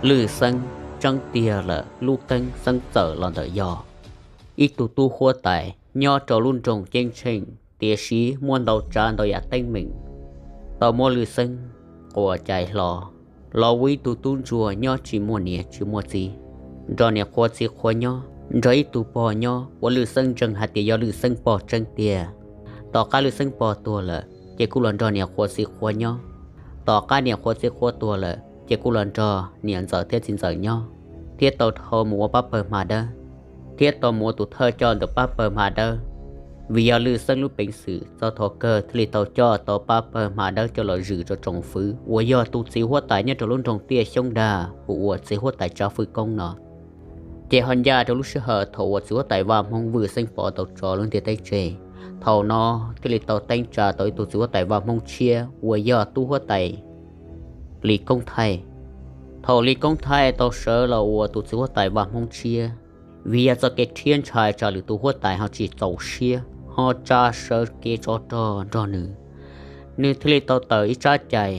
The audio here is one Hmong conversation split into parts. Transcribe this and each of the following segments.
Lwj Xeeb tseeb tiag lawm, lub teeb xeeb txawm los ntawm yog ib tug tub huab tais nyob rau lub nroog Ceeb Tsheej, tiam sis muaj ntau tsav ntau yam teeb meem tau muab Lwj Xeeb quas cai hlo los ua ib tug tub ntsuag nyob tsis muaj niam tsis muaj txiv, nrog niam qhuav txiv qhuav nyob, nrog ib tug pog nyob uas Lwj Xeeb ntseeg hais tias yog Lwj Xeeb pog tseeb tiag. Tom qab Lwj Xeeb pog tuag lawm ces kuj los nrog niam qhuav txiv qhuav nyob. Tom qab niam qhuav txiv qhuav tuag lawm ces kuj los nrog niam ntxawm thiab txiv ntxawm nyob, thiab tau dhau mus ua pab pawg hma dawb, thiab tau mus ua tus thawj coj ntawm pab pawg hma dawb. Vim yog Lwj Xeeb lub peev xwm txog thaum kawg thiaj li tau coj tau pab pawg hma dawb coj los zwm rau tsoom fwv uas yog tus txiv huab tais nyob rau lub nroog Tiaj Xyoob Dag hu ua txiv huab tais Tsav Fwj Koob no. Ces ho ncaj rau lub sij hawm thaum uas txiv huab tais Vaj Hmoob Vwj Xeeb Pov tau tso lub ntiaj teb tseg, thaum no thiaj li tau teeb tsa tau ib tug txiv huab tais Vaj Hmoob tshiab uas yog tub huab tais Lis Koob Thaij. Thaum Lis Koob Thaij tau sawv los ua tus txiv huab tais Vaj Hmoob tshiab, vim yog txoj kev rhiab ntshai tsam lwm tus huab tais ho tsis txaus siab ho tsa sawv kev tsov rog nrog nws, nws thiaj li tau tawm ib tsab cai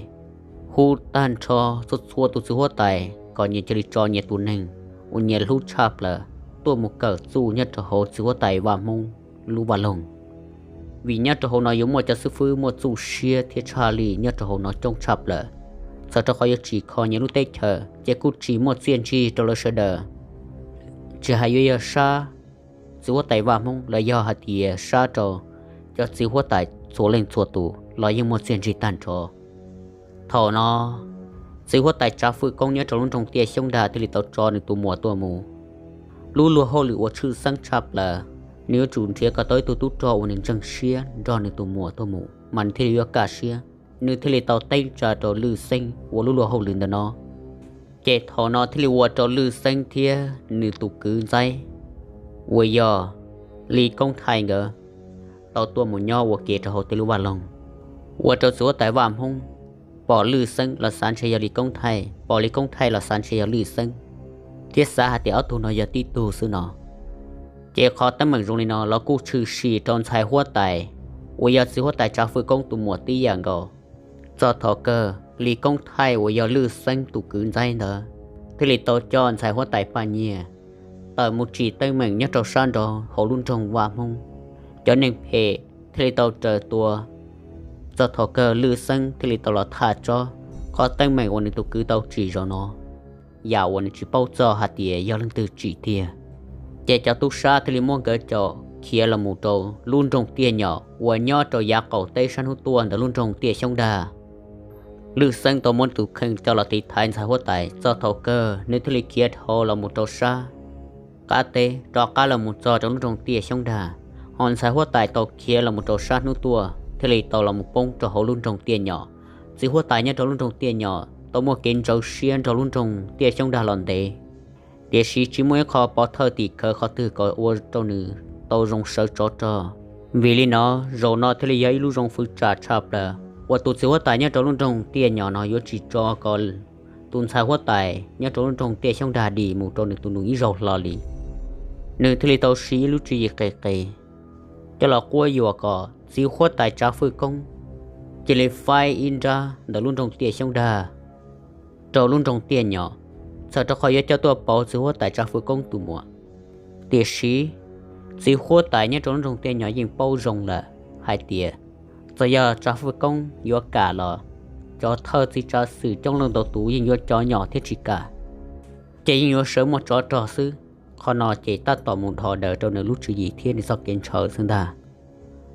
hu tag nrho txhua txhua tus txiv huab tais kom nyias cia li tso nyias tus neeg uas nyias hlub tshaj plaws tuaj mus kawm txuj nyob rau hauv txiv huab tais Vaj Hmoob lub vaj loog. Vim nyob rau hauv no yuav muaj cov xib fwb muaj txuj siab thiab tshaj lij nyob rau hauv no coob tshaj plaws. Txawm rau qhov yuav tsim kho nyias lub teb chaws ces kuj tsis muaj txiaj ntsig rau lawv sawv daws. Tsis hais yuav yog sab txiv huab tais Vaj Hmoob los yog hais tias sab rau cov txiv huab tais txhua leej txhua tus los yeej muaj txiaj ntsig tag nrho. Thaum no, txiv huab tais Tsav Fwj Koob nyob rau lub nroog Tiaj Xyoob Dag thiaj li tau tso nws tus muam tuaj mus. Lub luag hauj lwm uas tshwj xeeb tshaj plaws, nws yuav tsum nrhiav kom tau ib tug tub rog uas nws ntseeg siab nrog nws tus muam tuaj mus mas nws thiaj li yuav kaj siab. Nws thiaj li tau teeb tsa rau Lwj Xeeb ua lub luag hauj lwm ntawm no. Ces thaum no thiaj li ua rau Lwj Xeeb thiab nws tus kwv ntxaib uas yog Lis Koob Thaij nkawd tau tuaj mus nyob ua ke rau hauv tej lub vaj loog. Ua rau txiv huab tais Vaj Hmoob pom Lwj Xeeb los xav ntshe yog Lis Koob Thaij, pom Lis Koob Thaij los xav ntshe yog Lwj Xeeb, thiab xav hais tias ob tug no yog tib tug xwb no. Ces qhov teeb meem zoo li no los kuj tshwm sim rau ntxhais huab tais uas yog txiv huab tais Tsav Fwj Koob tus muam tib yam nkaus. Txog thaum kawg Lis Koob Thaij uas yog Lwj Xeeb tus kwv ntxaib ntawd thiaj li tau coj ntxhais huab tais Paj Nyiag tawm mus tsim teeb meem nyob rau sab nraud hauv lub nroog Vaj Hmoob. Cov neeg phem thiaj li tau raws tua. Txog thaum kawg Lwj Xeeb thiaj li tau los thaj tsob qhov teeb meem uas nws tus kwv tau tsim zaum no, yam uas nws tsis paub txog hais tias yog leej twg tsim tiag. Ces cov tub sab thiaj li muab nkawd caum khiav los mus rau lub nroog Tiaj Nyom uas nyob rau yav qaum teb sab hnub tuaj ntawm lub nroog Tiaj Xyoob Dag. Lwj Xeeb tau muab tus kheej coj los tiv thaiv ntxhais huab tais. Txog thaum kawg nws thiaj li khiav dhau los mus rau sab qab teb rov qab los mus txog rau lub nroog Tiaj Xyoob Dag. Ho ntxhais huab tais tau khiav los mus rau sab hnub tuaj thiaj li tau los mus poob rau hauv lub nroog Tiaj Nyom. Txiv huab tais nyob rau lub nroog Tiaj Nyom tau muaj kev ntxhov siab nrog lub nroog Tiaj Xyoob Dag los ntev, tiam sis tsis muaj ib qho pov thawj tim khawv qhov twg kom ua rau nws tau zoo sawv tsov rog. Vim li no, zaum no thiaj li yog ib lub zoo fwv tsam tshaj plaws uas tus txiv huab tais nyob rau lub nroog Tiaj Nyom no yuav tsis tso kom tus ntxhais huab tais nyob rau lub nroog Tiaj Xyoob Dag dim mus rau nws tus nus ib zaug hlo li. Nws thiaj li tau siv ib lub tswv yim qis qis coj los quab yuam kom txiv huab tais Tsav Fwj Koob cia li faib ib nrab ntawm lub nroog Tiaj Xyoob Dag rau lub nroog Tiaj Nyom, txhawm rau qhov yuav coj tuaj pauv txiv huab tais Tsav Fwj Koob tus muam. Tiam sis txiv huab tais nyob rau lub nroog Tiaj Nyom yeej paub zoo lawm hais tias txawm yog Tsav Fwj Koob yuav kam los cov thawj txiv tsav xwm coob leej ntau tus yeej yuav cov nyom thiab tsis kam, ces yeej yuav sawv muaj tsov rog xwb. Qhov no ces tab tom mus dhos daws rau nws lub tswv yim thiab nws txoj kev ntshaw xwb ntag.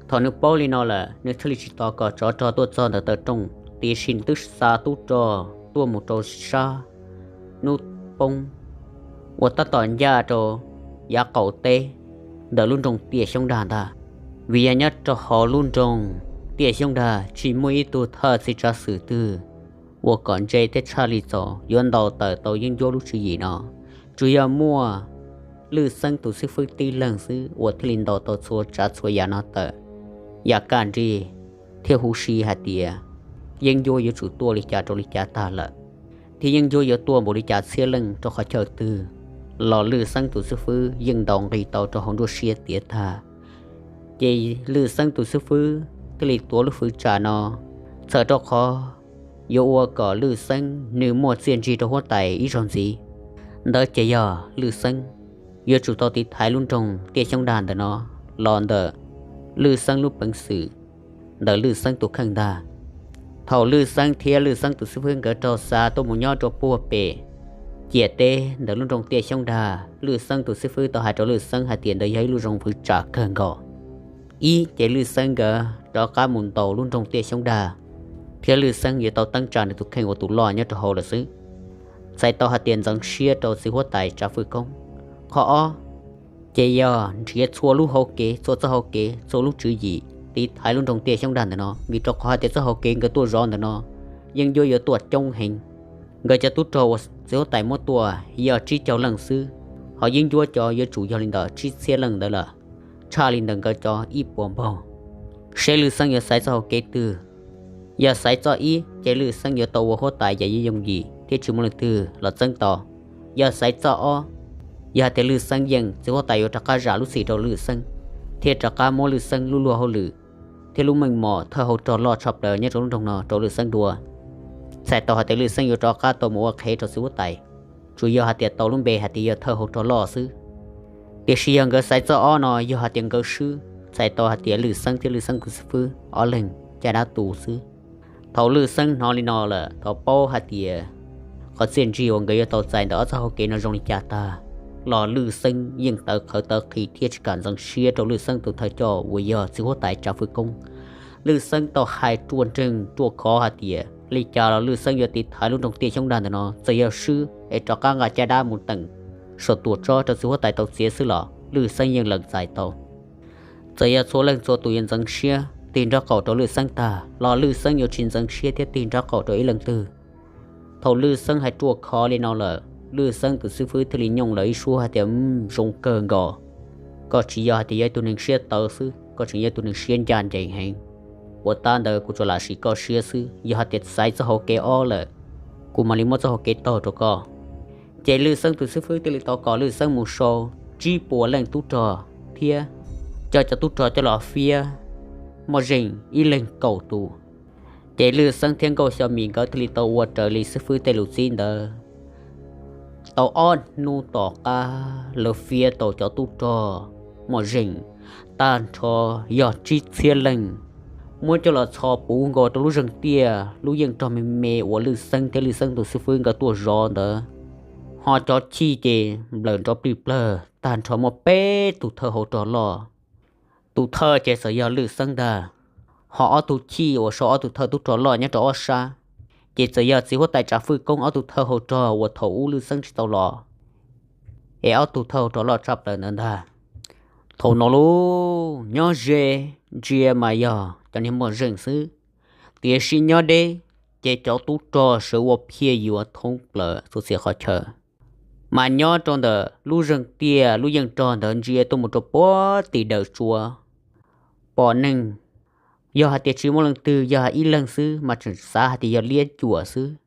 Thaum nws paub li no lawm, nws thiaj li tsis tos kom tsov rog tuaj txog ntawm taw rooj, tiam sis nws twb xa tub rog tuaj mus rau sab hnub poob uas tab tom ncaj rau yav qaum teb ntawm lub nroog Tiaj Xyoob Dag ntag. Vim yog nyob rau hauv lub nroog Tiaj Xyoob Dag tsis muaj ib tug thawj txiv tsav xwm twg uas kom ntse thiab tshaj li txaus yuav ntaus tawm tau yeeb ncuab lub tswv yim no. Tsuas yog muaj Lwj Xeeb tus xib fwb tib leeg xwb uas thiaj li ntaus tau txhua tsav txhua yam no tawm. Yam kaj nrig thiab huv si hais tias yeeb ncuab yuav tsum tuaj li cas rau li cas tag lawm, thiab yeeb ncuab yuav tuaj npaum li cas txhiab leej rau qhov chaw twg los Lwj Xeeb tus xib fwb yeej ntaus nqi tau rau hauv nruab siab tiav tag. Ces Lwj Xeeb tus xib fwb thiaj li tuav lub fwv tsam no, txhawm rau qhov yuav ua kom Lwj Xeeb nws muaj txiaj ntsig rau huab tais ib zaug ntxiv. Ntawd ces yog Lwj Xeeb yuav tsum tau tiv thaiv lub nroog Tiaj Xyoob Dag ntawm no los ntawm Lwj Xeeb lub peev xwm, ntawm Lwj Xeeb tus kheej ntag. Thaum Lwj Xeeb thiab Lwj Xeeb tus xib fwb nkawd raug xa tuaj mus nyob rau puag pem ciam teb ntawm lub nroog Tiaj Xyoob Dag, Lwj Xeeb tus xib fwb tau hais rau Lwj Xeeb hais tias ntawd yog ib lub zoo fwv tsam kawg nkaus. Ib ces Lwj Xeeb nkawd rov qab mus ntaus lub nroog Tiaj Xyoob Dag, thiab Lwj Xeeb yuav tau teeb tsa nws tus kheej ua tus loj nyob rau hauv lawm xwb. Txhais tau hais tias ntxeev siab rau txiv huab tais Tsav Fwj Koob. Qhov ob ces yog nrhiav txhua lub hauv kev, txhua txoj hauv kev, txhua lub tswv yim tiv thaiv lub nroog Tiaj Xyoob Dag ntawm no, vim rau qhov hais tias txoj hauv kev nkawd tuaj zov ntawm no yeeb ncuab yuav tuaj coob heev. Nkawd cov tub rog uas txiv huab tais muab tua yog tsib caug leej xwb, ho yeeb ncuab cov yuav tsum yog li ntawm tsib txhiab leej ntawd lawm, tshaj li ntawm nkawd cov ib puas npaug. Seb Lwj Xeeb yuav xaiv txoj hauv kev twg. Yog xaiv txoj ib ces Lwj Xeeb yuav tau ua huab tais yam yooj yim thiab tsis muaj leej twg los txeeb tau. Yog xaiv txoj ob, yog hais tias Lwj Xeeb yeej, txiv huab tais yuav rov qab zam lub txim rau Lwj Xeeb, thiab rov qab muab Lwj Xeeb lub luag hauj lwm thiab lub meej mom thawj hauv rog loj tshaj plaws nyob rau lub nroog no rau Lwj Xeeb dua. Txhais tau hais tias Lwj Xeeb yuav rov qab tau mus ua qhev rau txiv huab tais, tsuas yog hais tias tau lub npe hais tias yog thawj hauv rog loj xwb. Tiam sis yog nkawd xaiv txoj ob no, yog hais tias nkawd swb, txhais tau hais tias Lwj Xeeb thiab Lwj Xeeb tus xib fwb ob leeg caj dab tu xwb. Thaum Lwj Xeeb hnov li no lawm, thaum paub hais tias qhov txiaj ntsig uas nkawd yuav tau txais ntawm ob txoj hauv kev no zoo li cas tag, los Lwj Xeeb yeej tawv qhawv tawv qhi thiab tsis kam ntxeev siab rau Lwj Xeeb tus thawj coj uas yog txiv huab tais Tsav Fwj Koob. Lwj Xeeb tau hais ruaj nreeg ruaj khov hais tias li cas los Lwj Xeeb yuav tiv thaiv lub nroog Tiaj Xyoob Dag ntawm no, txawm yog swb es rov qab nqa caj dab mus teem saum tua tsob rau txiv huab tais tau txiav xwb los Lwj Xeeb yeej lees txais tau. Txawm yog txhua leej txhua tus yuav ntxeev siab tig nraub qaum rau Lwj Xeeb tag los Lwj Xeeb yuav tsis ntxeev siab thiab tig nraub qaum rau ib leej twg. Thaum Lwj Xeeb hais ruaj khov li no lawm, Lwj Xeeb tus xib fwb thiaj li nyooj lawm ib suab hais tias, Zoo kawg nkaus. Koj tsis yog hais tias yog ib tug neeg siab tawv xwb, koj tseem yog ib tug neeg siab ncaj ncees heev. Puas tab ntawd kuv tsuas lam sim koj siab xwb, yog hais tias xaiv txoj hauv kev ob lawm, kuv mam li muab txoj hauv kev taug rau koj. Ces Lwj Xeeb tus xib fwb thiaj li tau kom Lwj Xeeb mus sau tsib puas leej tub rog thiab coj cov tub rog coj los fiab moj zeej ib leeg kaum tus. Ces Lwj Xeeb thiab Nkauj Xyo Mim nkawd thiaj li tau ua raws li xib fwb tej lus txib ntawd. Tau ob hnub tom qab lawv fiab tau cov tub rog moj zeej tag nrho yog tsib txhiab leej, muab coj los txhos puv nkaus rau lub zeeg tiaj lub yeej rog me me uas Lwj Xeeb thiab Lwj Xeeb tus xib fwb nkawd tuaj zov ntawd. Ho cov chij ces nplawm nrov plig plawg tag nrho muaj peb tus thawj hauv rog loj. Tus thawj ces txawm yog Lwj Xeeb ntag. Ho ob tug chij uas sau ob tug thawj tub rog loj nyob rau ob sab ces txawm yog txiv huab tais Tsav Fwj Koob ob tug thawj hauv rog uas thaum ub Lwj Xeeb tsis tau los, es ob tug thawj hauv rog loj tshaj plaws ntawd ntag. Thaum no lauj, nyob ze ntsia mas yog cov niag moj zeej xwb, tiam sis nyob deb ces cov tub rog sawv ua phiaj yuav thoob plaws txhua txhia qhov chaw. Mas nyob rau ntawm lub zeeg tiaj lub yeej rog ntawd ntsia tuaj mus rau puag tim dawm tsua, pom neeg, yog hais tias tsis muaj leej twg, yog ib leeg xwb mas tseem xav hais tias yog liab cuam xwb,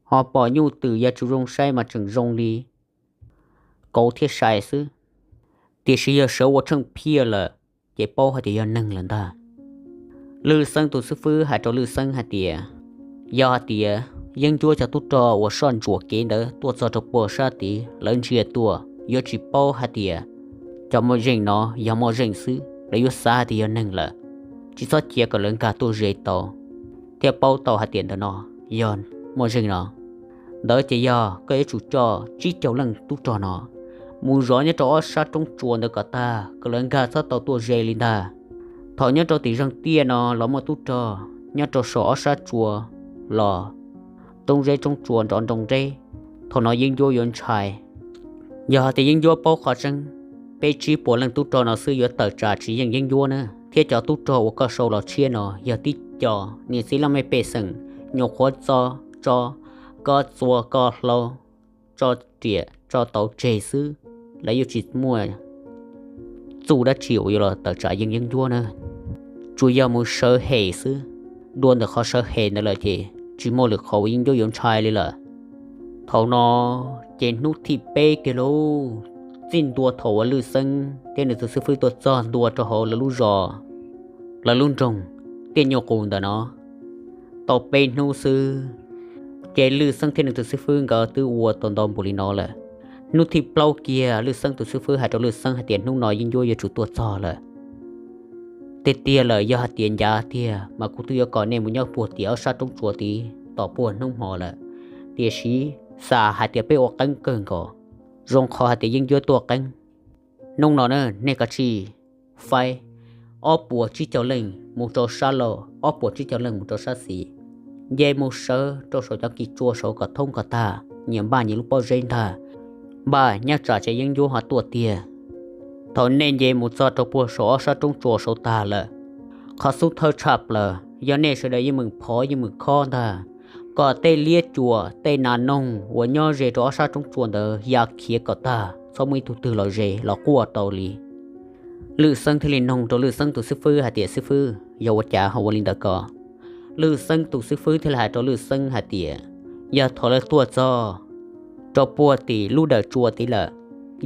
ho pom nyuj twm yog tsis zoo saib mas tseem zoo li kauv thiab sai xwb. Tiam sis yog sawv ua tsheej phiaj lawm ces paub hais tias yog neeg lawm ntag. Lwj Xeeb tus xib fwb hais rau Lwj Xeeb hais tias, yog hais tias yeeb ncuab cov tub rog uas soj ntsuam kev ntawd tuaj txog rau puag sab tid lawv ntsia tuaj yuav tsis paub hais tias cov moj zeej no yog moj zeej xwb, lawv yuav xav hais tias yog neeg lawm. Tsis txhob cia kom lawv nkag tuaj ze tau, thiab paub tau hais tias ntawm no yog moj zeej no. Ntawd ces yog koj yuav tsum coj tsib caug leej tub rog no mus zov nyob rau ob sab roob tsua ntawd kom tag, kom lawv nkag txhob tau tuaj ze li ntag. Thaum nyob rau tim zeeg tiaj no los muaj tub rog nyob rau saum ob sab tsua los roob zeb roob tsua nrov nroo nreb, thaum no yeeb ncuab yuav ntshai. Yog hais tias yeeb ncuab paub qhov tseeb, peb tsib puas leej tub rog no xwb yuav tawm tsam tsis yeej yeeb ncuab na. Thiab cov tub rog uas koj sau los tshiab no yog tib co niam txiv laj mej pej xeem, nyuam qhuav txo tso, koj txua koj hlau, tso riam tso tauv tseg xwb, lawv yuav tsis muaj txuj dab tsi uas yuav los tawm tsam yeej yeeb ncuab na. Tsuas yog mus sawv hem xwb, dua ntawm qhov sawv hem ntawd lawm ces tsis muaj lwm qhov uas yeeb ncuab yuav ntshai li lawm. Thaum no ces hnub thib peb kiag lauj, txij ntua thaum uas Lwj Xeeb thiab nws tus xib fwb tuaj txog ntua rau hauv lawv lub zos, lawv lub nroog Tiaj Nyuj Qus ntawm no, Tau peb hnub xwb, ces Lwj Xeeb thiab nws tus xib fwb nkawd twb ua tau ntau npaum li no lawm. Hnub thib plaub kiag Lwj Xeeb tus xib fwb hais rau Lwj Xeeb hais tias hnub no yeeb ncuab yuav tsum tuaj txog lawm. Tiag tiag lawm, yog hais tias ncav tiag mas kuv twb yuav kom nej mus nyob puag tim ob sab roob tsuas tid tos puag hnub hmo lawm. Tiam sis xav hais tias peb ua qeeb kawg nkaus, zoo qhov hais tias yeeb ncuab tuaj qeeb. Hnub no na, nej kav tsij faib ob puas tsib caug leej mus rau sab laug, ob puas tsib caug leej mus rau sab xis, nce mus sawv rau saum cov kis tsua saud kom thoob kom tag, nyias npaj nyias lub pob zeb ntag. Npaj nyob tsam ces yeeb ncuab ho tuaj tiag. Thaum nej nce mus txog rau puag saum ob sab roob tsuas saud tag lawm, qhov xub thawj tshaj plaws yog nej sawv daws yeej meem phov yeej meem khob ntag, kom tej liab cuam tej nas noog uas nyob ze rau ob sab roob tsuas ntawd ya khiav kom tag, txhob muaj ib tug twg los ze los quaj tau li. Lwj Xeeb thiaj li noog rau Lwj Xeeb tus xib fwb hais tias, Xib fwb, yog ua cas ho ua li ntawd ko? Lwj Xeeb tus xib fwb thiaj li hais rau Lwj Xeeb hais tias, Yog thaum lawv tuaj txog rau puag tim lub dawm tsua tid lawm,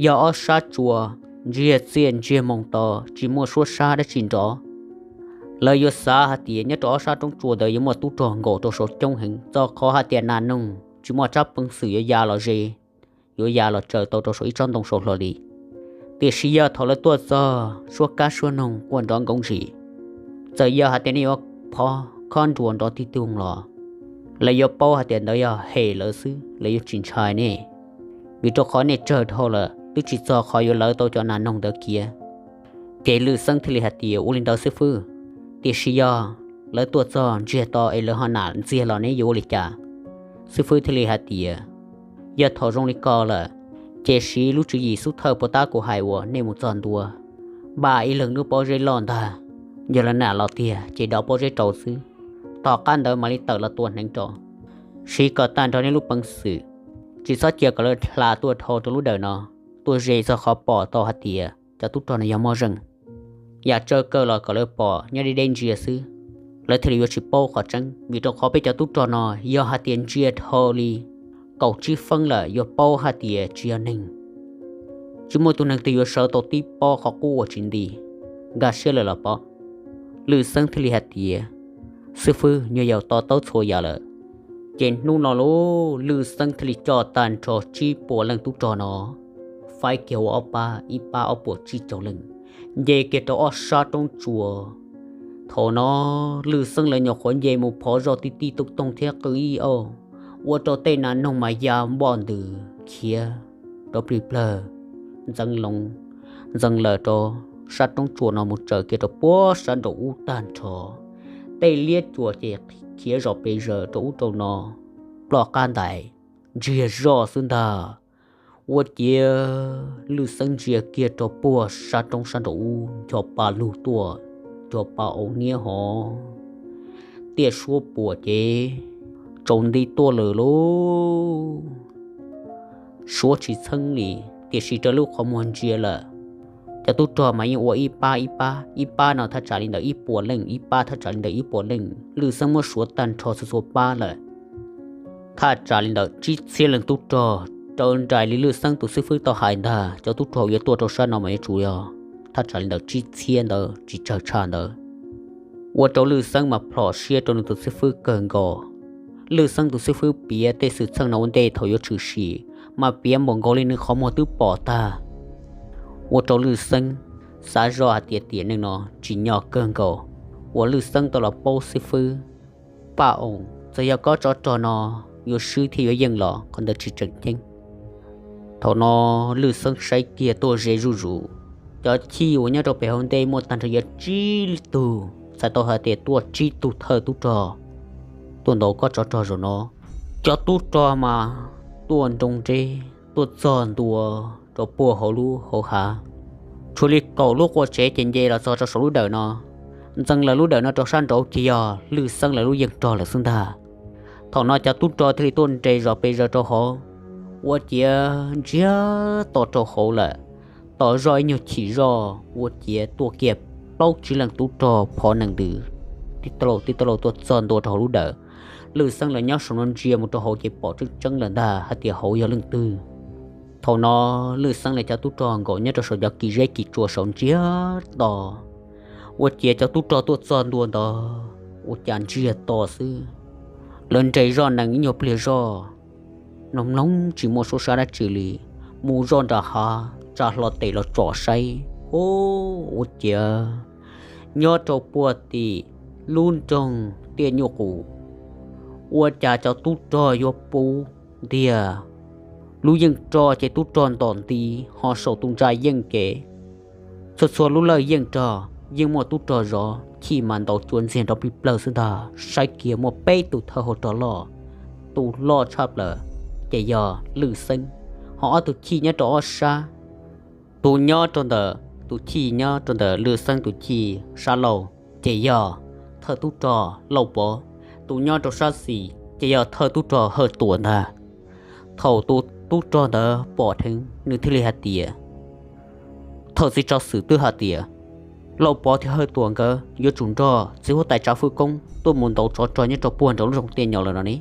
yog ob sab tsua ntsiag txiaj ntsiag moos to, tsis muaj suab sab dab tsi nrov. Lawv yuav xav hais tias nyob rau ob sab roob tsua ntawd yuav muaj tub rog nkaum rau saud coob heev, txog qhov hais tias nas noog tsis muaj tsab peev xwm yuav ya los ze, yuav ya los tsaws tau rau saum ib tsob ntoo saud hlo li. Tiam sis yog thaum lawv tuaj txog, suab kab suab noog quaj nrov nkoov zis, txawm yog hais tias nej yuav phov khob nruas nrov tig tug los, lawv yuav paub hais tias ntawd yog hem lawv xwb, lawv yuav tsis ntshai nej, vim rau qhov nej tsawg dhau lawm twb tsis txog qhov yuav lawv tau cov nas noog ntawd khiav. Ces Lwj Xeeb thiaj li hais tias, Ua li ntawd xib fwb, tiam sis yog lawv tuaj txog ntsiag to es lawv ho nam ntxiag los neb yuav ua li cas? Xib fwb thiaj li hais tias, Yog thaum zoo li ko lawm, ces siv lub tswv yim xub thawj puas tab kuv hais uas nej mus txog ntua, npaj ib leeg lub pob zeb loj ntag, yog lawv nam los tiag ces dov pob zeb rau xwb, tom qab ntawd mam li tawm los tua hneev rau. Siv kom tag nrho nej lub peev xwm, tsis txhob cia kom lawv hla tuaj dhau rau lub dawm no, tuaj ze txog qhov pom tau hais tias cov tub rog no yog moj zeej. Yam tsawg kawg los kom lawv pom nyob deb deb ntsia xwb, lawv thiaj li yuav tsis paub qhov tseeb, vim rau qhov peb cov tub rog no yog hais tias ntsia dhau li kaum tsib feeb lawm yuav paub hais tias tsis yog neeg. Tsis muaj tus neeg twg yuav sawv tau tib pob qhov qub uas tsis nti, nkag siab lawm los pom. Lwj Xeeb thiaj li hais tias, Xib fwb, nyuag yaus to taub txhua yam lawm. Ces hnub no lub Lwj Xeeb thiaj li coj tag nrho tsib puas leej tub rog no faib kiag ua ob pab, ib pab ob puas tsib caug leej, nce kiag rau ob sab roob tsuas. Thaum no Lwj Xeeb lawv nyuam qhuav nce mus phov zoj tib tib tooj tooj thiab qw ib auj, ua rau tej nas noog mas ya npoj ntws khiav rov plig plawg, ntxeev loo ntxeev lawm rau sab roob tsuas no mus tsaws kiag rau puag sab nraum ub tag nrho. Tej liab cuam ces khiav zom pes zaws rau ub rau no, ploj qab ntais ntsiag zoj xwb ntag. Ua ciav Lwj Xeeb ntsia kiag rau puag sab roob sab nraum ub, ncho pa lug tuaj, ncho pa au niab hov, tiaj suab puam ces tsaus nti tuaj lawm lauj. Suav tsis txheeb li, tiam sis raws lub qhov muag ntsia lawm, cov tub rog mas yeej ua ib pab ib pab, ib pab no thaj tsam li ntawm ib puas leej, ib pab thaj tsam li ntawm ib puas leej. Lwj Xeeb muab suav tag nrho txhua txhua pab lawm, thaj tsam li ntawm tsib txhiab leej tub rog. Raws nraim li Lwj Xeeb tus xib fwb tau hais ntag, cov tub rog yuav tuaj rau sab no mas yuav tsum yog thaj tsam li ntawm tsib txhiab ntawd tsis tsawg tshaj ntawd. Ua rau Lwj Xeeb mas plhom siab rau nws tus xib fwb kawg nkaus. Lwj Xeeb tus xib fwb piav tej xwm txheej no ua ntej thaum yuav tshwm sim, mas piav npaum nkaus li nws qhov muag twb pom tag. Ua rau Lwj Xeeb xav zoj hais tias tiam neej no tsim nyog kawg nkaus uas Lwj Xeeb tau los paub xib fwb Paj Oos, txawm yog kob tsov rog no yuav swb thiab yuav yeej los qhov ntawd tsis tseem ceeb. Thaum no Lwj Xeeb saib kiag tuaj ze zuj zus, cov chij uas nyob rau pem hauv ntej muaj tag nrho yog tsib tug, txhais tau hais tias tuaj tsib tug thawj tub rog tuaj ntaus kob tsov rog zaum no. Cov tub rog mas tuaj nroo nreb, tuaj txog ntua rau puag hauv lub hauv hav. Tshuav li kaum lub qua tsev ces nce los txog rau saum lub dawm no. Ntxeev lawv lub dawm no rau sab nraud ces yog Lwj Xeeb lawv lub yeej rog lawm xwb ntag. Thaum no cov tub rog thiaj li tuaj nres zos pes zaws rau hauv, ua ciav ntsiag to rau hauv lawm. Tos zoj ib nyuag chim zoj ua ciav tuaj kiag plaub tsib leej tub rog phov nees ntws, tib tau lauj tib tau lauj tuaj txog ntua rau hauv lub dawm. Lwj Xeeb lawv nyob saum no ntsia mus rau hauv ces pom tseeb tseeb lawm ntag hais tias hauv yog leej twg. Thaum no Lwj Xeeb lawv cov tub rog nkaum nyob rau saum cov kis zeb kis tsua saud ntsiag to, ua ciav cov tub rog tuaj txog ntua ntawd ua cas ntsiag to xwb. Lawv nres zoj nees ib nyuag pliag zoj, mloog mloog tsis muaj suab sab dab tsi li, mus zoj nram hav tsa hlo tes los tsom saib, ub, ua ciav nyob rau puag tim lub nroog Tiaj Nyuj Qus, ua cas cov tub rog yuav puv ntiag lub yeej rog ces tub rog ntom nti ho saum tus ntsa yeej kev. Txhua txhua lub lawj yeej rog yeej muaj tub rog zov, chij mas ntaus cua ntxiag nrov plig plawg xwb ntag. Saib kiag muaj peb tus thawj hauv rog loj, tus loj tshaj plaws ces yog Lwj Xeeb, ho ob tug chij nyob rau ob sab. Tus nyob rau ntawm, tus chij nyob rau ntawm Lwj Xeeb tus chij sab laug ces yog thawj tub rog Lauj Pov, tus nyob rau sab xis ces yog thawj tub rog Hawj Tuam ntag. Thaum tus tub rog ntawd pom dheev nws thiaj li hais tias, thawj txiv tsav xwm twb hais tias Lauj Pov thiab Hawj Tuam nkawd yuav tsum nrog txiv huab tais Tsav Fwj Koob tuaj mus ntaus tsov rog nyob rau puag nram lub nroog Tiaj Nyuj lawm no ne,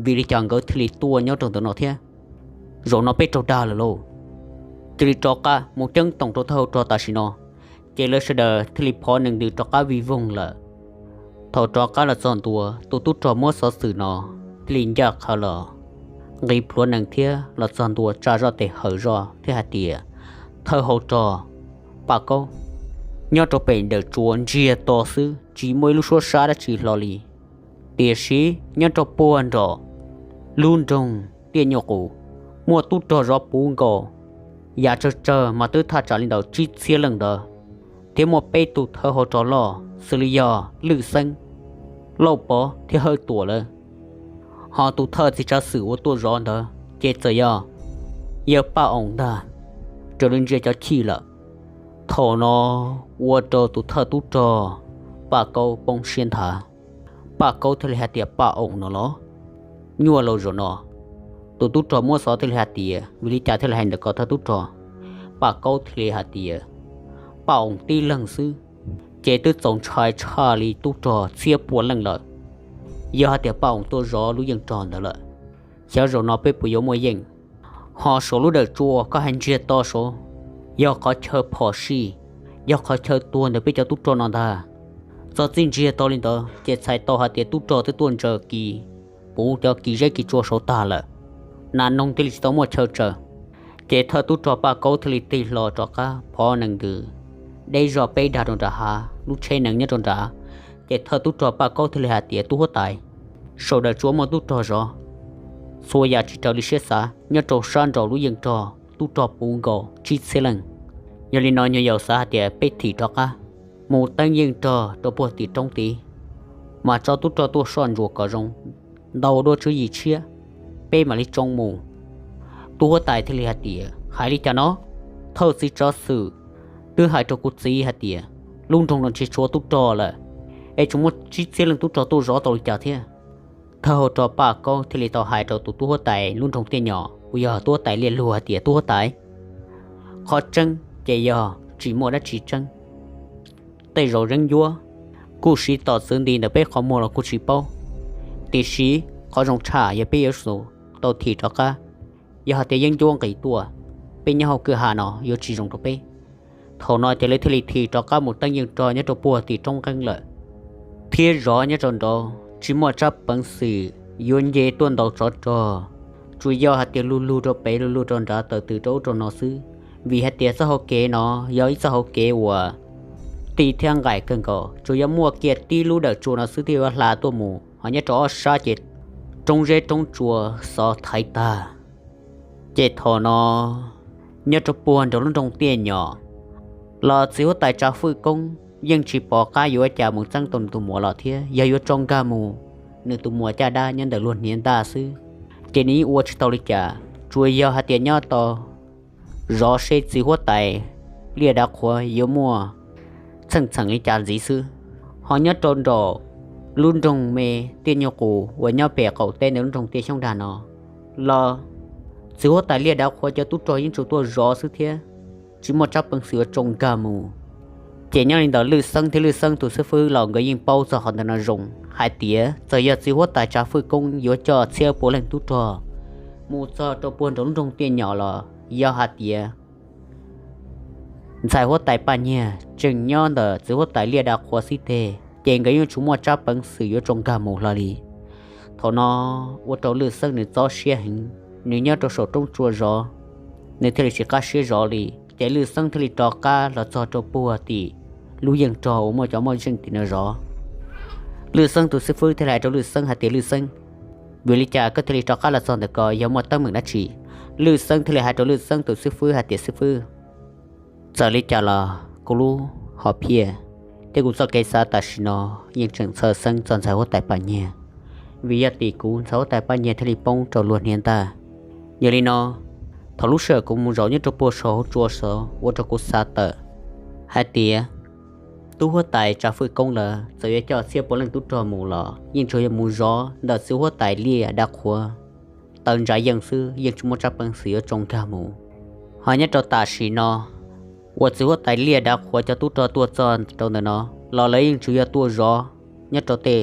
vim li cas nkawd thiaj li tuaj nyob rau ntawm no thiab? Zaum no peb raug dag lawm lauj. Cia li rov qab mus ceeb toom rau thawj hauv rog tam sim no. Ces lawv sawv daws thiaj li phov nees ntws rov qab vij voog lawm. Thaum rov qab los txog ntua, tus tub rog muab xov xwm no thiaj li ncaj qha los nqis plhuav nees thiab los txog ntua tsa zoj tes hawm zoj thiab hais tias, thawj hauv rog Paj Kaub, nyob rau pem ntawm tsuas ntsiag to xwb tsis muaj ib lub suab sab dab tsi hlo li. Tiam sis nyob rau puag nram lub nroog Tiaj Nyuj Qus muaj tub rog zov puv nkaus, yam tsawg tsawg mas twb thaj tsam li ntawm tsib txhiab leej ntawd, thiab muaj peb tug thawj hauv rog loj xws li yog Lwj Xeeb, Lauj Pov thiab Hawj Tuam lawm. Ho tus thawj txiv tsav xwm uas tuaj zov ntawd ces txawm yog yawg Paj Oom ntag, raws li ntsia cov chij lawm. Thaum no ua rau tus thawj tub rog Paj Kaub poob siab nthav. Paj Kaub thiaj li hais tias, Paj Oom no los? Nyuaj lauj zaum no. Tus tub rog muab xov thiaj li hais tias, vim li cas thiaj li hais ntawm ko thawj tub rog? Paj Kaub thiaj li hais tias, Paj Oom tib leeg xwb ces twb txaus ntshai tshaj li tub rog txhiab pua leej lawm. Yog hais tias Paj Oom tuaj zov lub yeej rog ntawd lawm, xyov zaum no peb puas yuav muaj yeej. Ho saum lub dawm tsua koj hais ntsiag to saud, yog qhov chaw phom sij, yog qhov chaw tuag ntawm peb cov tub rog no ntag. Txog txij ntsiag to li ntawd ces txhais tau hais tias tub rog twb tuaj ntsaws kis, puv cov kis zeb kis tsua saud tag lawm, nas noog thiaj li tsis tau muaj chaw tsaws. Ces thawj tub rog Paj Kaub thiaj li tig hlo rov qab phov nees ntws deb zog peb dag rau nram hav, lub tsheb nees nyob rau nrad. Ces thawj tub rog Paj Kaub thiaj li hais tias, tub huab tais, saum dawm tsua muaj tub rog zov, txhua yam tsis raws li siab xav, nyob rau sab nraum lub yeej rog tub rog puv nkaus tsib txhiab leej. Yog li no nyuag yaus xav hais tias peb thim rov qab mus teeb yeej rog rau puag tim roob tid, mas tso tub rog tuaj soj ntsuam kom zoo, ntau dua tswv yim tshiab, peb mam li tsoo mus. Tub huab tais thiaj li hais tias, hais li cas no? Thawj txiv tsav xwm twb hais rau kuv txiv hais tias lub nroog no tsis tshuav tub rog lawm, es tsuas muaj tsib txhiab leej tub rog tuaj zov tau li cas thiab? Thawj hauv rog Paj Kaub thiaj li tau hais rau tus tub huab tais lub nroog Tiaj Nyom uas yog tub huab tais Liaj Luag hais tias, tub huab tais, qhov tseeb ces yog tsis muaj dab tsi tseeb. Tej zaum yeeb ncuab kuj siv tom txwv nti ntawm peb qhov muag los kuj tsis paub, tiam sis qhov zoo tshaj yog peb yuav tsum tau thim rov qab. Yog hais tias yeeb ncuab nqis tuaj, peb nyob hauv kwj ha no yuav tsis zoo rau peb. Thaum no ces lawv thiaj li thim rov qab mus teeb yeej rog nyob rau puag tim roob nqeeb lawm, thiab zov nyob rau nraud tsis muaj tsab peev xwm yuav nce tuaj ntaus tsov rog. Tsuas yog hais tias lug lug rau pem lug lug rau nrad, tawm tws rau ub rau no xwb, vim hais tias txoj hauv kev no yog ib txoj hauv kev uas ti thiab nqaim kawg nkaus, tsuas yog muaj kiag tib lub dawm tsua no xwb thiaj yuav hla tuaj mus, ho nyob rau ob sab ces roob zeb roob tsua xov thaiv tag. Ces thaum no nyob rau puag nraum lub nroog Tiaj Nyom los txiv huab tais Tsav Fwj Koob yeej tsis pom qab yuav ua cas mus txeeb tau nws tus muam los thiab, yog yuav tso nkag mus nws tus muam caj dab nyob ntawm luag hniav ntaj xwb, ces nws yeej ua tsis tau li cas. Tsuas yog hais tias nyob tau zov seb txiv huab tais Liaj Dav Qhuav yuav muaj txheej txheem li cas ntxiv xwb. Ho nyob rau nraum lub nroog me Tiaj Nyuj Qus uas nyob pem qaum teb ntawm lub nroog Tiaj Xyoob Dag no los txiv huab tais Liaj Dav Qhuav cov tub rog yeej tsuas tuaj zov xwb thiab tsis muaj tsab peev xwm yuav tso nkag mus. Ces nyob li ntawd Lwj Xeeb thiab Lwj Xeeb tus xib fwb los nkawd yeej paub txog qhov ntawm no zoo hais tias txawm yog txiv huab tais Tsav Fwj Koob yuav coj txhiab pua leej tub rog mus txog rau puag nraum lub nroog Tiaj Nyom los yog hais tias ntxhais huab tais Paj Nyiag tseem nyob ntawm txiv huab tais Liaj Dav Qhuav xib teg ces nkawd yeej tsis muaj tsab peev xwm yuav tso nkag mus hlo li. Thaum no ua rau Lwj Xeeb nws txob siab heev, nws nyob rau saum roob tsua zov, nws thiaj li tsis qab siab zov li. Ces Lwj Xeeb thiaj li rov qab los txog rau puag tim lub yeej rog uas muaj cov moj zeej tim no zov. Lwj Xeeb tus xib fwb thiaj li hais rau Lwj Xeeb hais tias, Lwj Xeeb, vim li cas koj thiaj li rov qab los txog ntawm ko, yog muaj teeb meem dab tsi? Lwj Xeeb thiaj li hais rau Lwj Xeeb tus xib fwb hais tias, Xib fwb, txawm li cas los kuv lub hom phiaj thiab kuv txoj kev xav tam sim no yeej tseem txhawj xeeb txog ntxhais huab tais Paj Nyiag, vim yog tim kuv ntxhais huab tais Paj Nyiag thiaj li poob rau luag hniav ntag. Yog li no, thaum lub sij hawm kuv mus zaum nyob rau puag saum hauv tsua saud ua rau kuv xav tawm hais tias tub huab tais Tsav Fwj Koob lawv txawm yuav coj txhiab puav leej tub rog mus los yeej tsuas yog mus zov ntawm txiv huab tais Liaj Dav Qhuav taw ntsa yeej xwb, yeej tsis muaj tsab peev xwm yuav tsoo nkag mus. Ho nyob rau tam sim no uas txiv huab tais Liaj Dav Qhuav cov tub rog tuaj txog rau ntawm no los lawv yeej tsuas yog tuaj zov nyob rau tej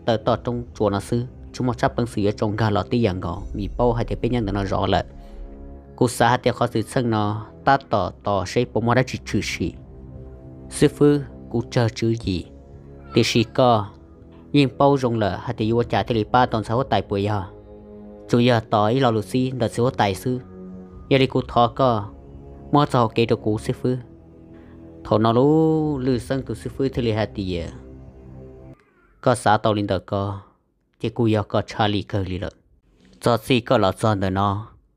taw toj roob tsua no xwb, tsis muaj tsab peev xwm yuav tsoo nkag los tib yam nkaus vim paub hais tias peb nyob ntawm no zov lawm. Kuv xav hais tias qhov xwm txheej no tab tom tos seb puas muaj dab tsi tshwm sim. Xib fwb, kuv tsawg tswv yim, tiam sis koj yeej paub zoo lawm hais tias yuav ua cas thiaj li pab tau ntxhais huab tais puas yog? Tsuas yog tos ib lo lus txib ntawm txiv huab tais xwb. Yog li kuv thov koj muab txoj hau kev rau kuv xib fwb. Thaum no lub Lwj Xeeb tus xib fwb thiaj li hais tias, Koj xav tau li ntawm ko ces kuj yog koj tshaj li kawg li lawm. Txog txij koj los txog ntawm no,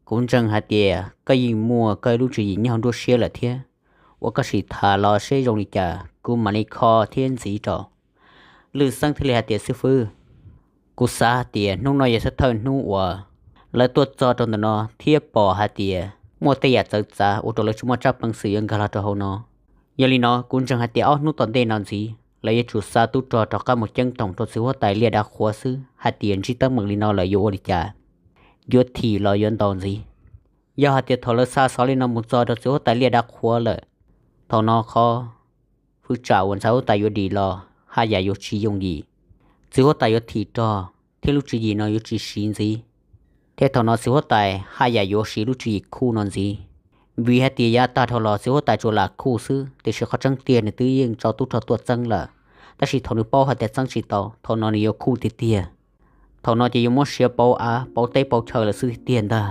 kuv ntseeg hais tias koj yeej muaj koj ib lub tswv yim nyob hauv nruab siab lawm thiab. Ua koj sim tham los seb zoo li cas kuv mam li kho thiab ntxiv rau. Lwj Xeeb thiaj li hais tias, Xib fwb, kuv xav hais tias hnub no yog thawj hnub uas lawv tuaj txog rau ntawm no thiab pom hais tias muaj tej yam txawv txav ua rau lawv tsis muaj tsab peev xwm yuav nkag los rau hauv no. Yog li no kuv ntseeg hais tias ob hnub tom ntej no ntxiv lawv yuav tsum xa tub rog rov qab mus ceeb toom rau txiv huab tais Liaj Dav Qhuav xwb hais tias ntsib teeb meem li no lawm yuav ua li cas, yuav thim los yuav ntaus ntxiv. Yog hais tias thaum lawv xa xov li no mus txog rau txiv huab tais Liaj Dav Qhuav lawm, thaum no qhov hwv tsam uas ntxhais huab tais yuav dim los haj yam yuav tsis yooj yim. Txiv huab tais yuav thim rog thiab lub tswv yim no yuav tsis siv ntxiv. Thiab thaum no txiv huab tais haj yam yuav siv lub tswv yim khuj no ntxiv, vim hais tias yav tag dhau los txiv huab tais tsuas lam khuj xwb, tiam sis qhov tseeb tiag nws twb yeej tso tub rog tuaj txeeb lawm. Tab sis thaum nws paub hais tias txeeb tsis tau, thaum no nws yuav khuj tiag tiag. Thaum no ces yuav muab siav pauv av pauv teb pauv chaw lawm xwb tiag tiag ntag.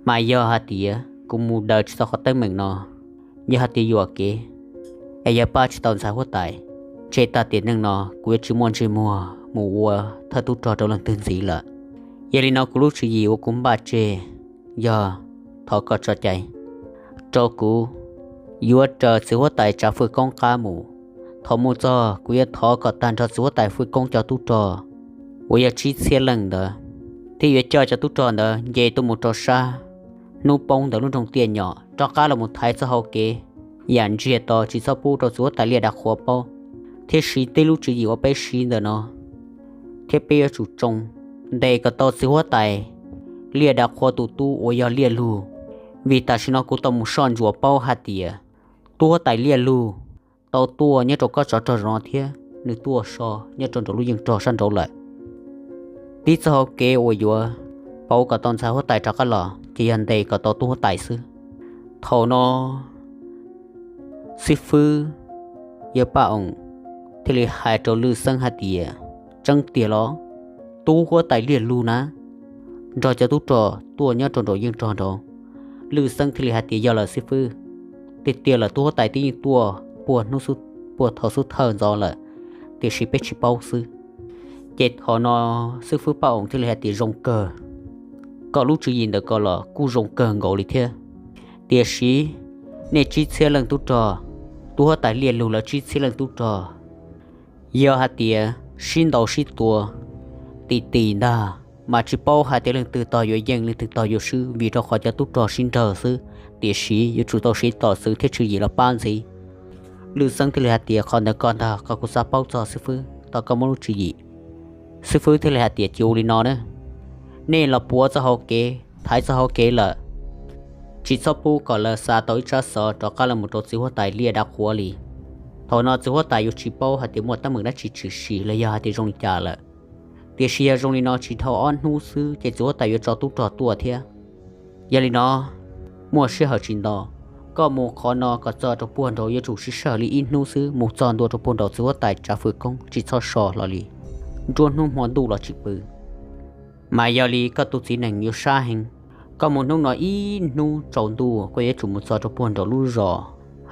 Mas yog hais tias kuv mus daws tsis tau qhov teeb meem no, yog hais tias yuam kev es yog pab tsis tau ntxhais huab tais, tseg tag tiam neej no kuv yuav tsis muaj ntsej muag mus ua thawj tub rog rau leej twg ntxiv lawm. Yog li no kuv lub tswv yim uas kuv npaj tseg yog thov koj tso cai rau kuv yuav raws txiv huab tais Tsav Fwj Koob qab mus. Thaum mus txog kuv yuav thov kom tag nrho txiv huab tais Fwj Koob cov tub rog uas yog tsib txhiab leej ntawd, thiab yuav coj cov tub rog ntawd nce tuaj mus rau sab hnub poob ntawm lub nroog Tiaj Nyom rov qab los mus thaiv txoj hau kev yam ntsiag to tsis txhob pub rau txiv huab tais Liaj Dav Qhuav paub, thiab siv tej lub tswv yim uas peb siv ntawm no, thiab peb yuav tsum tsoo ntes kom tau txiv huab tais Liaj Dav Qhuav tus tub uas yog Liaj Lug, vim tam sim no kuv tau mus soj ntsuam paub hais tias tub huab tais Liaj Lug tau tuaj nyob rau kob tsov rog no thiab nws tuaj so nyob rau nraum lub yeej rog sab nraud lawm. Tib txoj hau kev uas yuav pauv kom tau ntxhais huab tais rov qab los ces yog ntes kom tau tub huab tais xwb. Thaum no xib fwb yawg Paj Oom thiaj li hais rau Lwj Xeeb hais tias, Tseeb tiag los? Tub huab tais Liaj Lug na nrog cov tub rog tuaj nyob rau nraum yeej rog nraud. Lwj Xeeb thiaj li hais tias, Yog lawm xib fwb, tiag tiag lawm, tub huab tais twb yeej tuaj puag hnub, puag thaum xub thawj ntxov lawm, tiam sis peb tsis paub xwb. Ces thaum no xib fwb Paj Oom thiaj li hais tias, Zoo kawg, koj lub tswv yim ntawm ko los kuj zoo kawg nkaus li thiab. Tiam sis nej tsib txhiab leej tub rog, tub huab tais Liaj Lug lawv tsib txhiab leej tub rog, yog hais tias sib ntaus sib tua tim tim ntag, mas tsis paub hais tias leej twg tog yuav yeej leej twg tog yuav swb, vim rau qhov cov tub rog sib nrag xwb. Tiam sis yuav tsum tau siv tom txwv thiab tswv yim los pab ntxiv. Lwj Xeeb thiaj li hais tias, Qhov ntawd koj ntag, qhov kuv xav paub txog xib fwb, thov koj muab lub tswv yim. Xib fwb thiaj li hais tias, Cia ua li no na, nej los puav txoj hau kev, thaiv txoj hau kev lawm, tsis txhob pub kom lawv xa tau ib tsab xov rov qab los mus rau txiv huab tais Liaj Dav Qhuav li. Thaum no txiv huab tais yuav tsis paub hais tias muaj teeb meem dab tsi tshwm sim los yog hais tias zoo li cas lawm. Tiam sis yog zoo li no tsis dhau ob hnub xwb ces txiv huab tais yuav tso tub rog tuaj thiab. Yog li no, muaj sij hawm tsis ntau, koj mus qhov no kom txog rau puag nraud yuav tsum siv sij hawm li ib hnub xwb, mus txog ntua rau puag nraud txiv huab tais Tsav Fwj Koob tsis txhob so hlo li, nruab hnub hmo ntuj los tsis pw. Mas yog li koj tus txiv nees yuav sab heev. Koj mus hnub no ib hnub tsaus ntuj koj yuav tsum mus txog rau puag nraum lub zos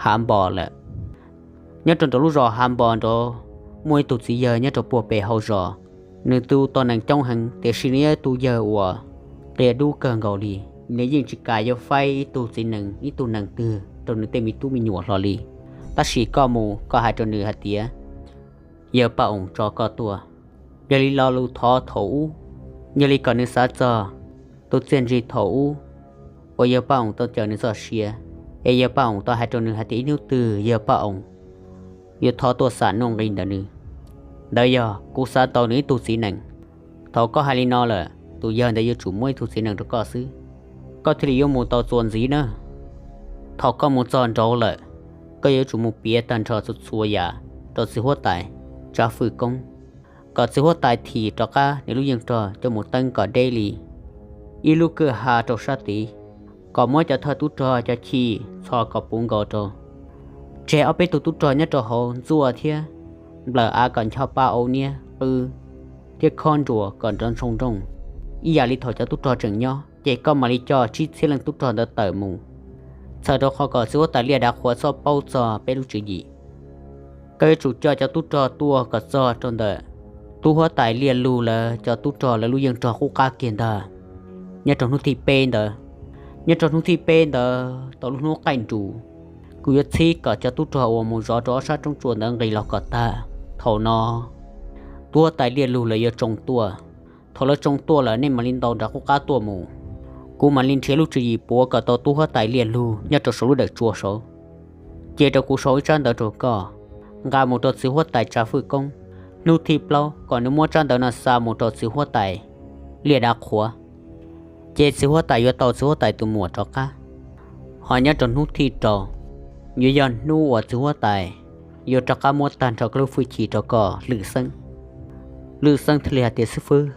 Hav Npo lawm. Nyob rau nraum lub zos Hav Npo nrad, muaj ib tug txiv yawg nyob rau puag pem hauv zos. Nws tu tau nees coob heev tiam sis nws yog ib tug yawg uas qia dub kawg nkaus li. Nws yeej tsis kam yuav faib ib tug txiv nees ib tug nees twg rau nws tej me tub me nyuam hlo li. Tab sis koj mus koj hais rau nws hais tias yawg Paj Oos tso koj tuaj. Yog li lo lus thov thaum ub, yog li kom nws xav txog tus txiaj ntsig thaum ub uas yawg Paj Oos tau cawm nws txoj sia, es yawg Paj Oos tau hais rau nws hais tias ib hnub twg yawg Paj Oos yuav thov tuaj xam nuj nqi ntawm nws. Ntawd yog kuv xav tau nws ib tug txiv nees. Thaum koj hais li no lawm, tus yawg ntawd yuav tsum muab ib tug txiv nees rau koj xwb, koj thiaj li yuav mus tau txuas ntxiv na. Thaum koj mus txog nraud lawm, koj yuav tsum mus piav tag nrho txhua txhua yam rau txiv huab tais Tsav Fwj Koob, kom txiv huab tais thim rov qab nws lub yeej rog coj mus teeb kom deb li ib lub kwj ha rau sab tid, kom muab cov thawj tub rog cov chim txhos kom puv nkaus rau, tseg ob peb tug tub rog nyob rau hauv ntxuaj thiab nplawm av kom ncho pa au niab qw thiab khob nruas kom nrov ntshoo nrooj, ib yam li thaum cov tub rog tseem nyob, ces koj mam li coj tsib txhiab leej tub rog ntawd tawm mus. Txhawm rau qhov kom txiv huab tais Liaj Dav Qhuav txhob paub txog peb lub tswv yim, koj yuav tsum coj cov tub rog tuaj kom txog rau ntawm tub huab tais Liaj Lug lawv cov tub rog lawv lub yeej rog qub qab kiag ntag. Nyob rau hnub thib peb ntawd, nyob rau hnub thib peb ntawd tau lub hnub qaij nrus, kuv yuav txhib kom cov tub rog uas mus zov rau ob sab roob tsua ntawd nqis los kom tag. Thaum no tub huab tais Liaj Lug lawv yuav tsoo tuaj. Thaum lawv tsoo tuaj lawm nej mam li ntaus nram qub qab tuaj mus. Kuv mam li nrhiav lub tswv yim puav kom tau tub huab tais Liaj Lug nyob rau saum lub dawm tsua saud. Cia rau kuv sau ib tsab ntawv rau koj, nqa mus rau txiv huab tais Tsav Fwj Koob. Hnub thib plaub kom nws muab tsab ntawv no xa mus rau txiv huab tais Liaj Dav Qhuav, ces txiv huab tais yuav tau txiv huab tais tus muam rov qab. Ho nyob rau hnub thib rau, yuav yog hnub uas txiv huab tais yuav rov qab muab tag nrho koj lub hwj chim rau koj Lwm Xeeb. Lwm Xeeb thiaj li hais tias, xib fwb,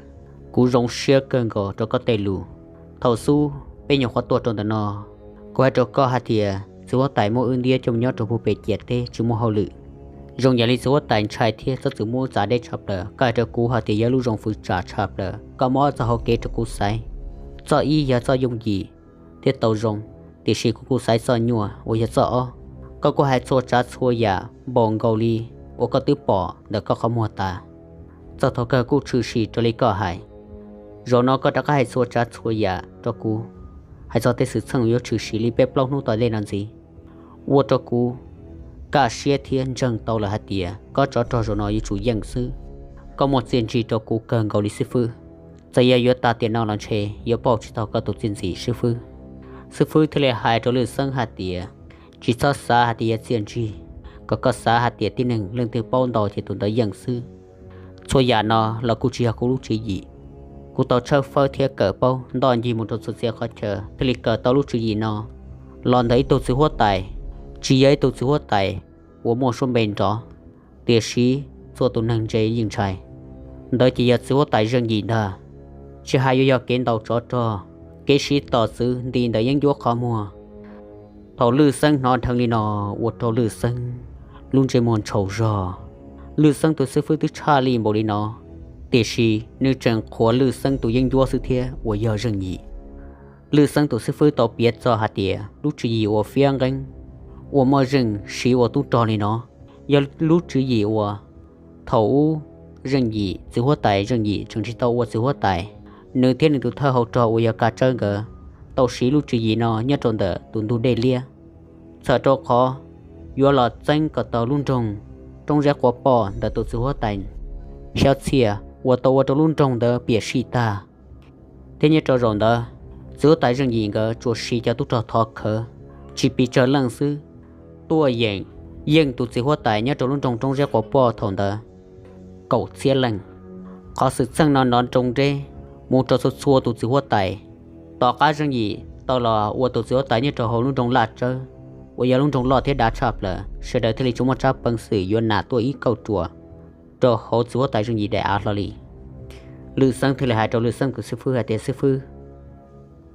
kuv zoo siab kawg nkaus rau koj tej lus. Thaum xub peb nyuam qhuav tuaj rau ntawm no, kuv hais rau koj hais tias txiv huab tais muab wb ntiab coj mus nyob rau puag pem ciam teb tsis muaj hauj lwm. Zoo yam li txiv huab tais ntshai thiab txhob txwm muab wb txav deb tshaj plaws. Koj hais rau kuv hais tias yog lub zoo fwv tsam tshaj plaws, koj muab ob txoj hau kev rau kuv xaiv. Txoj ib yog txoj yooj yim thiab tau zoo, tiam sis kuv kuj xaiv txoj nyuaj uas yog txoj ob. Koj kuj hais txhua tsav txhua yam npaum nkaus li uas koj twb pom ntawm koj qhov muag tas. Txog thaum kawg kuj tshwm sim raws li koj hais. Zaum no koj rov qab hais txhua tsav txhua yam rau kuv, hais txog tej xwm txheej yuav tshwm sim li peb plaub hnub tom ntej no ntxiv, ua rau kuv kaj siab thiab ntseeg tau lawm hais tias koj tsov rog zaum no yuav tsum yeej xwb. Koj muaj txiaj ntsig rau kuv kawg nkaus li xib fwb. Txawm yog yuav tas tiam no los ntshe yuav pauj tsis tau koj tus txiaj ntsig xib fwb. Xib fwb thiaj li hais rau Lwm Xeeb hais tias, tsis txhob xav hais tias yog txiaj ntsig, kom koj xav hais tias tib neeg leej twg paub ntau ces tus ntawd yeej xwb. Txhua yam no los kuj tsis yog kuv lub tswv yim. Kuv tau tshawb fawb thiab kawm paub ntoj ncig mus rau txhua txhia qhov chaw thiaj li kawm tau lub tswv yim no. Los ntawm ib tug txiv huab tais, tsis yog ib tug txiv huab tais uas muaj suab npe nrov, tiam sis txhua tus neeg ntse yeej ntshai. Ntawd ces yog txiv huab tais Zeej Yim ntag. Tsis hais yuav yog kev ntaus tsov rog, kev siv tom txwv nti ntawm yeeb ncuab qhov muag. Thaum Lwm Xeeb hnov dheev li no, ua rau Lwm Xeeb lub ntsej muag ntshau zog. Lwm Xeeb tus xib fwb twb tshaj li npaum li no, tiam sis nws tseem qhuas Lwm Xeeb tus yeeb ncuab xwb thiab uas yog Zeej Yim. Lwm Xeeb tus xib fwb tau piav txog hais tias lub tswv yim uas fiab nqeeb uas muaj Zeej siv ua tub rog li no, yog lub tswv yim uas thaum ub Zeej Yim, txiv huab tais Zeej Yim tseem tsis tau ua txiv huab tais, nws thiab nws tus thawj hauv rog uas yog Kav Tsawb nkawd tau siv lub tswv yim no nyob rau ntawm tus ntug dej liab. Txhawm rau qhov yuav los txeeb kom tau lub nroog Roob Zeb Quav Poj ntawm tus txiv huab tais Xyob Txhiaj uas tau ua rau lub nroog ntawd piam sij tag. Thiab nyob rau zaum ntawd, txiv huab tais Zeej Yim nkawd tsuas siv cov tub rog thov khawv, tsis pes tsawg leej xwb, tuaj yeem yeej tus txiv huab tais nyob rau lub nroog Roob Zeb Quav Poj thaum ntawd kaum txhiab leej. Qhov xwm txheej no nrov nroo nreb mus rau txhua txhua tus txiv huab tais. Tom qab Zeej Yim tau los ua tus txiv huab tais nyob rau hauv lub nroog Laj Tsawb, uas yog lub nroog loj thiab dav tshaj plaws, sawv daws thiaj li tsuas muaj tsab peev xwm yuav nam tuaj ib kauj ruam rau hauv txiv huab tais Zeej Yim daim av hlo li. Lwm Xeeb thiaj li hais rau Lwm Xeeb tus xib fwb hais tias, xib fwb,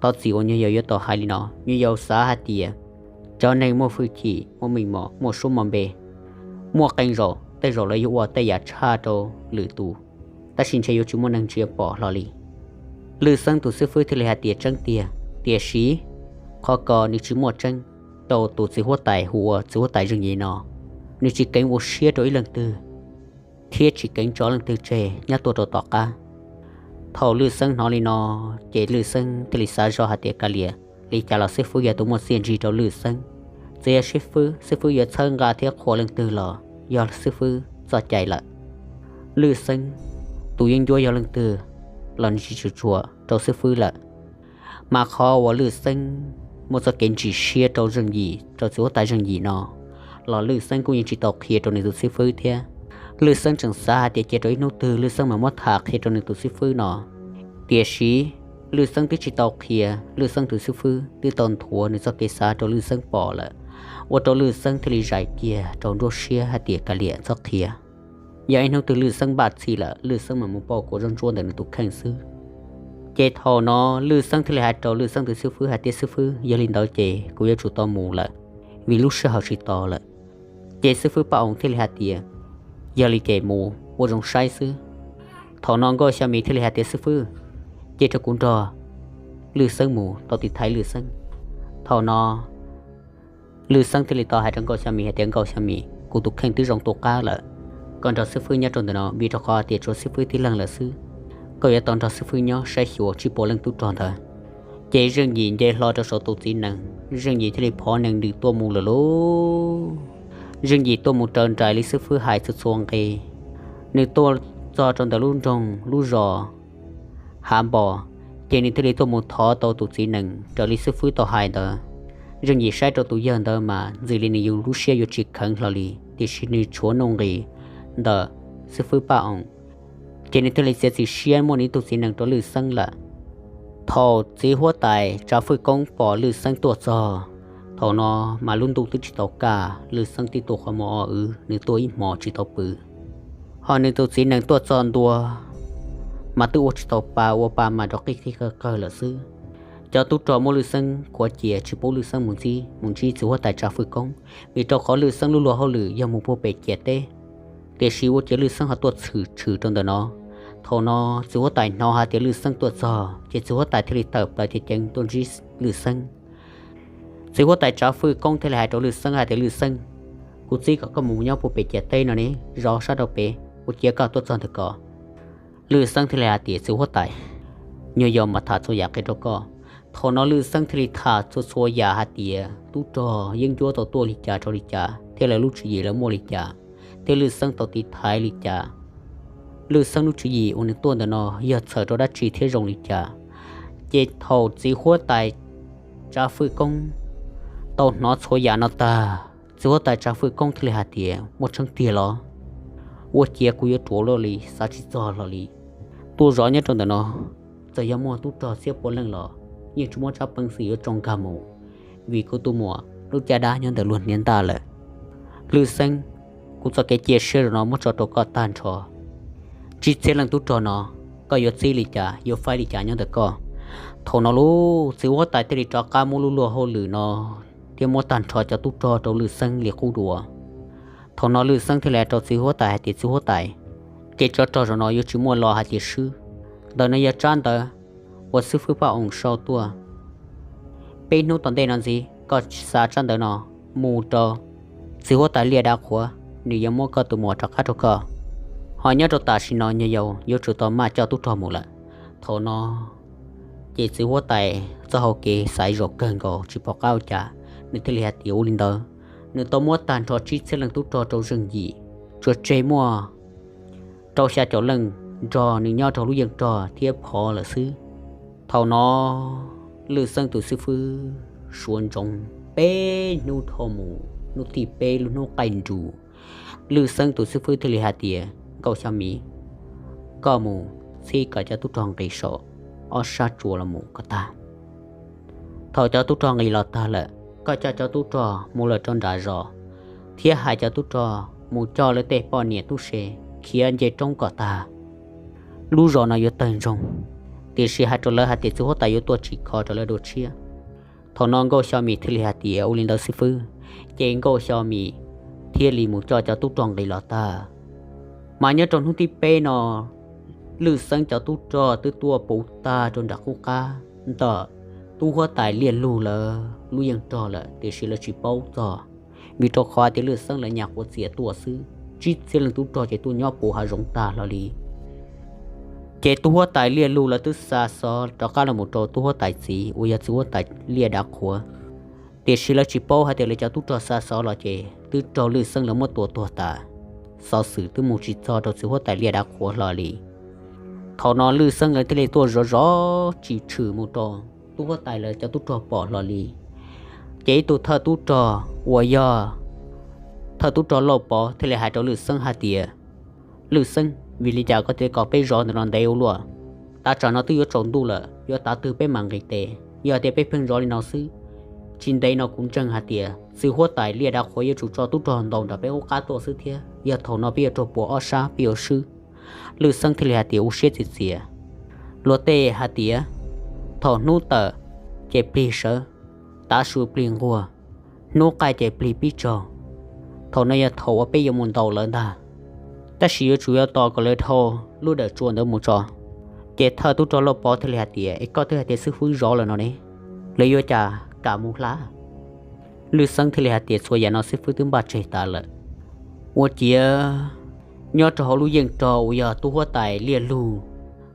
thov txim uas nyuag yaus yuav tau hais li no, nyuag yaus xav hais tias cov neeg muaj hwj chim, muaj meej mom, muaj suab muaj npe, muaj qee zaum tej zaum lawv yuav ua tej yam tshaj rau lwm tus, tab sis ntshe yuav tsis muaj neeg ntsia pom hlo li. Lwj Xeeb tus xib fwb thiaj li hais tias tseeb tiag, tiam sis qhov ko nws tsis muaj tseeb rau tus txiv huab tais hu ua txiv huab tais Zeej Yim no. Nws tsis keev ua siab rau ib leej twg thiab tsis keev tso leej twg tseg nyob tuaj rau tom qab. Thaum Lwj Xeeb hnov li no, ces Lwj Xeeb thiaj li xav zoj hais tias kav liam, li cas los xib fwb yog tus muaj txiaj ntsig rau Lwj Xeeb. Txawm yog xib fwb, xib fwb yuav txhawb nqa thiab qhuas leej twg los yog xib fwb txoj cai lawm. Lwj Xeeb tus yeeb ncuab yog leej twg los nws tsis tshua tshua rau xib fwb lawm. Mas qhov uas Lwj Xeeb muaj txoj kev ntsim siab rau Zeej Yim, rau txiv huab tais Zeej Yim no los Lwj Xeeb kuj yeej tsis tau qhia rau nws tus xib fwb thiab. Lwj Xeeb tseem xav hais tias cia rau ib hnub twg Lwj Xeeb mam muab tham qhia rau nws tus xib fwb no. Tiam sis Lwj Xeeb twb tsis tau qhia, Lwj Xeeb tus xib fwb twb tau nthuav nws txoj kev xav rau Lwj Xeeb pom lawm, ua rau Lwj Xeeb thiaj li zais kiag rau nruab siab hais tias kav liam txhob qhia. Yog ib hnub twg Lwj Xeeb npaj txhij lawm, Lwj Xeeb mam mus pauj kuv zoj ntsuab ntawm nws tus kheej xwb. Ces thaum no Lwj Xeeb thiaj li hais rau Lwj Xeeb tus xib fwb hais tias xib fwb, yog li ntawd ces kuv yuav tsum tau mus lawm, vim lub sij hawm tsis tos lawm. Ces xib fwb Paj Oos thiaj li hais tias yog li ces mus ua zoo saib xwb. Thaum no Nkauj Xya Mis thiaj li hais tias xib fwb, cia rau kuv nrog Lwj Xeeb mus tau tiv thaiv Lwj Xeeb. Thaum no Lwj Xeeb thiaj li tau hais rau Nkauj Xya Mis hais tias Nkauj Xya Mis, kuv tus kheej twb zoo tu qab lawm, koj nrog xib fwb nyob rau ntawm no vim rau qhov tias tshuav xib fwb tib leeg lawm xwb. Koj yuav tau nrog xib fwb nyob saib xyuas tsib puas leej tub rog ntawd. Ces Zeej Yim nce hlo rau saum tus txiv nees, Zeej Yim thiaj li phov nees nws tuaj mus lawm lauj. Zeej Yim tuaj mus raws nraim li xib fwb hais txhua txhua nqe. Nws tuaj txog rau ntawm lub nroog lub zos Hav Npos, ces nws thiaj li tuaj mus thov tau tus txiv nees raws li xib fwb tau hais ntawd. Zeej Yim saib rau tus yawg ntawd mas ntxim li nws yus lub siab yuav tsis kheev hlo li, tiam sis nws tshuav nuj nqis ntawm xib fwb Paj Oos, ces nws thiaj li txiav txim siab muab nws tus txiv nees rau Lwj Xeeb lawm. Thaum txiv huab tais Tsav Fwj Koob pom Lwj Xeeb tuaj txog, thaum no mas lub ntuj twb tsis tau kaj, Lwj Xeeb tib tug qhov muag o wv, nws tuaj ib hmos tsis tau pw. Ho nws tus txiv nees tuaj txog ntua mas twb ua tsis tau pa, ua pa mas rov qij qig qawg qawg lawm xwb. Cov tub rog muab Lwj Xeeb khuav cia tsis pub Lwj Xeeb mus ntsib, mus ntsib txiv huab tais Tsav Fwj Koob, vim rau qhov Lwj Xeeb lub luag hauj lwm yog mus puag pem ciam teb. Tiam sis ua ciav Lwj Xeeb ho tuaj tshwm tshwm rau ntawm no. Thaum no txiv huab tais hnov hais tias Lwj Xeeb tuaj txog, ces txiv huab tais thiaj li tawm plaws ceev ceev tuaj ntsib Lwj Xeeb. Txiv huab tais Tsav Fwj Koob thiaj li hais rau Lwj Xeeb hais tias Lwj Xeeb, kuv txib kom koj mus nyob puag pem ciam teb no ne, zov sab rau pem, ua ciav koj tuaj txog ntawm ko. Lwj Xeeb thiaj li hais tias txiv huab tais, nyuag yaus mam tham txhua yam qhia rau koj. Thaum no Lwj Xeeb thiaj li tham txhua txhua yam hais tias tub rog yeeb ncuab tau tuaj li cas rau li cas thiab lawv lub tswv yim lawv muaj li cas, thiab Lwj Xeeb tau tiv thaiv li cas. Lwj Xeeb lub tswv yim uas nws tuaj ntawm no yog txhawm rau dab tsi thiab zoo li cas. Ces thaum txiv huab tais Tsav Fwj Koob tau hnov txhua yam no tag, txiv huab tais Tsav Fwj Koob thiaj li hais tias muaj tseeb tiag los? Ua ciav kuv yuav ruam luaj li xav tsis txog hlo li. Tuaj zov nyob rau ntawm no, txawm yog muaj tub rog txhiab pua leej los yeej tsis muaj tsab peev xwm yuav tsoo nkag mus, vim kuv tus muam lub caj dab nyob ntawm luag hniav ntaj lawm. Lwj Xeeb, kuv txoj kev cia siab rau no muab tso rau koj tag nrho. Tsib txhiab leej tub rog no, koj yuav txib li cas yuav faib li cas nyob ntawm koj. Thaum no lub txiv huab tais thiaj li rov qab muab lub luag hauj lwm no thiab muab tag nrho cov tub rog rau Lwj Xeeb li qub dua. Thaum no Lwj Xeeb thiaj li hais rau txiv huab tais hais tias txiv huab tais, kev tsov rog zaum no yuav tsis muaj lo hais tias swb. Ntawm no yog tsab ntawv uas xib fwb Paj Oos sau tuaj. Peb hnub tom ntej no ntxiv koj xa tsab ntawv no mus rau txiv huab tais Liaj Dav Qhuav, nws yuav muab koj tus muam rov qab rau koj. Ho nyob rau tam sim no nyuag yaus yuav tsum tau maj coj tub rog mus lawm. Thaum no ces txiv huab tais txoj hau kev xaiv zom kawg nkaus tsis pom qab ua cas, nws thiaj li hais tias ua li ntawd. Nws tau muab tag nrho tsib txhiab leej tub rog rau Zeej Yim, tsuas tseg muaj rau xya caum leej nrog nws nyob rau lub yeej rog thiab phov lawm xwb. Thaum no Lwj Xeeb tus xib fwb suav ntsoov peb hnub dhau mus, hnub thib peb lub hnub qaij nrus, Lwj Xeeb tus xib fwb thiaj li hais tias Nkauj Xyooj Mim, koj mus txhib kom cov tub rog nqis saum ob sab tsua los mus kom tag. Thaum cov tub rog nqis los tag lawm, koj coj cov tub rog mus lawm rau nram zos, thiab hais cov tub rog mus coj lawv tej poj niam tub se khiav nce roob kom tag. Lub zos no yuav tawg ntsoog, tiam sis hais rau lawv hais tias txiv huab tais yuav tuaj tsim kho rau lawv dua tshiab. Thaum no Nkauj Xyooj Mim thiaj li hais tias ua li ntawd xib fwb, ces Nkauj Xyooj Mim thiaj li mus coj cov tub rog nqis los tag. Mas nyob rau hnub thib peb no, Lwj Xeeb cov tub rog twb tuaj puv tag rau nram qub qab ntawm tub huab tais Liaj Lug lawv lub yeej rog lawm, tiam sis lawv tsis paub txog, vim rau qhov tias Lwj Xeeb lawv nyas quav txias tuaj xwb, tsib txhiab leej tub rog ces tuaj nyob puv hav zoov tag hlo li. Ces tub huab tais Liaj Lug lawv twb xa xov rov qab los mus rau tub huab tais txiv uas yog txiv huab tais Liaj Dav Qhuav, tiam sis lawv tsis paub hais tias lawv cov tub rog xa xov los ces twb raug Lwj Xeeb lawv muab tua tuag tas. Xov xwm twb mus tsis txog rau txiv huab tais Liaj Dav Qhuav hlo li. Thaum no Lwj Xeeb lawv thiaj li tuaj zov zov tsis tshwm mus rau tub huab tais lawv cov tub rog pom hlo li. Ces ib tug thawj tub rog uas yog thawj tub rog Lauj Pov thiaj li hais rau Lwj Xeeb hais tias, Lwj Xeeb, vim li cas koj thiaj kom peb zov ntawm no ntev ua luaj? Tav tsam no twb yuav tsaus ntuj lawm, yuav tav twg peb mam nqis tes? Yog tias peb pheej zov li no xwb, tsis ntev no kuv ntseeg hais tias txiv huab tais Liaj Dav Qhuav yuav tsum tso tub rog ntaus nram peb qub qab tuaj xwb thiab, yog thaum no peb yuav raug puas ob sab, peb yuav swb. Lwj Xeeb thiaj li hais tias, Ua siab txias txias. Luag tej hais tias, thaum hnub tawm ces plig sawv, tav su plig nquag, hnub qaij ces plig pib tsaug. Thaum no yog thaum uas peb yuav mus ntaus lawv ntag, tab sis yuav tsum yog tos kom lawv dhau lub dawm tsua ntawd mus tso. Ces thawj tub rog Lauj Pov thiaj li hais tias, Es koj twb hais tias xib fwb zov lawm no ne, lawv yuav cas kam mus hla? Lwj Xeeb thiaj li hais tias, Txhua yam no xib fwb twb npaj tseg tas lawm. Ua ciav nyob rau hauv lub yeej rog uas yog tub huab tais Liaj Lug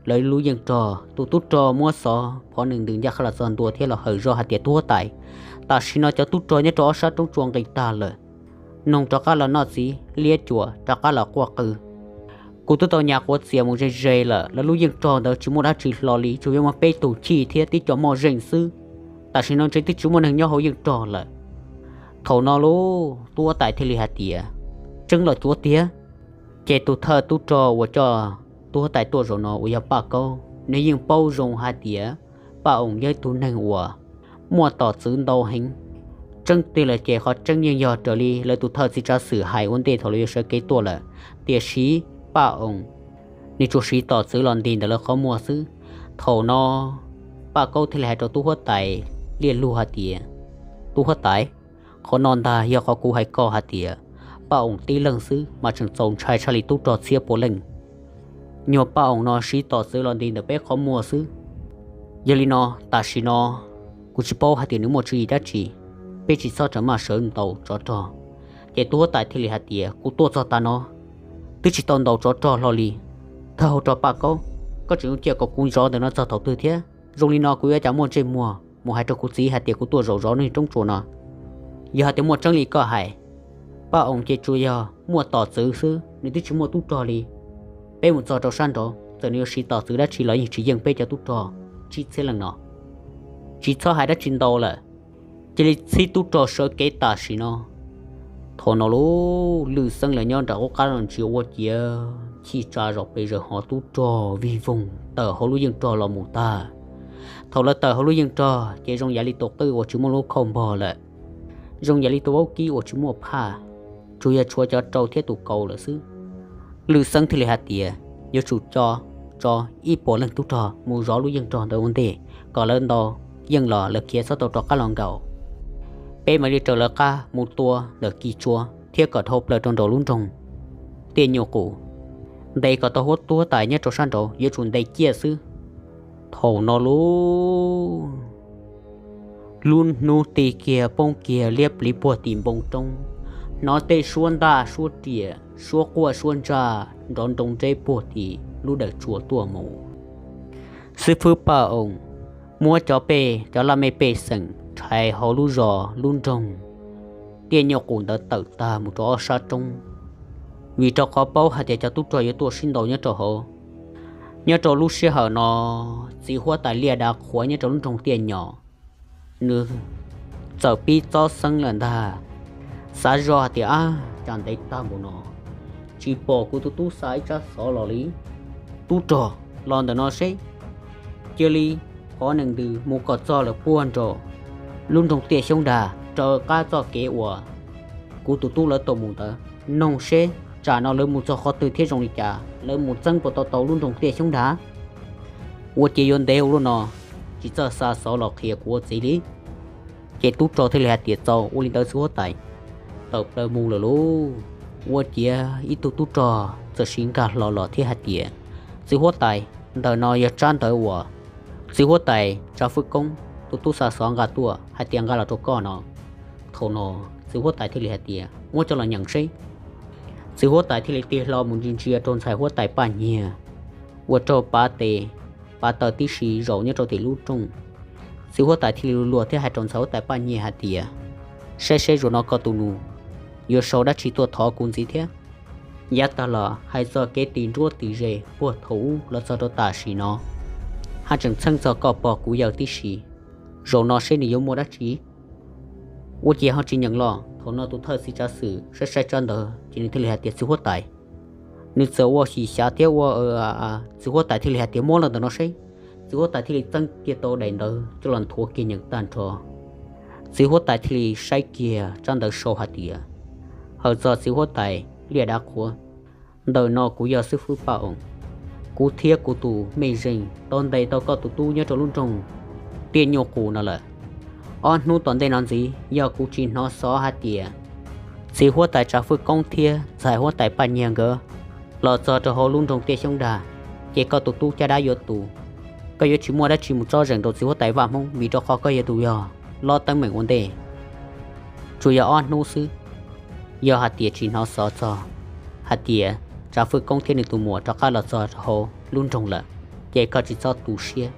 lawv lub yeej rog, tus tub rog muab xov phov nees ntws ncaj qha los txog ntua thiab los hawm zog hais tias, Tub huab tais, tam sim no cov tub rog nyob rau ob sab roob tsua nqis tag lawm, noog rov qab los noj txiv, liab cuam rov qab los quaj qw. Kuv twb tau nyas quav txias mus ze ze lawm, lawv lub yeej rog ntawd tsis muaj dab tsi hlo li, tsuas yog muaj peb tug chij thiab tib co moj zeej xwb. Tam sim no ntshe twb tsis muaj neeg nyob hauv yeej rog lawm. Thaum no lub tub huab tais thiaj li hais tias, Tseeb los cuav tiag? Ces tus thawj tub rog uas coj tub huab tais tuaj zaum no uas yog Paj Kaub, nws yeej paub zoo hais tias Paj Oos yog ib tug neeg uas muaj tos txwv ntau heev. Tseeb tiag lawm ces qhov tseeb yeej yog raws li lawv tus thawj txiv tsav xwm hais ua ntej thaum lawv yuav sawv kev tuaj lawm, tiam sis Paj Oos nws tsuas siv tos txwv los nti ntawm lawv qhov muag xwb. Thaum no Paj Kaub thiaj li hais rau tub huab tais Liaj Lug hais tias, Tub huab tais, qhov no ntag yog qhov kuv hais koj hais tias Paj Oos tib leeg xwb mas tseem txaus ntshai tshaj li tub rog txhiab pua leej. Nyuag Paj Oos no siv tos txwv los nti ntawm peb qhov muag xwb. Yog li no, tam sim no kuv tsis paub hais tias nws muaj tswv yim dab tsi, peb tsis txhob rawm maj sawv ntaus tsov rog. Ces tub huab tais thiaj li hais tias, Kuv tuaj txog tas no twb tsis tau ntaus tsov rog hlo li. Thawj hauv rog Paj Kaub, koj tseem yuav cia kom kuv zov ntawm no txog thaum twg thiab? Zoo li no kuv yuav cas muaj ntsej muag mus hais rau kuv txiv hais tias kuv tuaj zaum zov nej roob tsua no? Yog hais tias muaj tseeb li koj hais, Paj Oos ces tsuas yog muaj tos txwv xwb, nws twb tsis muaj tub rog li. Peb mus txog rau sab nraud, txawm nws yuav siv tos txwv dab tsi los yeej tsis yeej peb cov tub rog tsib txhiab leej no. Tsis txhob hais dab tsi ntau lawm, cia li txhib tub rog sawv kev tam sim no. Thaum no lub Lwj Xeeb lawv nyob nram qub qab no ntsia ua ciav chij tsa zom pes zaws hov tub rog vij voog tawm hauv lub yeej rog los mus tag. Thaum lawv tawm hauv lub yeej rog ces zoo yam li tus qwj uas tsis muaj lub khauj npog lawm, zoo yam li tus vaub kib uas tsis muaj phaj, tsuas yog tshuav cov rau thiab tus kaus lawm xwb. Lwj Xeeb thiaj li hais tias yuav tsum tso ib puas leej tub rog mus zov lub yeej rog ntawd ua ntej, kom lawv nto yeej los lawv khiav txhob tau rov qab los nkaum. Peb mam li raws lawv qab mus tua ntawm kis tsua thiab kom dhau plaws rau nraum lub nroog Tiaj Nyuj Qus, ntes kom tau huab tub huab tais nyob rau sab nraud, yuav tsum ntes ciaj xwb. Thaum no lub lub hnub ti kiag poob kiag liab pliv puag tim npoo roob, hnov tej suab ntaj suab riam, suab quaj suab ntsaj nrov nroo nreb puag tim lub dawm tsua tuaj mus. Xib fwb Paj Oos muab cov pej cov laj mej pej xeem rhais hauv lub zos lub nroog Tiaj Nyuj Qus ntawd tawm tag mus rau ob sab roob, vim rau qhov paub hais tias cov tub rog yuav tuaj sib ntaus nyob rau hauv. Nyob rau lub sij hawm no, txiv huab tais Liaj Dav Qhuav nyob rau lub nroog Tiaj Nyom, nws txawm pib txob xeeb lawm ntag, xav zoj hais tias, Ab, cas ntev tag npaum no tsis pom kuv tus tub xa ib tsab xov los li. Tub rog, los ntawm no seb. Cia li phov nees ntws mus kom txog lawm puag nraum lub nroog Tiaj Xyoob Dag, raws qab txoj kev uas kuv tus tub lawv tuaj mus ntawd, noog seb tsam no lawv mus txog qhov twg thiab zoo li cas, lawv mus txeeb puas tau tau lub nroog Tiaj Xyoob Dag. Ua ciav yuav ntev ua luaj no, tsis txawj xa xov los qhia kuv ua txiv li. Ces tub rog thiaj li hais tias, Txaus, ua li ntawd xwb huab tais. Tawm plaws mus lawm lauj. Ua ciav ib tug tub rog txawm siv nkag hlo los thiab hais tias, Txiv huab tais, ntawm no yog tsab ntawv uas txiv huab tais Tsav Fwj Koob tus tub xa xov nqa tuaj hais tias nqa los rau koj no. Thaum no txiv huab tais thiaj li hais tias muab coj los nyeem seb. Txiv huab tais thiaj li tig hlo mus ntsia ntsia rau ntxhais huab tais Paj Nyiag uas raug pav tes pav taw tib si zaum nyob rau tim lub rooj. Txiv huab tais thiaj li luag thiab hais rau ntxhais huab tais Paj Nyiag hais tias, saib seb zaum no koj tus nus yuav sau dab tsi tuaj thov kuv ntxiv thiab. Yav tag los hais txog kev tis nruab tis ze puag thaum ub los txog rau tam sim no, haj tseem txheej txog koj pog kuv yawg tib si. Zaum no seb nws yuav muaj dab tsi. Ua ciav ho tsis nyeem los. Thaum no tus thawj txiv tsav xwm saib saib tsab ntawv ces nws thiaj li hais tias, txiv huab tais, nws txawm ua xyim xyav thiab ua, txiv huab tais thiaj li hais tias muab los ntawm no seb. Txiv huab tais thiaj li txeeb kiag tau daim ntawv coj los nthuav kiag nyeem tag nrho. Txiv huab tais thiaj li saib kiag tsab ntawv sau hais tias, hawm txog txiv huab tais liaj dav qhuav, ntawm no kuv yog xib fwb Paj Oos, kuv thiab kuv tus mej zeej tau ntes tau koj tus tub nyob rau lub nroog Tiaj Nyuj Qus no lawm. Ob hnub tom ntej no ntxiv yog kuv tsis hnov xov hais tias txiv huab tais Tsav Fwj Koob thiab ntxhais huab tais Paj Nyiag nkawd los txog rau hauv lub nroog Tiaj Xyoob Dag, ces koj tus tub caj dab yuav tu. Koj yuav tsis muaj dab tsi mus tsob zeem rau txiv huab tais Vaj Hmoob vim rau qhov koj yog tus yog lob teeb meem ua ntej. Tsuas yog ob hnub xwb, yog hais tias tsis hnov xov txog hais tias Tsav Fwj Koob thiab nws tus muam rov qab los txog rau hauv lub nroog lawm, ces koj tsis txhob tu siab.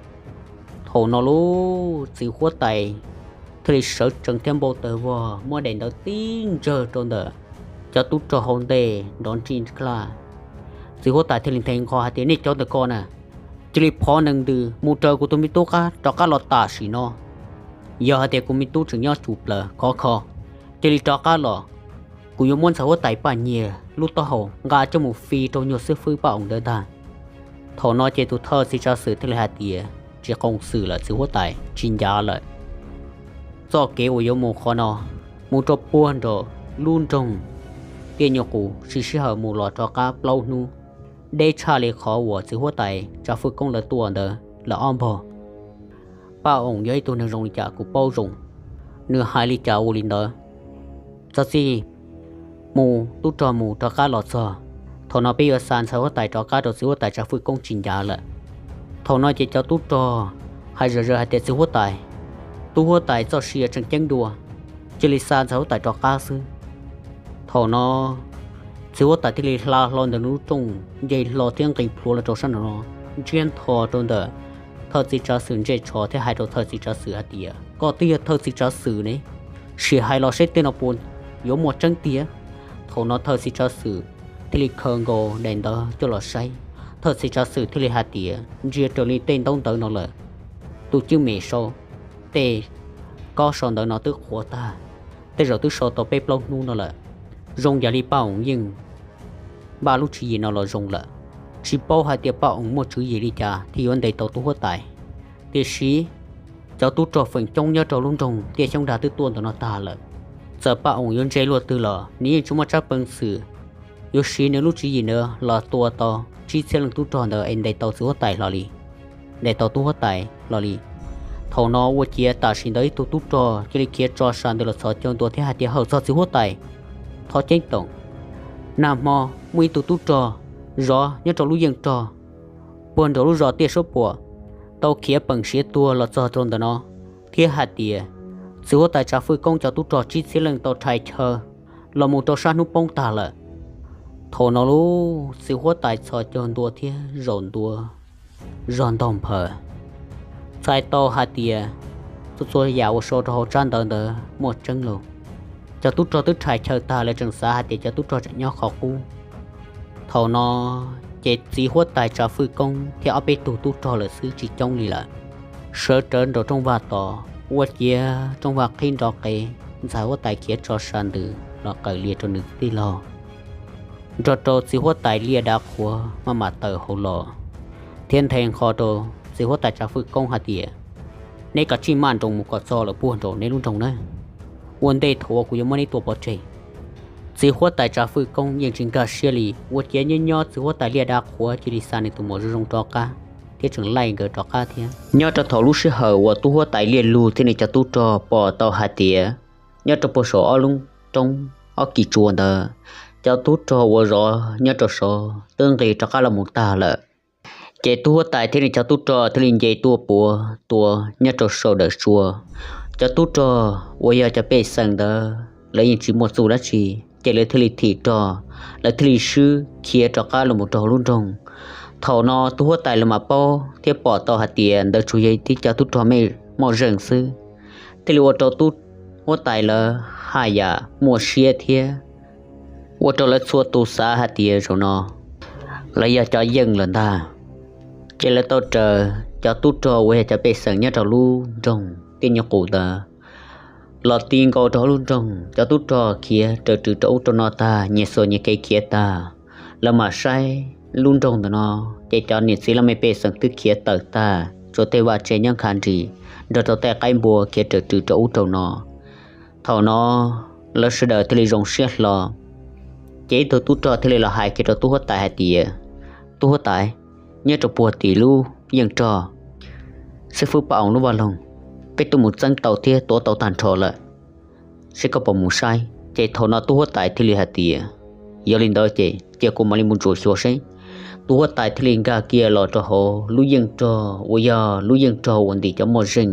Thaum no lub txiv huab tais thiaj li sawv tsees thiab npau taws vog muab daim ntawv tib ntsawg rau ntawm cov tub rog hauv ntej nrov nrij nklaj. Txiv huab tais thiaj li nthe nqho hais tias, nej cov ntawm ko na, cia li phov nees ntws mus raws kuv tus me tub qab rov qab los tam sim no. Yog hais tias kuv me tub tseem nyob tsum plaws khov kho, cia li rov qab los. Kuv yuav muab ntxhais huab tais Paj Nyiag lub taub hau nqa coj mus fi rau nyuag xib fwb Paj Oos ntawd ntag. Thaum no ces tus thawj txiv tsav xwm thiaj li hais tias, tsis qoos xwm lawm txiv huab tais, tsis ncav lawm. Txoj kev uas yuav mus qhov no, mus rau puag nram lub nroog Tiaj Nyuj Qus siv sij hawm mus los rov qab plaub hnub, deb tshaj li qhov uas txiv huab tais Tsav Fwj Koob lawv tuaj ntawd lawm ob npog. Paj Oos yog ib tug neeg zoo li cas kuv paub zoo, nws hais li cas ua li ntawd. Txog txij mus tub rog mus rov qab los txog, thaum no peb yuav xa ntxhais huab tais rov qab rau txiv huab tais Tsav Fwj Koob tsis ncav lawm. Thaum no ces cov tub rog hais zom zaws hais tias, txiv huab tais, tub huab tais txoj sia tseem ceeb dua, cia li xa ntxhais huab tais rov qab xwb. Thaum no txiv huab tais thiaj li hla hlo ntawm nws lub rooj nce hlo thiab nqis plhuav los rau sab nraum no, ntsiab ntho rau ntawm thawj txiv tsav xwm ntsej tsho thiab hais rau thawj txiv tsav xwm hais tias, koj twb yog thawj txiv tsav xwm ne, sim hais los seb tej no puas yuav muaj tseeb tiag. Thaum no thawj txiv tsav xwm thiaj li khaws nkaus daim ntawv coj los saib. Thawj txiv tsav xwm thiaj li hais tias, ntsia raws li tej ntaub ntawv no lawm, tus cwj mem sau tej kob sau ntawv no twb qhuav tag, tej zaum twb sau tau peb plaub hnub no lawm. Zoo yam li Paj Oos yeej npaj lub tswv yim no los zoo lawm. Tsis paub hais tias Paj Oos muaj tswv yim li cas thiaj yuav ntes tau tub huab tais, tiam sis cov tub rog feem coob nyob rau lub nroog Tiaj Xyoob Dag twb tuaj ntawm no tag lawm. Txawm Paj Oos yuav ntse luaj twg los nws yeej tsis muaj tsab peev xwm yuav siv nws lub tswv yim ntawd los tua tau tsib txhiab leej tub rog ntawd es ntes tau txiv huab tais hlo li, ntes tau tub huab tais hlo li. Thaum no ua ciav tam sim ntawd ib tug tub rog cia li khiav tso sa ntawd los txhos caug ntua thiab hais tias, hawm txog txiv huab tais, thov ceeb toom. Nag hmo muaj ib tug tub rog zov nyob rau lub yeej rog puag nraum lub zos Tiaj Suab Puam tau khiav peem siav tuag los txog rau ntawm no, thiab hais tias txiv huab tais Tsav Fwj Koob cov tub rog tsib txhiab leej tau rhais chaw los mus rau sab hnub poob tag lawm. Thaum no lub txiv huab tais txhos caug ntua thiab zaum ntua zog ntog nphaws, txhais tau hais tias txhua txhua yam uas sau rau hauv tsab ntawv ntawd muaj tseeb lauj. Cov tub rog twb rhais chaw tag lawv tseem xav hais tias cov tub rog tseem nyob qhov qub. Thaum no ces txiv huab tais Tsav Fwj Koob thiab ob peb tug tub rog lawm xwb tsis coob li lawm, sawv rawv nraum rooj vag tod, ua ciav rooj vag qhib nrov qev, ntxhais huab tais khiav tso sa ntws los qawm lias rau nws tij laug, nrog rau txiv huab tais liaj dav qhuav maj mam tawm hauv los, thiab nthe nqho rau txiv huab tais Tsav Fwj Koob hais tias, neb kav tsij maj nroos mus kom txog lawm puag nraum neb lub nroog na, ua ntej thaum uas kuv yuav muab neb tua pov tseg. Txiv huab tais Tsav Fwj Koob yeej tsis nkag siab li, ua ciav nyob nyob txiv huab tais liaj dav qhuav cia li xa nws tus muam zoo zoo rov qab thiab tseem laij nkawd rov qab thiab. Nyob rau thaum lub sij hawm uas tub huab tais liaj lug thiab nws cov tub rog pom tau hais tias nyob rau puag saum ob lub roob ob kis tsua ntawd, cov tub rog uas zov nyob rau saud twb nqis rov qab los mus tag lawm. Ces tub huab tais thiab nws cov tub rog thiaj li nce tuaj puav tua nyob rau saum daws tsua. Cov tub rog uas yog cov pej xeem ntawd lawv yeej tsis muaj txuj dab tsi, ces lawv thiaj li thim rog, lawv thiaj li swb khiav rov qab los mus rau hauv lub nroog. Thaum no tub huab tais los mas paub thiab pom tau hais tias ntawd tsuas yog tib cov tub rog mej moj zeej xwb, thiaj li ua rau tub huab tais lawv haj yam muaj siab thiab ua rau lawv txhua tus xav hais tias zaum no lawv yog cov yeej lawm ntag. Ces lawv tau raws cov tub rog uas yog cov pej xeem nyob rau lub nroog Tiaj Nyuj Qus ntawd los ti nkaus rau hauv lub nroog. Cov tub rog khiav raws rwv rau ub rau no tag, nyias xuas nyias kev khiav tag, lawv mam saib lub nroog ntawm no, ces cov niam txiv laj mej pej xeem twb khiav tawm tag, tsuas tej vaj tse nyob nkhav nris nrog rau tej qaib npua khiav raws rwv rau ub rau no. Thaum no lawv sawv daws thiaj li zoo siab hlo. Ces ib tug tub rog thiaj li los hais kiag rau tub huab tais hais tias, Tub huab tais, nyob rau puag tim lub yeej rog xib fwb Paj Oos lub vaj loog, peb twb mus txeeb tau thiab tuav tau tag nrho lawm, seb koj puas mus saib. Ces thaum no tub huab tais thiaj li hais tias, Yog li ntawd ces cia kuv mam li mus ntsuam xyuas seb. Tub huab tais thiaj li nkag kiag los rau hauv lub yeej rog uas yog lub yeej rog uas ntim cov moj zeej.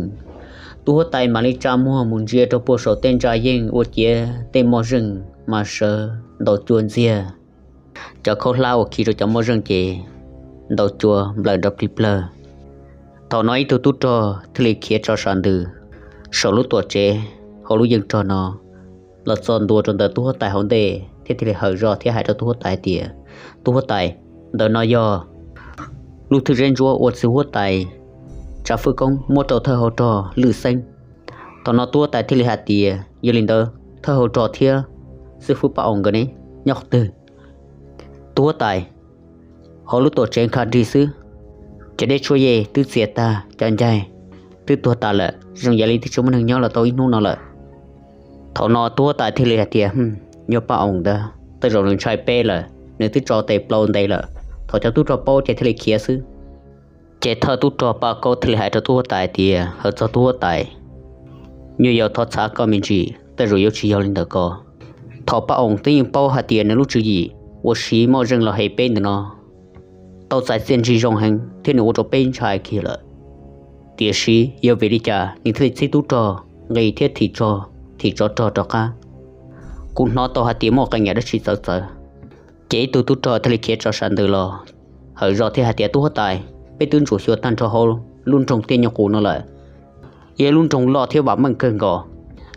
Tub huab tais mam li tsa muag mus ntsia rau puag saum tej ntsa yeej ua ciav tej moj zeej mas sawv ntaus cua ntxiag. Cov khaub hlab uas khi rau cov moj zeej ces ntaus cua nplawm nrov plig plawg. Thaum no ib tug tub rog thiaj li khiav tso sam ntws saum lub tuam tsev hauv lub yeej rog no los txog ntua rau ntawm tub huab tais hauv ntej thiab thiaj li hawm zog thiab hais rau tub huab tais hais tias, Tub huab tais, ntawm no yog lub thwj zeb ntsuab uas txiv huab tais Tsav Fwj Koob muab rau thawj hauv rog Lwj Xeeb. Thaum no tub huab tais thiaj li hais tias, Yog li ntawd thawj hauv rog thiab xib fwb Paj Oos nkawd ne, nyob qhov twg? Tub huab tais, hauv lub tuam tsev nkhav nrig xwb. Cov dej tshuaj yej twb txias tag, cov ncaig twb tuag tas lawm, zoo yam li twb tsis muaj neeg nyob los tau ib hnub no lawm. Thaum no tub huab tais thiaj li hais tias, Nyuag Paj Oos ntawd tej zaum nws ntshai peb lawm, nws twb tso tes plaws ntev lawm. Thaum cov tub rog paub ces thiaj li khiav xwb. Ces thawj tub rog Paj Kaub thiaj li hais rau tub huab tais tias, Hawm txog tub huab tais, nyuag yaus thov txhav koj me ntsis, tej zaum yuav tsis yog li ntawm ko. Thaum Paj Oos twb yeej paub hais tias nws lub tswv yim uas siv moj zeej los hem peb ntawm no tau txais txiaj ntsig zoo heev thiab nws ua rau peb ntshai kiag lawm. Tiam sis yog vim li cas nws thiaj li txib tub rog nqis thiab thim tsov rog rov qab? Kuv hnov tau hais tias muaj qee yam dab tsi txawv txawv. Ces ib tug tub rog thiaj li khiav tso sam ntws los hawm zog thiab hais tias, Tub huab tais, peb twb ntsuam xyuas tag nrho hauv lub nroog Tiaj Nyuj Qus no lawm. Yog lub nroog loj thiab vam meej kawg nkaus,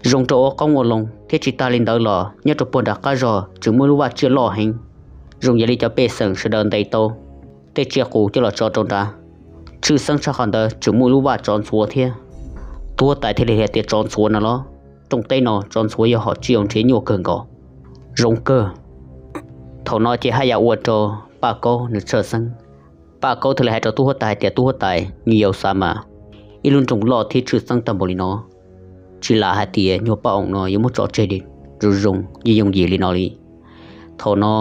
zoo rau ua qoob ua loo, thiab tsis tas li ntawd los nyob rau puag nram qab zog tseem muaj ib lub vaj tsiaj loj heev, zoo yam li cov pej xeem sawv daws ntes tau tej tsiaj qus coj los tso rau nrad. Tshwj xeeb tshaj qhov ntawd tseem muaj ib lub vaj tsov ntxhuav thiab. Tub huab tais thiaj li hais tias, Tsov ntxhuav no los? Rooj teb no tsov ntxhuav yog hom tsiaj uas nrhiav nyuaj kawg nkaus. Zoo kawg. Thaum no ces haj yam ua rau Paj Kaub nws tshwj xeeb. Paj Kaub thiaj li hais rau tub huab tais hais tias, Tub huab tais, nyuag yaus xav mas, ib lub nroog loj thiab tshwj xeeb tag npaum li no, tsis lam hais tias nyuag Paj Oos no yuav muab tso tseg li zoo zoo yooj yim li no li. Thaum no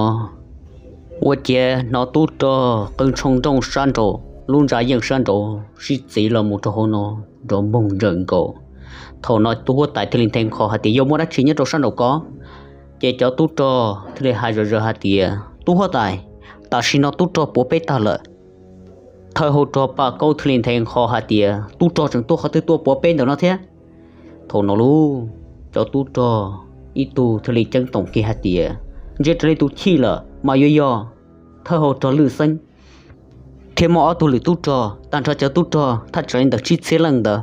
ua ciav hnov tub rog qw ntshoo nrooj sab nraud, lub ntsa yeej sab nraud sib txiv los mus rau hauv no nrov npoog ntsawm nkaus. Thaum no tub huab tais thiaj li nthe nqho hais tias, Yog muaj dab tsi nyob rau sab nraud ko? Ces cov tub rog thiaj li hais zom zaws hais tias, Tub huab tais, tam sim no tub rog puav peb tag lawm. Thawj hauv rog Paj Kaub thiaj li nthe nqho hais tias, Tub rog tseem tuaj qhov twg tuaj puav peb ntawm no thiab? Thaum no lauj, cov tub rog ib tug thiaj li ceeb toom kiag hais tias, Ntshe raws li tus chij lawm mas yuav yog thawj hauv rog Lwj Xeeb thiab muaj ob tug lwm tub rog, tag nrho cov tub rog thaj tsam li ntawm tsib txhiab leej ntawd.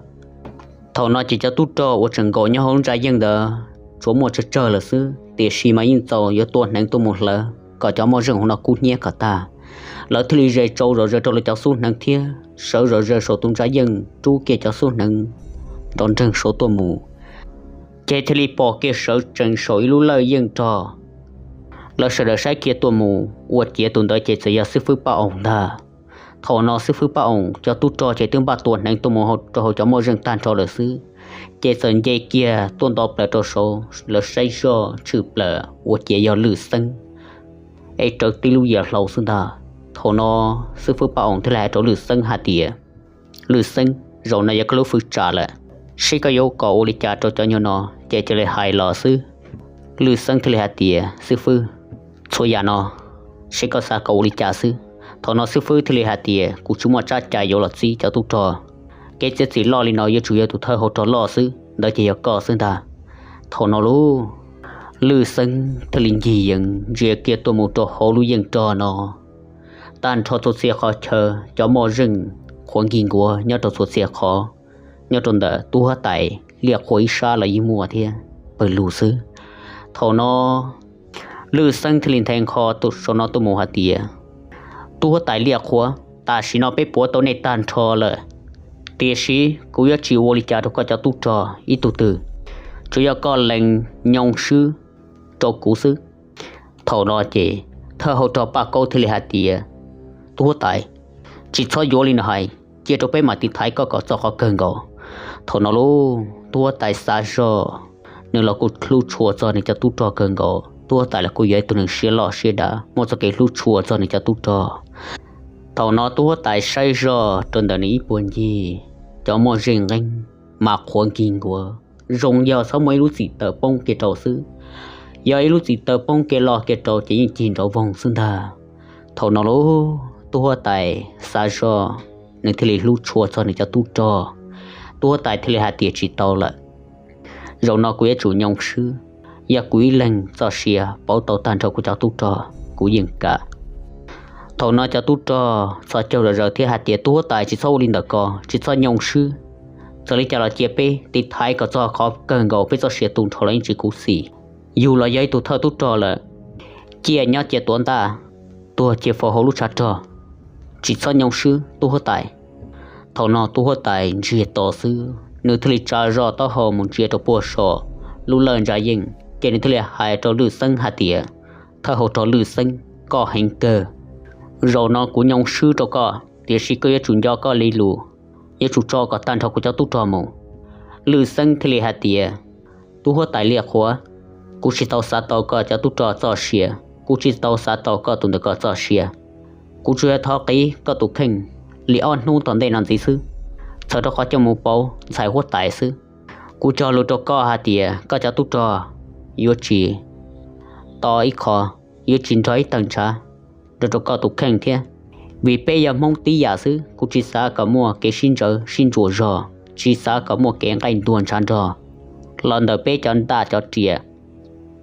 Thaum no ces cov tub rog uas tseem nkaum nyob hauv lub ntsa yeej ntawd tsuas muaj tsawg tsawg lawm xwb, tiam sis mas yeej txaus yuav tua hneev tuaj mus hlawv kom cov moj zeej hauv no kub hnyiab kom tag. Lawv thiaj li ze tsau zom zaws rau lawv cov xub hneev thiab sawv zom zaws saum tus ntsa yeej rub kiag cov xub hneev nrov nreeg saud tuaj mus. Ces thiaj li pom kiag sawv tsees saum ib lub lawj yeej rog. Lawv sawv daws saib kiag tuaj mus ua ciav tus ntawd ces txawm yog xib fwb Paj Oos ntag. Thaum no xib fwb Paj Oos cov tub rog ces twb npaj tua hneev tuaj mus rau hauv cov moj zeej tag nrho lawm xwb, ces txawm nce kiag tuaj nto plaws rau saud, lawv saib zoj tshwm plaws ua ciav yog Lwj Xeeb es rawv tib lub yias hlau xwb ntag. Thaum no xib fwb Paj Oos thiaj li hais rau Lwj Xeeb hais tias, Lwj Xeeb, zaum no yog koj lub fwv tsam lawm, seb koj yuav kom ua li cas rau cov nyuag no ces cia li hais los xwb. Lwj Xeeb thiaj li hais tias, Xib fwb, txhua yam no seb koj xav kom ua li cas xwb. Thaum no xib fwb thiaj li hais tias, kuv tsis muaj tsab cai yuav los txib cov tub rog. Kev txiav txim loj li no yuav tsum yog tus thawj hauv rog loj xwb, ntawd ces yog koj xwb ntag. Thaum no lauj, Lwj Xeeb thiaj li ncig yees ntsia kiag tuaj mus rau hauv lub yeej rog no. Tag nrho txhua txhia qhov chaw cov moj zeej qhuav nkig nkuav nyob rau txhua txhia qhov, nyob rau ntawm tub huab tais Liaj Qhua ib sab los yeej muaj thiab, pawg lug xwb. Thaum no Lwj Xeeb thiaj li nthe nqho saum no tuaj mus hais tias, tub huab tais Liaj Qhua, tam sim no peb puav tau nej tag nrho lawm, tiam sis kuv yuav tsis ua li cas rau koj cov tub rog ib tug twg, tsuas yog koj lees nyoo swb rau kuv xwb. Thaum no ces thawj hauv rog Paj Kaub thiaj li hais tias, tub huab tais, tsis txhob yuav li no hais, cia rau peb mam tiv thaiv koj kom txog qhov kawg nkaus. Thaum no lauj, tub huab tais xav zog, nws los kuj hlub tshua txog nws cov tub rog kawg nkaus. Tub huab tais los kuj yog ib tug neeg siab loj siab dav, muaj txoj kev hlub tshua txog nws cov tub rog. Thaum no tub huab tais saib zog rau ntawm nws ib puag ncig, cov moj zeej nqeeb mas qhuav nkig nkuav, zoo yog txhob muaj ib lub txim taws poob kiag rau xwb. Yog ib lub txim taws poob kiag loj kiag rau ces yeej cig nrov voog xwb ntag. Thaum no lauj, tub huab tais xav zog, nws thiaj li hlub tshua txog nws cov tub rog. Tub huab tais thiaj li hais tias, tsis tau lawm, zaum no kuv yuav tsum nyoo swb. Yog kuv ib leeg txoj sia pauv tau tag nrho kuv cov tub rog, kuv yeej kam. Thaum no cov tub rog txhos caug zom zaws thiab hais tias, tub huab tais, tsis txhob ua li ntawm ko, tsis txhob nyoo swb. Txawm li cas los cia peb tiv thaiv kom txog qhov kawg nkaus, peb txoj sia tu nrho los yeej tsis khuv xim. Yug los yog ib tug thawj tub rog lawm, cia nyob cia tuav ntaj, tuag cia faus hauv lub tshav rog, tsis txhob nyoo swb tub huab tais. Thaum no tub huab tais ntsiag to xwb, nws thiaj li tsa zog taub hau mus ntsia rau puag saum lub lawj ntsa yeej, ces nws thiaj li hais rau Lwj Xeeb hais tias, thawj hauv rog Lwj Xeeb, koj heev kawg. Zaum no kuv nyoo swb rau koj, tiam sis koj yuav tsum nco koj li lus, yuav tsum tso kom tag nrho kuv cov tub rog mus. Lwj Xeeb thiaj li hais tias, tub huab tais Liaj Qhua, kuv tsis tau xav tau koj cov tub rog txoj sia, kuv tsis tau xav tau koj tus ntawm ko txoj sia. Kuv tsuas yog thov qiv koj tus kheej li ob hnub tom ntej no ntxiv xwb, txhawm rau qhov coj mus pauv ntxhais huab tais xwb. Kuv cog lus rau koj hais tias koj cov tub rog yuav tsis to ib qho, yuav tsis nrog ib tawg ntshav nrog rau koj tus kheej thiab. Vim peb yog Hmoob tib yam xwb, kuv tsis xav kom muaj kev sib ntsawv sib ntsuas zog, tsis xav kom muaj kev nqaij ntuag ntshav nrog los ntawm peb cov ntaj cov riam.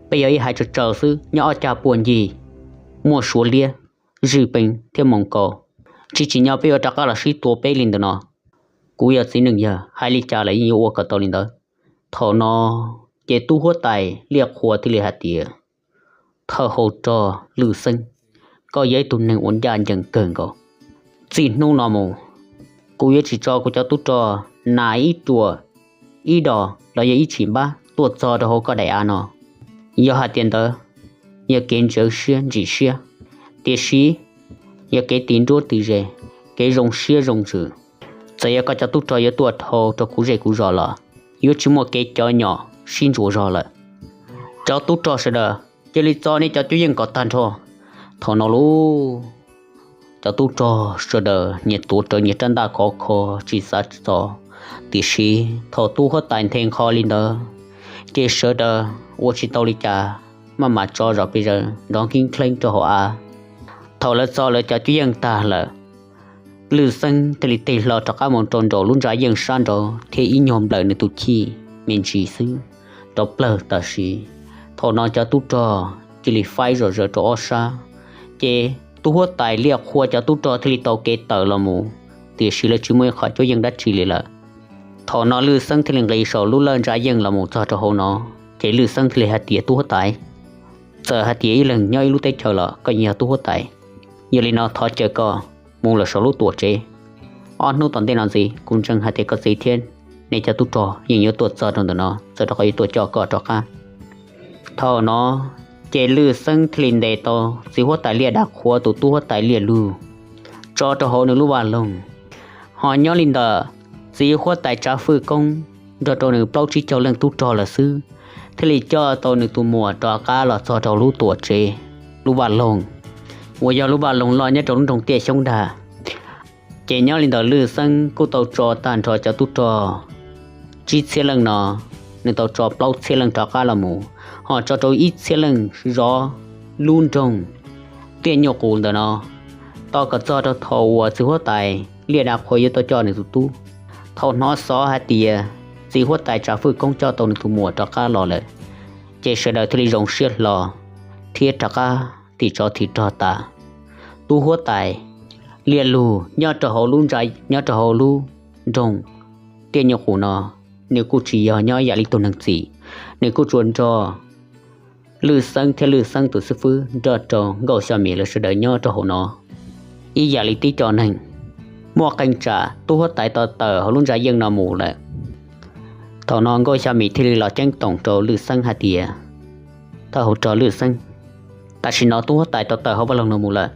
Peb yog ib haiv tsawg tsawg xwb, nyob ob cag puag ncig, muaj Suav liab, Zwj Pees thiab Moos Kaus. Tsis tsim nyog peb yuav rov qab los sib tua peb li ntawm no. Kuv yog txiv neej yawg, hais li cas los yeej yuav ua kom tau li ntawd. Thaum no ces tub huab tais Liaj Qhua thiaj li hais tias, thawj hauv rog Lwj Xeeb, koj yog ib tug neeg uas ncaj ncees kawg nkaus. Txij hnub no mus, kuv yuav tsis tso kuv cov tub rog nas ib ruam, ib dos los yog ib tshim npab tuaj txog rau hauv koj daim av no. Yog hais tias ntawd yog kev ntsawv siab ntsim siab, tiam sis yog kev ti nruab ti ze, kev zoo siab zoo ntsws. Txawm yog koj cov tub rog yuav tuaj dhau rau kuv zej kuv zos los yuav tsis muaj kev cov nyom sib ntsuas zog lawm. Cov tub rog sawv daws, cia li txo nej cov cuab yeej kom tag nrho. Thaum no lauj, cov tub rog sawv daws nyias tuav rawv nyias rab ntaj khov kho tsis xav txo. Tiam sis thaum tub huab tais nthe nqho li ntawd, ces sawv daws ua tsis tau li cas, maj mam tso zog pes zaws nrov nkeeb nkeeb rau hauv av. Thaum lawv txo lawv cov cuab yeej tag lawm, Lwj Xeeb thiaj li tig hlo rov qab mus rau nraum lub ntsa yeej sab nraud thiab ib nyuag nplawm nws tus chij me ntsis xwb rau plawg tam sim. Thaum no cov tub rog cia li faib zom zaws rau ob sab, ces tub huab tais Liaj Qhua cov tub rog thiaj li tau kev tawm los mus, tiam sis lawv tsis muaj ib qho cuab yeej dab tsi li lawm. Thaum no Lwj Xeeb thiaj li nqis saum lub lawj ntsa yeej los mus txog rau hauv no, ces Lwj Xeeb thiaj li hais tias, tub huab tais, txawm hais tias ib leeg nyob ib lub teb chaws los koj yeej yog tub huab tais. Yog li no thov caw koj mus lawm saum lub tuam tsev. Ob hnub tom ntej no ntxiv kuv ntseeg hais tias koj txiv thiab nej cov tub rog yeej yuav tuaj txog rau ntawm no, txawm rau qhov yuav tuaj coj koj rov qab. Thaum no ces Lwj Xeeb thiaj li ntes tau txiv huab tais Liaj Dav Qhua tus tub huab tais Liaj Lug tso rau hauv nws lub vaj loog. Ho nyob li ntawm txiv huab tais Tsav Fwj Koob nrog rau nws plaub tsib caug leej tub rog lawm xwb, thiaj li coj tau nws tus muam rov qab los txog rau lub tuam tsev, lub vaj loog uas yog lub vaj loog loj nyob rau lub nroog Tiaj Xyoob ntag. Ces nyob li ntawm Lwj Xeeb kuj tau tso tag nrho cov tub rog tsib txhiab leej no, nws tau tso plaub txhiab leej rov qab los mus, ho tso rau ib txhiab leej zov lub nroog Tiaj Nyuj Qus ntawm no. tos kom txog rau thaum uas txiv huab tais liaj dav qhuav yuav tuaj coj nws tus tub. Thaum hnov xov hais tias txiv huab tais tsav fwj koob coj tau nws tus muam rov qab los lawm, ces sawv daws thiaj li zoo siab hlo thiab rov qab thim tsov thim rog tas. Tub huab tais Liaj Lug nyob rau hauv lub ntsa, nyob rau hauv lub nroog Tiaj Nyuj Qus no, nws kuj tsis yog nyob ib yam li tug neeg txim, nws kuj tsuas nrog Lwj Xeeb thiab Lwj Xeeb tus xib fwb nrog rau Nkauj Xyo Mim lawv sawv daws nyob rau hauv no ib yam li tib co neeg. Muaj qee tsam tub huab tais tau tawm hauv lub ntsa yeej no mus lawm. Thaum no Nkauj Xyo Mim thiaj li los ceeb toom rau Lwj Xeeb hais tias, thawj hauv rog Lwj Xeeb, tam sim no tub huab tais tau tawm hauv vaj loog no mus lawm,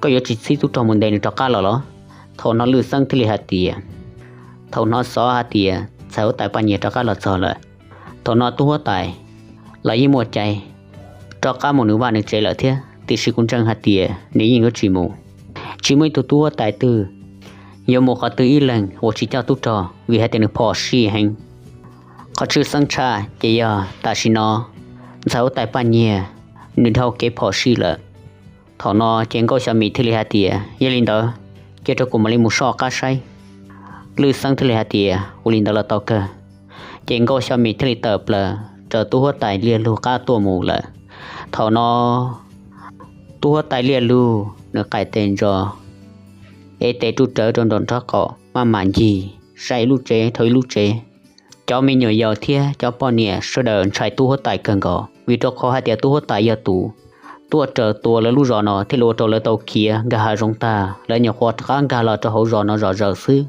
koj yuav tsis txib tub rog mus ntes nws rov qab los los? Thaum no Lwj Xeeb thiaj li hais tias, thaum hnov xov hais tias ntxhais huab tais Paj Nyiag rov qab los txog lawm, thaum no tub huab tais los yeej muaj cai rov qab mus nws vaj nws tsev lawm thiab, tiam sis kuv ntseeg hais tias nws yeej yuav tsis mus. Tsis muaj ib tug tub huab tais twg yuav mus qhov twg ib leeg uas tsis coj tub rog, vim hais tias nws phom sij heev. Qhov tshwj xeeb tshaj ces yog tam sim no ntxhais huab tais Paj Nyiag nws dhau kev phom sij lawm. Thaum no ces Nkauj Xyo Mim thiaj li hais tias, yog li ntawd, cia rau kuv mam li mus soj qab saib. Lwj Xeeb thiaj li hais tias, ua li ntawd los tau kawg. Ces Nkauj Xyo Mim thiaj li tawm plaws raws tub huab tais Liaj Lug qab tuaj mus lawm. Thaum no tub huab tais Liaj Lug nws qaim tes ntso, ev tes ruj rawv rau nraum nraub qaum, maj mam ncig saib ib lub tsev dhau ib lub tsev. Cov me nyuam yaus thiab cov poj niam sawv daws ntshai tub huab tais kawg nkaus, vim rau qhov hais tias tub huab tais yog tus tuaj raws tua lawv lub zos no thiaj li ua rau lawv tau khiav nkag hav zoov tag, lawv nyuam qhuav rov qab nkag los rau hauv zos no zom zaws xwb.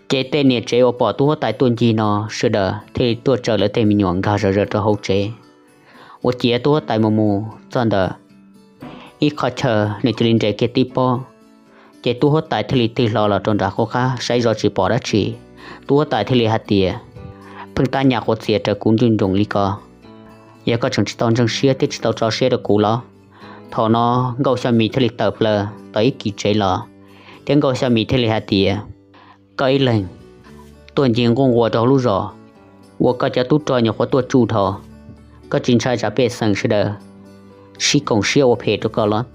Ces tej niam tsev uas pom tub huab tais tuaj ncig no sawv daws thiaj li tuaj raws lawv tej me nyuam nkag zom zaws rau hauv tsev. Ua ciav tub huab tais mus mus txog ntawm ib qho chaw, nws cia li nres kiag tib pob. Ces tub huab tais thiaj li tig hlo los rau nram qub qab saib zoj tsis pom dab tsi. Tub huab tais thiaj li hais tias, pheej tab nyam quav txiav raws kuv nruj nroos li ko, yog koj tseem tsis tau ntseeg siab thiab tsis tau tso siab rau kuv los? Thaum no Nkauj Xyo Mim thiaj li tawm plaws tau ib kis tsev los, thiab Nkauj Xyo Mim thiaj li hais tias, koj ib leeg tuaj ncig nquj nquas rau hauv lub zos, uas koj cov tub rog nyuam qhuav tuaj tsuj dhau, koj tsis ntshai tsam pej xeem sawv daws sib koom siab ua phem rau koj los?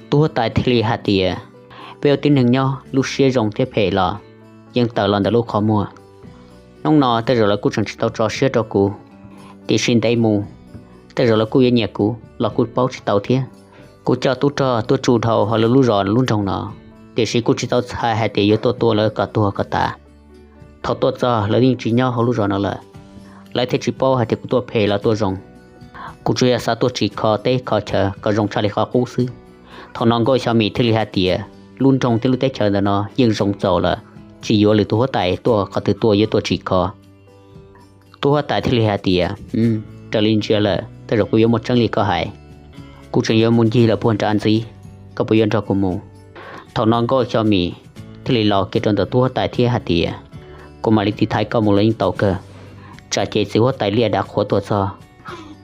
Tub huab tais thiaj li hais tias, peb ua tib neeg nyob lub siab zoo thiab phem los yeej tawm los ntawm lub qhov muag. Hnub no tej zaum lawv kuj tseem tsis tau tso siab rau kuv, tiam sis ntev mus tej zaum lawv kuj yuav nyiam kuv los kuj paub tsis tau thiab. Kuv coj tub rog tuaj tsuj dhau hauv lawv lub zos lub nroog no, tiam sis kuj tsis tau txhais hais tias yuav tuaj tua lawv kom tuag kom tas. Thaum tuaj txog lawv yeej tsis nyob hauv lub zos no lawm, lawv thiaj tsis paub hais tias kuv tuaj phem los tuaj zoo. Kuv tsuas yog xav tuaj tsim kho teb kho chaw kom zoo tshaj li qhov qub xwb. Thaum no Nkauj Xyo Mim thiaj li hais tias, lub nroog thiab lub teb chaws ntawm no yeej zoo txaus lawm, tsis yuav lwm tus huab tais tuaj qhov twg tuaj yuav tuaj tsim kho. Tub huab tais thiaj li hais tias, raws li ntsia lawm tej zaum kuj yuav muaj tseeb li koj hais. Kuv tseem yuav mus ncig lawm puag nrad ntxiv, koj puas yuav nrog kuv mus? Thaum no Nkauj Xyo Mim thiaj li los kiag rau ntawm tub huab tais thiab hais tias, kuv mam li tiv thaiv koj mus los yeej tau kawg. Tsam ces txiv huab tais liaj dav qhuav tuaj txog,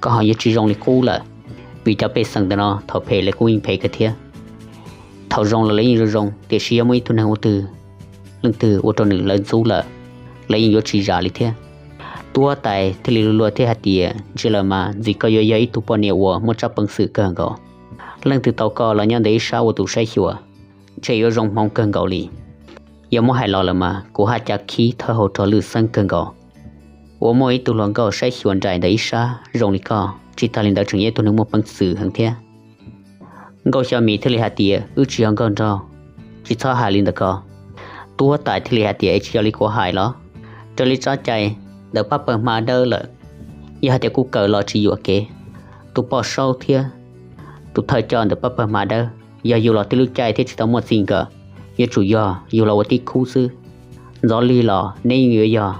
koj ho yuav tsis zoo li qub lawm, vim cov pej xeem ntawm no thaum phem lawv kuj yeej phem kawg thiab. Thaum zoo los lawv yeej zoo zoo, tiam sis yog muaj ib tug neeg ua twg, leej twg ua rau nws lawv ntxub lawm, lawv yeej yuav tsis zam li thiab. Tub huab tais thiaj li luag luag thiab hais tias, ntsia lawm mas ntxim koj yuav yog ib tug poj niam uas muaj tsab peev xwm kawg nkaus. Leej twg tau koj los nyob ntawm ib sab ua tus saib xyuas, ntshe yuav zoo hmoov kawg nkaus li. Yog muab hais los lawm mas kuv haj cas khib thawj hauv rog Lwj Xeeb kawg nkaus, uas muaj ib tug hluas nkauj saib xyuas nraim ntawm ib sab zoo li koj, tsis tag li ntawd tseem yog ib tug neeg muaj peev xwm heev thiab. Nkauj Xyo Mim thiaj li hais tias, wb tsis yog nkauj nraug, tsis txhob hais li ntawd ko. Tub huab tais thiaj li hais tias, es tsis yog li kuv hais los? Raws li tsab cai ntawm pab pawg hma dawb lawm, yog hais tias kuv kawm los tsis yuam kev, tus poj saub thiab tus thawj coj ntawm pab pawg hma dawb, yog yus los tib lub caij thiab tsis tau muaj txij nkawm, yuav tsum yog yus los ua tib khub xwb. Ntxov lig los neb yeej yuav yog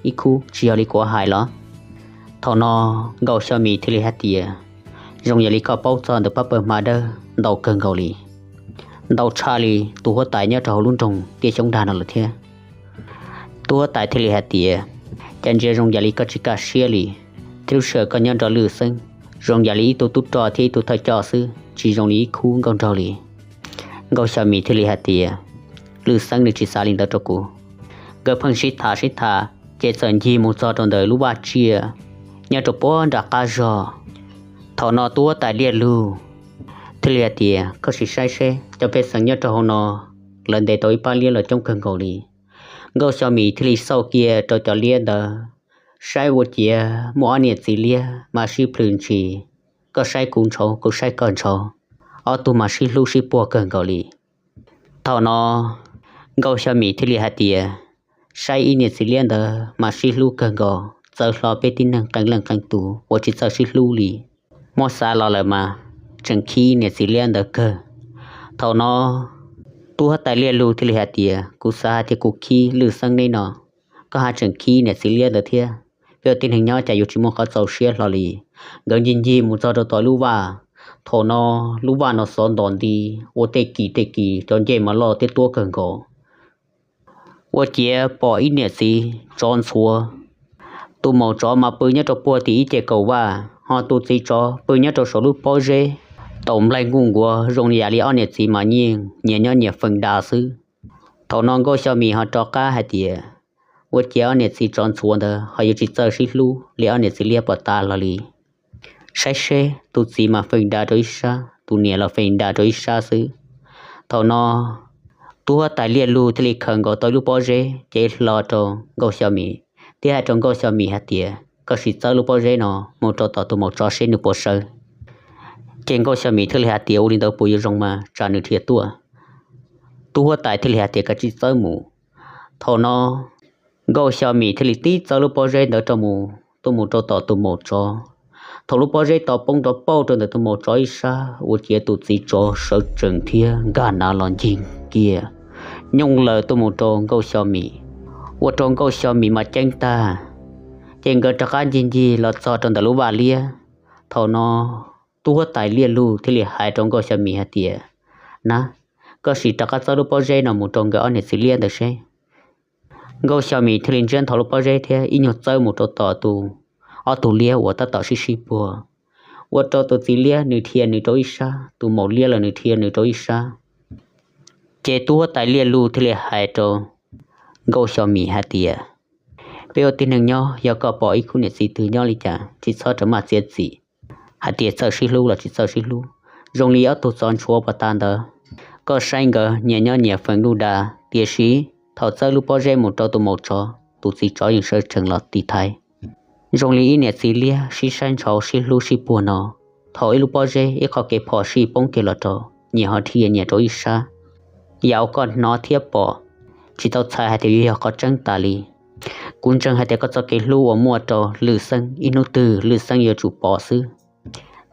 ib khub, tsis yog li kuv hais los? Thaum no Nkauj Xyo Mim thiaj li hais tias, zoo yam li koj paub txog ntawm pab pawg hma dawb ntau kawg nkaus li, ntau tshaj li tus huab tais nyob rau hauv lub nroog Tiaj Xyoob Dag no lawm thiab. Tub huab tais thiaj li hais tias, cas ntsia zoo yam li koj tsis kaj siab li, thiab lub sij hawm koj nyob nrog Lwj Xeeb zoo yam li ib tug tub rog thiab ib tug thawj coj xwb, tsis zoo li ib khub nkauj nraug li. Nkauj Xyo Mim thiaj li hais tias, Lwj Xeeb nws tsis xav li ntawd rau kuv. Nkawd pheej sib tham sib tham ces txawm ncig mus txog rau ntawm lub vaj tsiaj nyob rau puag nram qab zog. Thaum no tub huab tais Liaj Lug thiaj li hais tias, Koj sim saib seb cov pej xeem nyob rau hauv no, lawv ntes tau ib pab liab los coob kawg nkaus li. Nkauj Xyo Mim thiaj li xauj kiag rau cov liab ntawd, saib ua ciav muaj ob niam txiv liab mas sib plhws ntshis, koj saib kuv ntshauv, kuv saib koj ntshauv, ob tug mas sib hlub sib puag kawg nkaus li. Thaum no Nkauj Xyo Mim thiaj li hais tias, Saib ib niam txiv liab ntawd mas sib hlub kawg nkaus, txawv hlo peb tib neeg qee leej qee tus uas tsis txawj sib hlub li. Muab xav los lawm mas tseem khib niam txiv liab ntawd kawg. Thaum no tub huab tais Liaj Lug thiaj li hais tias, Kuv xav hais tias kuv khib Lwj Xeeb neb no, koj ho tseem khib niam txiv liab ntawd thiab. Peb ua tib neeg nyob cas yuav tsis muaj qhov txaus siab hlo li. Nkawd ncig ncig mus txog rau tom lub vaj. Thaum no lub vaj no xov ntos nti, ua tej kis tej kis cov ncej mas loj thiab tuab kawg nkaus. Ua ciav pom ib niam txiv tsov ntxhuav, tus maum tsov mas pw nyob rau puag tim ib ce kaum vaj, ho tus txiv tsov pw nyob rau saum lub pob zeb, taum nplaig nkuj nkuav zoo yam li ob niam txiv mas nyiaj nyias nyob nyias feem da xwb. Thaum no Nkauj Xyo Mim ho rov qab hais tias, Ua ciav ob niam txiv tsov ntxhuav ntawd ho yuav tsis txawj sib hlub li ob niam txiv liab puag ta los li. Saib seb, tus txiv mas feem da rau ib sab, tus niam los feem da rau ib sab xwb. Thaum no tub huab tais Liaj Lug thiaj li khaws nkaus tau ib lub pob zeb cev hlo rau Nkauj Xyo Mim, thiab hais rau Nkauj Xyo Mim hais tias, Koj sim txawb lub pob zeb no mus rau tom tus maum tsov seb nws puas sawv. Ces Nkauj Xyo Mim thiaj li hais tias, Ua li ntawd puas yuav zoo mas tsam nws dhia tuaj? Tub huab tais thiaj li hais tias, Koj tsis txawb mus. Thaum no Nkauj Xyo Mim thiaj li tib txawb lub pob zeb ntawd rau mus, tuaj mus rau tom tus maum tsov. Thaum lub pob zeb tau poob rau pauj rau ntawm tus maum tsov ib sab, ua ciav tus txiv tsov sawv tsees thiab nkag nav los ncig kiag, nyooj laws tuaj mus rau Nkauj Xyo Mim, ua rau Nkauj Xyo Mim mas ceeb tag. Ces nkawd rov qab ncig ncig los txog rau ntawm lub vaj liab. Thaum no tub huab tais Liaj Lug thiaj li hais rau Nkauj Xyo Mim hais tias, Nab, koj sim rov qab txawb lub pob zeb no mus rau nkawd ob niam txiv liab ntawd seb. Nkauj Xyo Mim thiaj li ntsiab nthos lub pob zeb thiab ib nyuag txawb mus rau tom tus, ob tug liab uas tab tom sib sib puag, ua rau tus txiv liab nws dhia nws rau ib sab, tus maum liab los nws dhia nws rau ib sab. Ces tub huab tais Liaj Lug thiaj li hais rau Nkauj Xyo Mim hais tias, Peb ua tib neeg nyob, yog koj pom ib khub niam txiv twg nyob li cas tsis txhob rov maj txiav txim hais tias txawj sib hlub los tsis txawj sib hlub. Zoo li ob tug tsov ntxhuav puag ta ntawd, koj saib nkawd nyias nyob nyias feem lub da, tiam sis thaum txawb lub pob zeb mus rau tus maum tsov, tus txiv tsov yeej sawv tsees los tiv thaiv. Zoo li ib niam txiv liab sib saib ntshauv sib hlub sib puag no, thaum ib lub pob zeb ib qho kev phom sij poob kiag los rau, nyias ho dhia nyias rau ib sab. Yam uas koj hnov thiab pom, tsis tau txhais hais tias yuav yog qhov tseeb tas li. Kuv ntseeg hais tias koj txoj kev hlub uas muaj rau Lwj Xeeb ib hnub twg Lwj Xeeb yuav tsum pom xwb,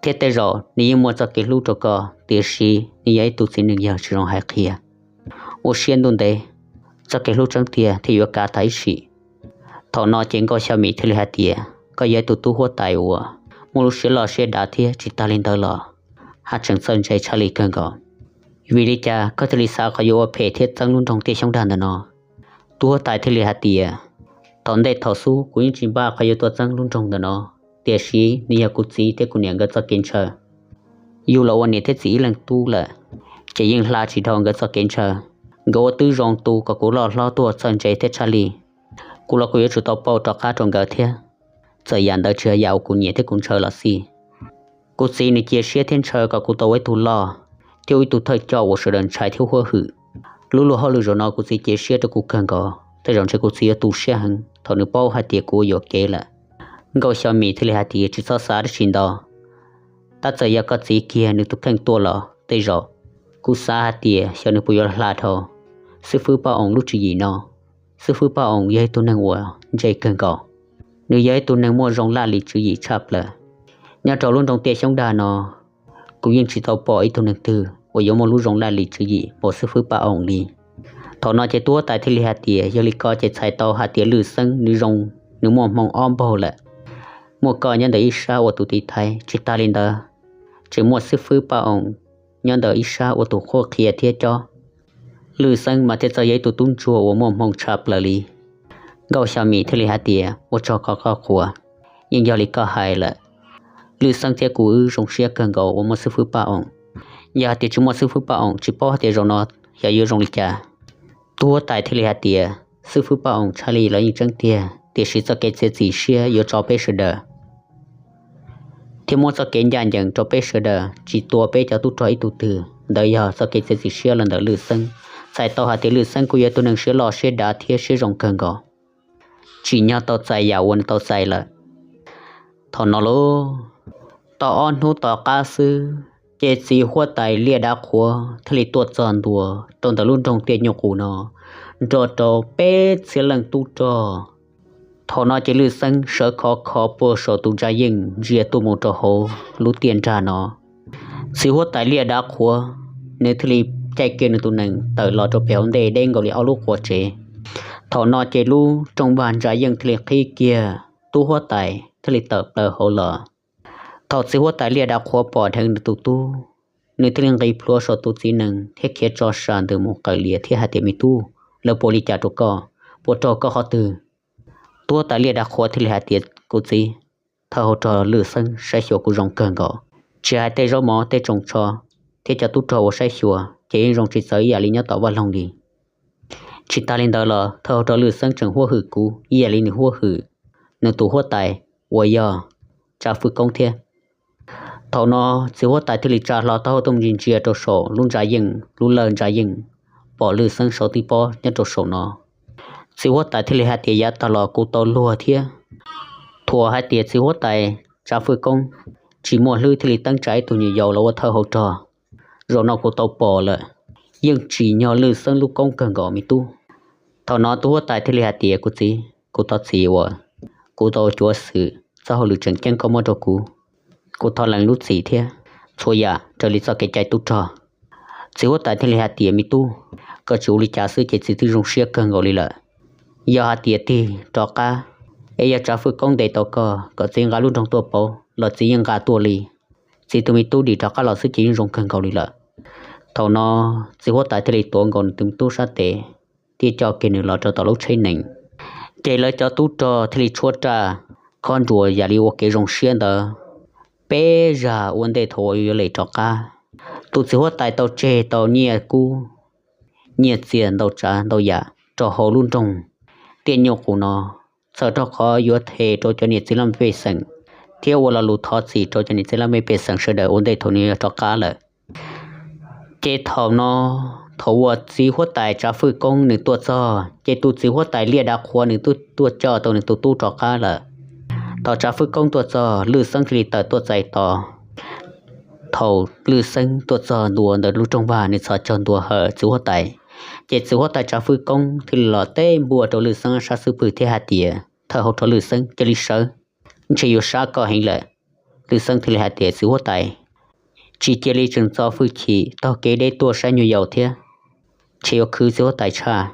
thiab tej zaum nws yeej muaj txoj kev hlub rau koj, tiam sis nws yog ib tug txiv neej yawg tsis zoo hais qhia. Ua siab ntuj ntev, txoj kev hlub tseeb tiag thiaj yuav kav tas ib sim. Thaum no ces Nkauj Xyo Mim thiaj li hais tias, Koj yog ib tug tub huab tais uas muaj lub siab loj siab dav thiab tsis tag li ntawd los haj tseem txawj ntse tshaj li kawg nkaus. Vim li cas koj thiaj li xav qhov yuav ua phem thiab txeeb lub nroog Tiaj Xyoob Dag ntawm no? Tub huab tais thiaj li hais tias, Thaum ntej thaum xub kuv yeej tsis npaj qhov yuav tuaj txeeb lub nroog ntawm no, tiam sis nws yog kuv txiv thiab kuv niam nkawd txoj kev ntshaw. Yus los ua niam thiab txiv ib leeg tub lawm, ces yeej hla tsis dhau nkawd txoj kev ntshaw. Nkawd ua twb zoo tu kom kuv loj hlob tuaj txawj ntse thiab tshaj li. Kuv los kuv yuav tsum tau pauj rov qab rau nkawd thiab. Txawm yam ntawd tsis yog yam uas kuv nyiam thiab kuv ntshaw los xij, kuv txiv nws cia siab thiab ntshaw kom kuv tau ua ib tug loj thiab ua ib tug thawj coj uas sawv daws ntshai thiab huab hwm. Lub luag hauj lwm zaum no kuv txiv cia siab rau kuv kawg nkaus, tej zaum ntshe kuv txiv yuav tu siab heev thaum nws paub hais tias kuv ua yuam kev lawm. Nkauj Xyo Mim thiaj li hais tias, Tsis txhob xav dab tsi ntau. Tab txawm yog koj txiv kiag nws tus kheej tuaj los tej zaum, kuv xav hais tias xyov nws puas yuav hla dhau xib fwb Paj Oos lub tswv yim no. Xib fwb Paj Oos yog ib tug neeg uas ntse kawg nkaus, nws yog ib tug neeg muaj zoo laj lim tswv yim tshaj plaws. Nyob rau lub nroog Tiaj Xyoob Dag no, kuv yeej tsis tau pom ib tug neeg twg uas yuav muaj lub zoo laj lim tswv yim npaum xib fwb Paj Oos li. Thaum no ces tub huab tais thiaj li hais tias, Yog li ko ces txhais tau hais tias Lwj Xeeb nws zoo, nws muaj hmoo ob npaug lawm. Muaj koj nyob ntawm ib sab ua tus tiv thaiv, tsis tas li ntawd, tseem muaj xib fwb Paj Oos nyob ntawm ib sab ua tus qhuab qhia thiab cob. Lwj Xeeb mas thiaj txawj yog ib tug tub ntsuag uas muaj hmoo tshaj plaws li. Nkauj Xyo Mim thiaj li hais tias, Ua tsaug qhov koj qhuas, yeej yog li koj hais lawm. Lwj Xeeb thiab kuv wb zoo siab kawg nkaus uas muaj xib fwb Paj Oos. Yog hais tias tsis muaj xib fwb Paj Oos tsis paub hais tias zaum no xyov yuav zoo li cas. Tub huab tais thiaj li hais tias, Xib fwb Paj Oos tshaj li los yeej tseeb tiag, tiam sis txoj kev txiav txim siab yuav tso peb sawv daws. thiab muab txoj kev ncaj ncees rau peb sawv daws, tsis tua peb cov tub rog ib tug twg. Ntawd yog txoj kev txiav txim siab los ntawm Lwj Xeeb. Txhais tau hais tias Lwj Xeeb kuj yog ib tug neeg siab loj siab dav thiab siab zoo kawg nkaus, tsim nyog tau txais yam uas nws tau txais lawm. Thaum no lauj, tau ob hnub tom qab xwb, ces txiv huab tais Liaj Dav Qhuav thiaj li tuaj txog ntua rau ntawm lub nroog Tiaj Nyuj Qus no, nrog rau peb txhiab leej tub rog. Thaum no ces Lwj Xeeb sawv khov kho puag saum tus ntsa yeej ntsia tuaj mus rau hauv lub tiaj nrag no. Txiv huab tais Liaj Dav Qhuav, nws thiaj li caij kiag nws tus nees tawm los rau pem hauv ntej deb nkaus li ob lub quav tsev. Thaum no ces lub rooj vag ntsa yeej thiaj li qhib kiag, tub huab tais thiaj li tawm plaws hauv los. Thaum txiv huab tais Liaj Dav Qhuav pom dheev nws tus tub, nws thiaj li nqis plhuav saum tus txiv nees thiab khiav tso sa ntws mus qawm lias thiab hais tias, Me tub, lawv puas ua li cas rau koj? Puas raug koj qhov twg? Tub huab tais Liaj Dav Qhuav thiaj li hais tias, Kuv txiv, thawj hauv rog Lwj Xeeb saib xyuas kuv zoo kawg nkaus, tsis hais tej zaub mov tej tsoos tsho thiab cov tub rog uas saib xyuas ces yeej zoo tsis txawv ib yam li nyob tom vaj loog li. Tsis tas li ntawd los thawj hauv rog Lwj Xeeb tseem huab hwm kuv ib yam li nws huab hwm nws tus huab tais uas yog Tsav Fwj Koob thiab. Thaum no txiv huab tais thiaj li tsa hlo taub hau tuaj ntsia ntsia rau saum lub ntsa yeej, lub lawj ntsa yeej, pom Lwj Xeeb saum tib pob nyob rau saum no. Txiv huab tais thiaj li hais tias, Yav tag los kuv tau luag thiab. Thuam hais tias txiv huab tais Tsav Fwj Koob tsis muaj hlwb thiaj li teeb tsa ib tug nyuam yaus los ua thawj hauv rog. Zaum no kuv tau pom lawm, yeej tsim nyog Lwj Xeeb lub koob kawg nkaus me tub. Thaum no tub huab tais thiaj li hais tias, Kuv txiv, kuv thov txim uas kuv tau cuav xwm txoj hauj lwm tseem ceeb koj muab rau kuv. Kuv thov lees lub txim thiab txhua yam raws li txoj kev cai tub rog. Txiv huab tais thiaj li hais tias, Me tub, koj tsis ua li cas xwb ces txiv twb zoo siab kawg nkaus li lawm. Yog hais tias tig rov qab, es yog Tsav Fwj Koob ntes tau koj kom txiv nqa lub nroog tuaj pauv los txiv yeej nqa tuaj li. Txiv tus me tub dim rov qab los xwb ces yeej zoo kawg nkaus li lawm. Thaum no txiv huab tais thiaj li tuav nkaus nws tus me tub sab tes thiab coj kiag nws los rau tom lub tsheb nees. Ces lawv cov tub rog thiaj li tshuab raj khob nruas yam li ua kev zoo siab ntawd peb zag ua ntej thaum uas yuav lem rov qab. Tus txiv huab tais tau tseg tau nyiaj kub nyiaj txiag ntau tsav ntau yam rau hauv lub nroog Tiaj Nyuj Qus no, txhawm rau qhov yuav them rau cov niam txiv laj mej pej xeem thiab ua lo lus thov txim rau cov niam txiv laj mej pej xeem sawv daws ua ntej thaum nws yuav rov qab lawm. Ces thaum no, thaum uas txiv huab tais Tsav Fwj Koob nws tuaj txog ces tus txiv huab tais Liaj Dav Qhuav nws twb tuaj coj tau nws tus tub rov qab lawm. Thaum Tsav Fwj Koob tuaj txog, Lwj Xeeb thiaj li tawm tuaj txais tos. Thaum Lwj Xeeb tuaj txog ntua ntawm lub rooj vag, nws txhos caug ntua hawm txiv huab tais, ces txiv huab tais Tsav Fwj Koob thiaj li los teb npuaj rau Lwj Xeeb sab xub pwg thiab hais tias, Thawj hauv rog Lwj Xeeb, cia li sawv, ntshe yuav sab koj heev lawm. Lwj Xeeb thiaj li hais tias, Txiv huab tais, tsis cia li tseem txo hwj chim taug kev deb tuaj saib nyuam yaus thiab, ntshe yuav khwv txiv huab tais tshaj.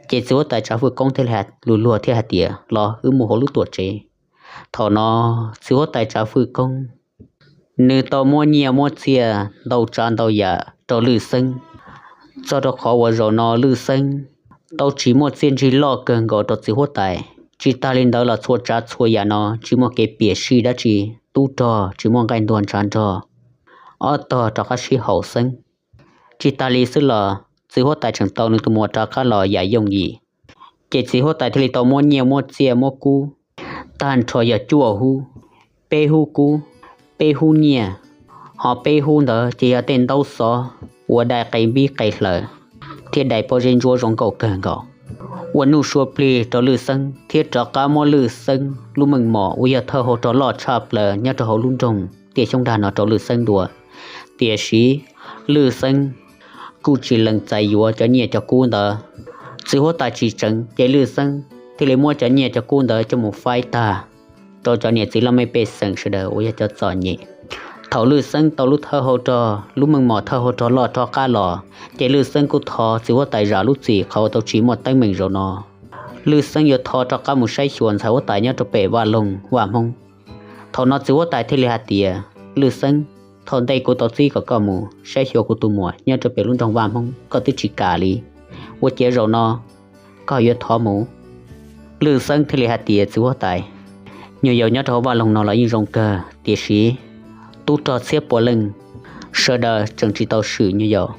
Ces txiv huab tais Tsav Fwj Koob thiaj li hais lus luag thiab hais tias, Los wb mus hauv lub tuam tsev. Thaum no txiv huab tais Tsav Fwj Koob nws tau muab nyiaj muab txiaj ntau tsav ntau yam rau Lwj Xeeb, txog rau qhov uas zaum no Lwj Xeeb tau tsis muaj txiaj ntsig loj kawg nkaus rau txiv huab tais. Tsis tas li ntawd los txhua tsav txhua yam no tsis muaj kev piam sij dab tsi, tub rog tsis muaj nqaij ntuag ntshav nrog, ob tog rov qab sib haum xeeb. Tsis tas li xwb los txiv huab tais tseem tau nws tus muam rov qab los yam yooj yim. Ces txiv huab tais thiaj li tau muab nyiaj muab txiaj muab kub tag nrho yog cuaj hub, peb hub kub, peb hub nyiaj, ho peb hub ntawd ces yog tej ntaub xov uas dai qe npib qe hlaws thiab dai pob zeb ntsuab zoo nkauj kawg nkaus, ua nuj sua plig rau Lwj Xeeb thiab rov qab muab Lwj Xeeb lub meej mom uas yog thawj hauv rog loj tshaj plaws nyob rau hauv lub nroog Tiaj Xyoob Dag no rau Lwj Xeeb dua. Tiam sis Lwj Xeeb kuj tsis lees txais yuav cov nyiaj cov kub ntawd. Txiv huab tais tsis tseev, ces Lwj Xeeb thiaj li muab cov nyiaj cov kub ntawd coj mus faib tag rau cov niam txiv laj mej pej xeem sawv daws uas yog cov txom nyem. Thaum Lwj Xeeb tau lub thawj hauv rog, lub meej mom thawj hauv rog loj rov qab los, ces Lwj Xeeb kuj thov txiv huab tais zam lub txim qhov uas tau tsis muaj teeb meem zaum no. Lwj Xeeb yuav thov rov qab mus saib xyuas ntxhais huab tais nyob rau pem vaj loog vaj Hmoob. Thaum no txiv huab tais thiaj li hais tias, Lwj Xeeb, thaum ntej kuv tau txib kom koj mus saib xyuas kuv tus muam nyob rau pem lub nroog vaj Hmoob, koj twb tsis kam li, ua ciav zaum no koj yuav thov mus? Lwj Xeeb thiaj li hais tias, Txiv huab tais, nyuam yaus nyob rau hauv vaj loog no los yeej zoo kawg, tiam sis tub rog txhiab pua leej sawv daws tseem tsis tau swm nyuam yaus,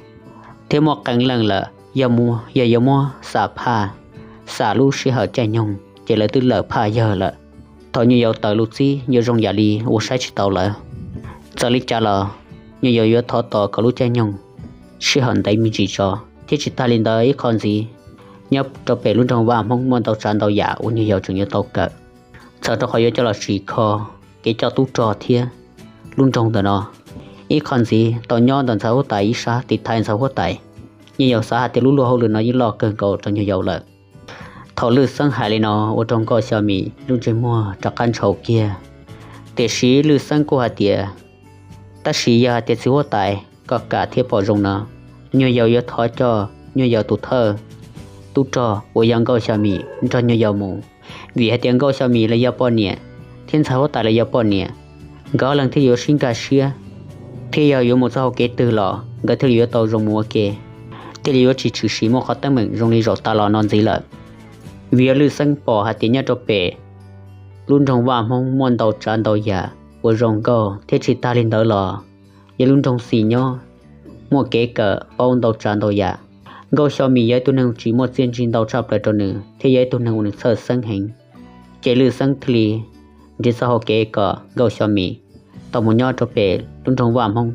thiab muaj qee leej lawm, yog yuav muab xam phaj, xam lub sij hawm caij nyoog ces lawv twb lawm phaj yawg lawm. Thaum nyuag yaus tawm lus txib yuav zoo yam li ua saib tsis taus lawm. Txawm li cas los nyuag yaus yuav thov tos kom lub caij nyoog sij hawm ntev me ntsis tso, thiab tsis tas li ntawd ib qho ntxiv, nyob rau pem lub nroog Vaj Hmoob muaj ntau tsav ntau yam uas nyuag yaus tseem yuav tau kawm, txhawm rau qhov yuav coj los tsim kho kev coj tub rog thiab lub nroog ntawm no. Ib qho ntxiv tau nyob ntawm ntxhais huab tais ib sab tiv thaiv ntxhais huab tais. Nyuag yaus xav hais tias lub luag hauj lwm no yeej loj kawg nkaus rau nyuag yaus lawm. Thaum Lwj Xeeb hais li no ua rau Nkauj Xyo Mim lub ntsej muag rov qab ntshaus kiag. Tiam sis Lwj Xeeb kuj hais tias, tab sis yog hais tias txiv huab tais koj kam thiab pom zoo no, nyuag yaus yuav thov coj nyuag yaus tus thawj tub rog uas yog Nkauj Xyo Mim nrog nyuag yaus mus, vim hais tias Nkauj Xyo Mim los yog poj niam, thiab ntxhais huab tais los yog poj niam, nkawd ob leeg thiaj yuav sib nkag siab, thiab yog yuav mus txoj hauv kev twg los nkawd thiaj li yuav tau zoo mus ua ke, thiaj li yuav tsis tshwm sim muaj qhov teeb meem zoo li zaum tas los no ntxiv lawm. Vim yog Lwj Xeeb pom hais tias nyob rau pem lub nroog Vaj Hmoob muaj ntau tsav ntau yam uas zoo nkauj, thiab tsis tas li ntawd los yog lub nroog xis nyob, muaj kev kawm paub ntau tsav ntau yam. Nkauj Xyo Mim yog ib tug neeg tsis muaj txiaj ntsig ntau tshaj plaws rau nws thiab yog ib tug neeg uas nws txhawj xeeb heev. Ces Lwj Xeeb thiaj li nrhiav txoj hau kev kom Nkauj Xyo Mim tau mus nyob rau pem lub nroog Vaj Hmoob.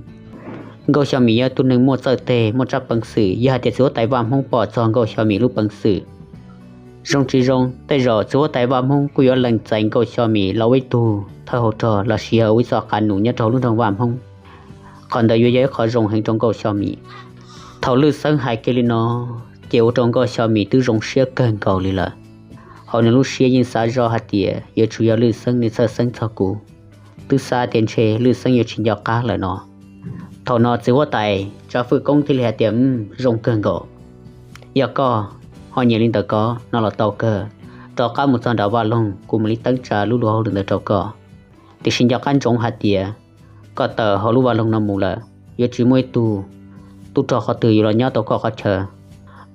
Nkauj Xyo Mim yog ib tug neeg muaj txawj tes muaj tsab peev xwm, yog hais tias txiv huab tais Vaj Hmoob pom txog Nkauj Xyo Mim lub peev xwm, zoo tsis zoo tej zaum txiv huab tais Vaj Hmoob kuj yuav lees txais Nkauj Xyo Mim los ua ib tug thawj hauv rog los sis yog ua ib txoj qav num nyob rau hauv lub nroog Vaj Hmoob. Qhov ntawd yuav yog ib qho zoo heev rau Nkauj Xyo Mim. Thaum Lwj Xeeb hais kiag li no, ces ua rau Nkauj Xyo Mim twb zoo siab kawg nkaus li lawm. Hauv nws lub siab yeej xav zoj hais tias yuav tsum yog Lwj Xeeb nws txhawj xeeb txog kuv, twb xav tias ntshe Lwj Xeeb yuav tsis nco qab lawm no. Thaum no txiv huab tais Tsav Fwj Koob thiaj li hais tias, zoo kawg nkaus, yog koj ho nyiam li ntawd ko no los tau kawg. Rov qab mus txog nram Vaj Loog kuv mam li teeb tsa lub luag hauj lwm ntawd rau koj. Tiam sis nco qab ntsoov hais tias koj tawm hauv lub Vaj Loog no mus lawm, yuav tsis muaj ib tug tub rog qhov twg yuav los nyob tau koj qhov chaw.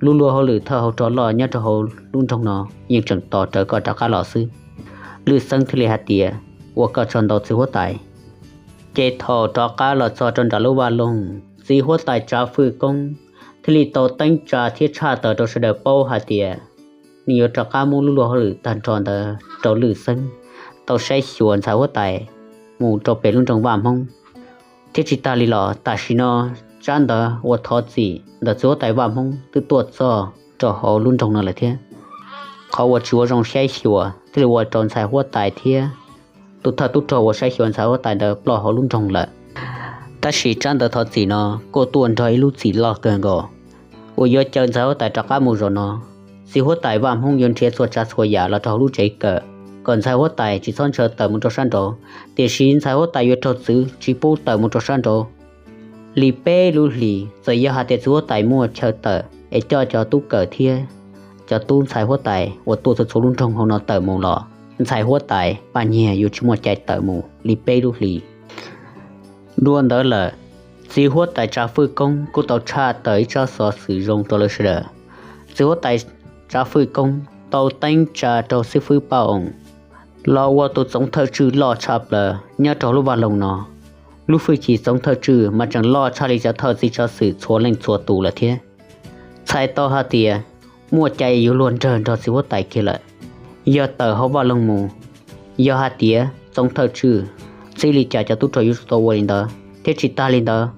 Lub luag hauj lwm thawj hauv rog loj nyob rau hauv lub nroog no yeej tseem tos rawv koj rov qab los xwb. Lwj Xeeb thiaj li hais tias, ua koj tsaug ntau txiv huab tais. Ces thaum rov qab los txog rau nram lub Vaj Loog, txiv huab tais Tsav Fwj Koob thiaj li tau teeb tsa thiab tshaj tawm rau sawv daws paub hais tias nws yuav rov qab muab lub luag hauj lwm tag nrho ntawd rau Lwj Xeeb tau saib xyuas ntxhais huab tais mus rau pem lub nroog Vaj Hmoob. Thiab tsis tas li los tam sim no tsab ntawv uas thov txim ntawm txiv huab tais Vaj Hmoob twb tuaj txog rau hauv lub nroog no lawm thiab. Qhov uas tsis ua zoo saib xyuas thiaj li ua rau ntxhais huab tais thiab tus thawj tub rog uas saib xyuas ntxhais huab tais ntawd ploj hauv lub nroog lawm. Tab sis tsab ntawv thov txim no kuj tuaj nrog ib lub txim loj kawg nkaus uas yuav caw ntxhais huab tais rov qab mus zaum no. Txiv huab tais Vaj Hmoob yuav nrhiav txhua tsav txhua yam los rau hauv lub tsev kawm kom ntxhais huab tais tsis txhob ntshaw tawm mus rau sab nraud, tiam sis ntxhais huab tais yuav raug txwv tsis pub tawm mus rau sab nraud li peb lub hlis. Txawm yog hais tias txiv huab tais muaj chaw tawm es coj cov tub kawm thiab cov tub ntxhais huab tais uas tuaj txhua txhua lub nroog hauv no tawm mus los ntxhais huab tais Paj Nyiag yuav tsis muaj cai tawm mus li peb lub hlis. Dua ntawd lawm, txiv huab tais Tsav Fwj Koob kuj tau tshaj tawm ib tsab xov xwm zoo rau lawv sawv daws. Txiv huab tais Tsav Fwj Koob tau teeb tsa rau xib fwb Paj Oos los ua tus txoov thawj tswj loj tshaj plaws nyob rau lub vaj loog no. Lub hwj chim txoov thawj tswj mas tseem loj tshaj li cov thawj txiv tsav xwm txhua leej txhua tus lawm thiab. Txhais tau hais tias muaj cai yuav luag nrawg nrog txiv huab tais kiag lawm. Yog tawm hauv vaj loog mus, yog hais tias txoov thawj tswj txib li cas cov tub rog yuav tsum tau ua li ntawd, thiab tsis tas li ntawd,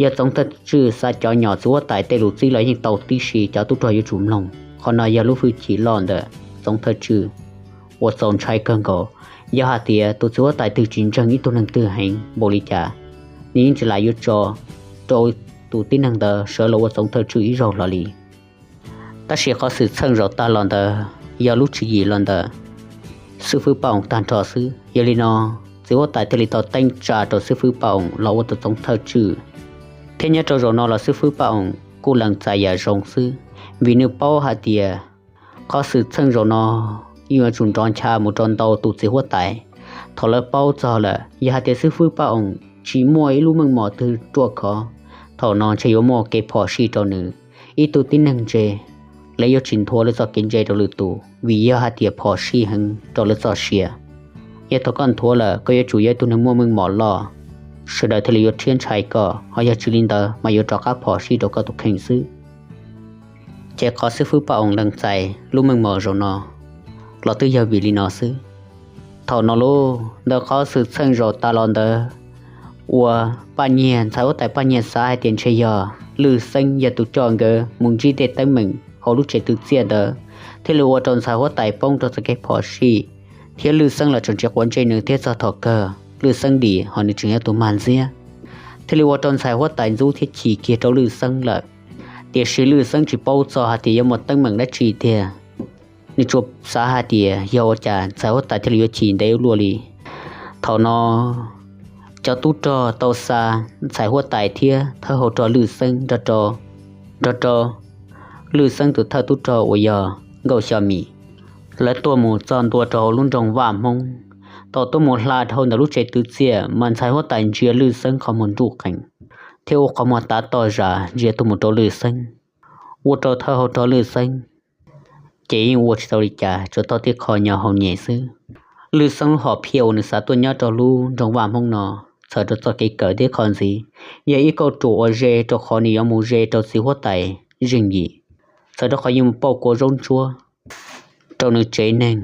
yog txoov thawj tswj xav cov nyom txiv huab tais tej lus txib los yeej tau tib si, cov tub rog yuav tsum mloog. Qhov no yog lub hwj chim loj ntawm txoov thawj tswj uas txaus ntshai kawg nkaus. Yog hais tias tus txiv huab tais twg tsis ntseeg ib tug neeg twg heev npaum li cas, nws yeej tsis lam yuav tso rau tus tib neeg ntawd sawv los ua txoov thawj tswj ib zaug hlo li. Tab sis qhov xwm txheej zaum tag los ntawd yog lub tswv yim los ntawm xib fwb Paj Oos tag nrho xwb. Yog li no, txiv huab tais thiaj li tau teeb tsa rau xib fwb Paj Oos los ua tus txoov thawj tswj. Thiab nyob rau zaum no los xib fwb Paj Oos kuj lees txais yam zoo xwb, vim nws paub hais tias qhov xwm txheej zaum no yeej yuav tsum nrov ncha mus rau ntau tus txiv huab tais. Thaum lawv paub txog lawm, yog hais tias xib fwb Paj Oos tsis muaj ib lub meej mom twg ruaj khov, thaum no ntshe yuav muaj kev phom sij rau nws. Ib tug tib neeg ntse, lawv yuav tsis nthuav lawv txoj kev ntse rau lwm tus, vim yog hais tias phom sij heev rau lawv txoj sia. Yog thaum koj nthuav lawm, koj yuav tsum yog ib tug neeg muaj meej mom loj, sawv daws thiaj li yuav rhiab ntshai koj, ho yog tsis li ntawd mas yuav rov qab phom sij rau koj tus kheej xwb. Ces qhov xib fwb Paj Oos lees txais lub meej mom zaum no los twb yog vim li no xwb. Thaum no lauj, ntawm qhov xwm txheej zaum tas los ntawd, uas Paj Nyiag, ntxhais huab tais Paj Nyiag xav hais tias ntshe yog Lwj Xeeb yog tus coj nkawd mus ntsib tej teeb meem hauv lub tsev twv txiaj ntawd, thiaj li ua rau ntxhais huab tais poob rau txoj kev phom sij, thiab Lwj Xeeb los tseem tsis quav ntsej nws thiab txog thaum kawg Lwj Xeeb dim ho nws tseem yog tus mag ntxiab, thiaj li ua rau ntxhais huab tais ntxub thiab chim kiag rau Lwj Xeeb lawm. Tiam sis Lwj Xeeb tsis paub txog hais tias yuav muaj teeb meem dab tsi tiag. Nws tsuas xav hais tias yog ua cas ntxhais huab tais thiaj li yuav chim ntev ua luaj li. Thaum no, cov tub rog tau xa ntxhais huab tais thiab thawj hauv rog Lwj Xeeb nrog rau Lwj Xeeb tus thawj tub rog uas yog Nkauj Xyo Mim, lawv tuaj mus txog ntua rau hauv lub nroog Vaj Hmoob. Thaum tuaj mus hla dhau ntawm lub tsev twv txiaj mas ntxhais huab tais ntsia Lwj Xeeb qhov muag nruj qees, thiab ua qhov muag tav toj zam ntsia tuaj mus rau Lwj Xeeb, ua rau thawj hauv rog Lwj Xeeb ces yeej ua tsis tau li cas, tsuas tau tib qho nyo hau nyem xwb. Lwj Xeeb lub hom phiaj uas nws xav tuaj nyob rau lub nroog Vaj Hmoob no, txhawm rau txoj kev kawm tib qho ntxiv, yog ib kauj ruam uas ze rau qhov nws yuav mus ze rau txiv huab tais Zeej Yim, txhawm rau qhov yuav mus pauj kua zaub ntsuab rau nws tsev neeg.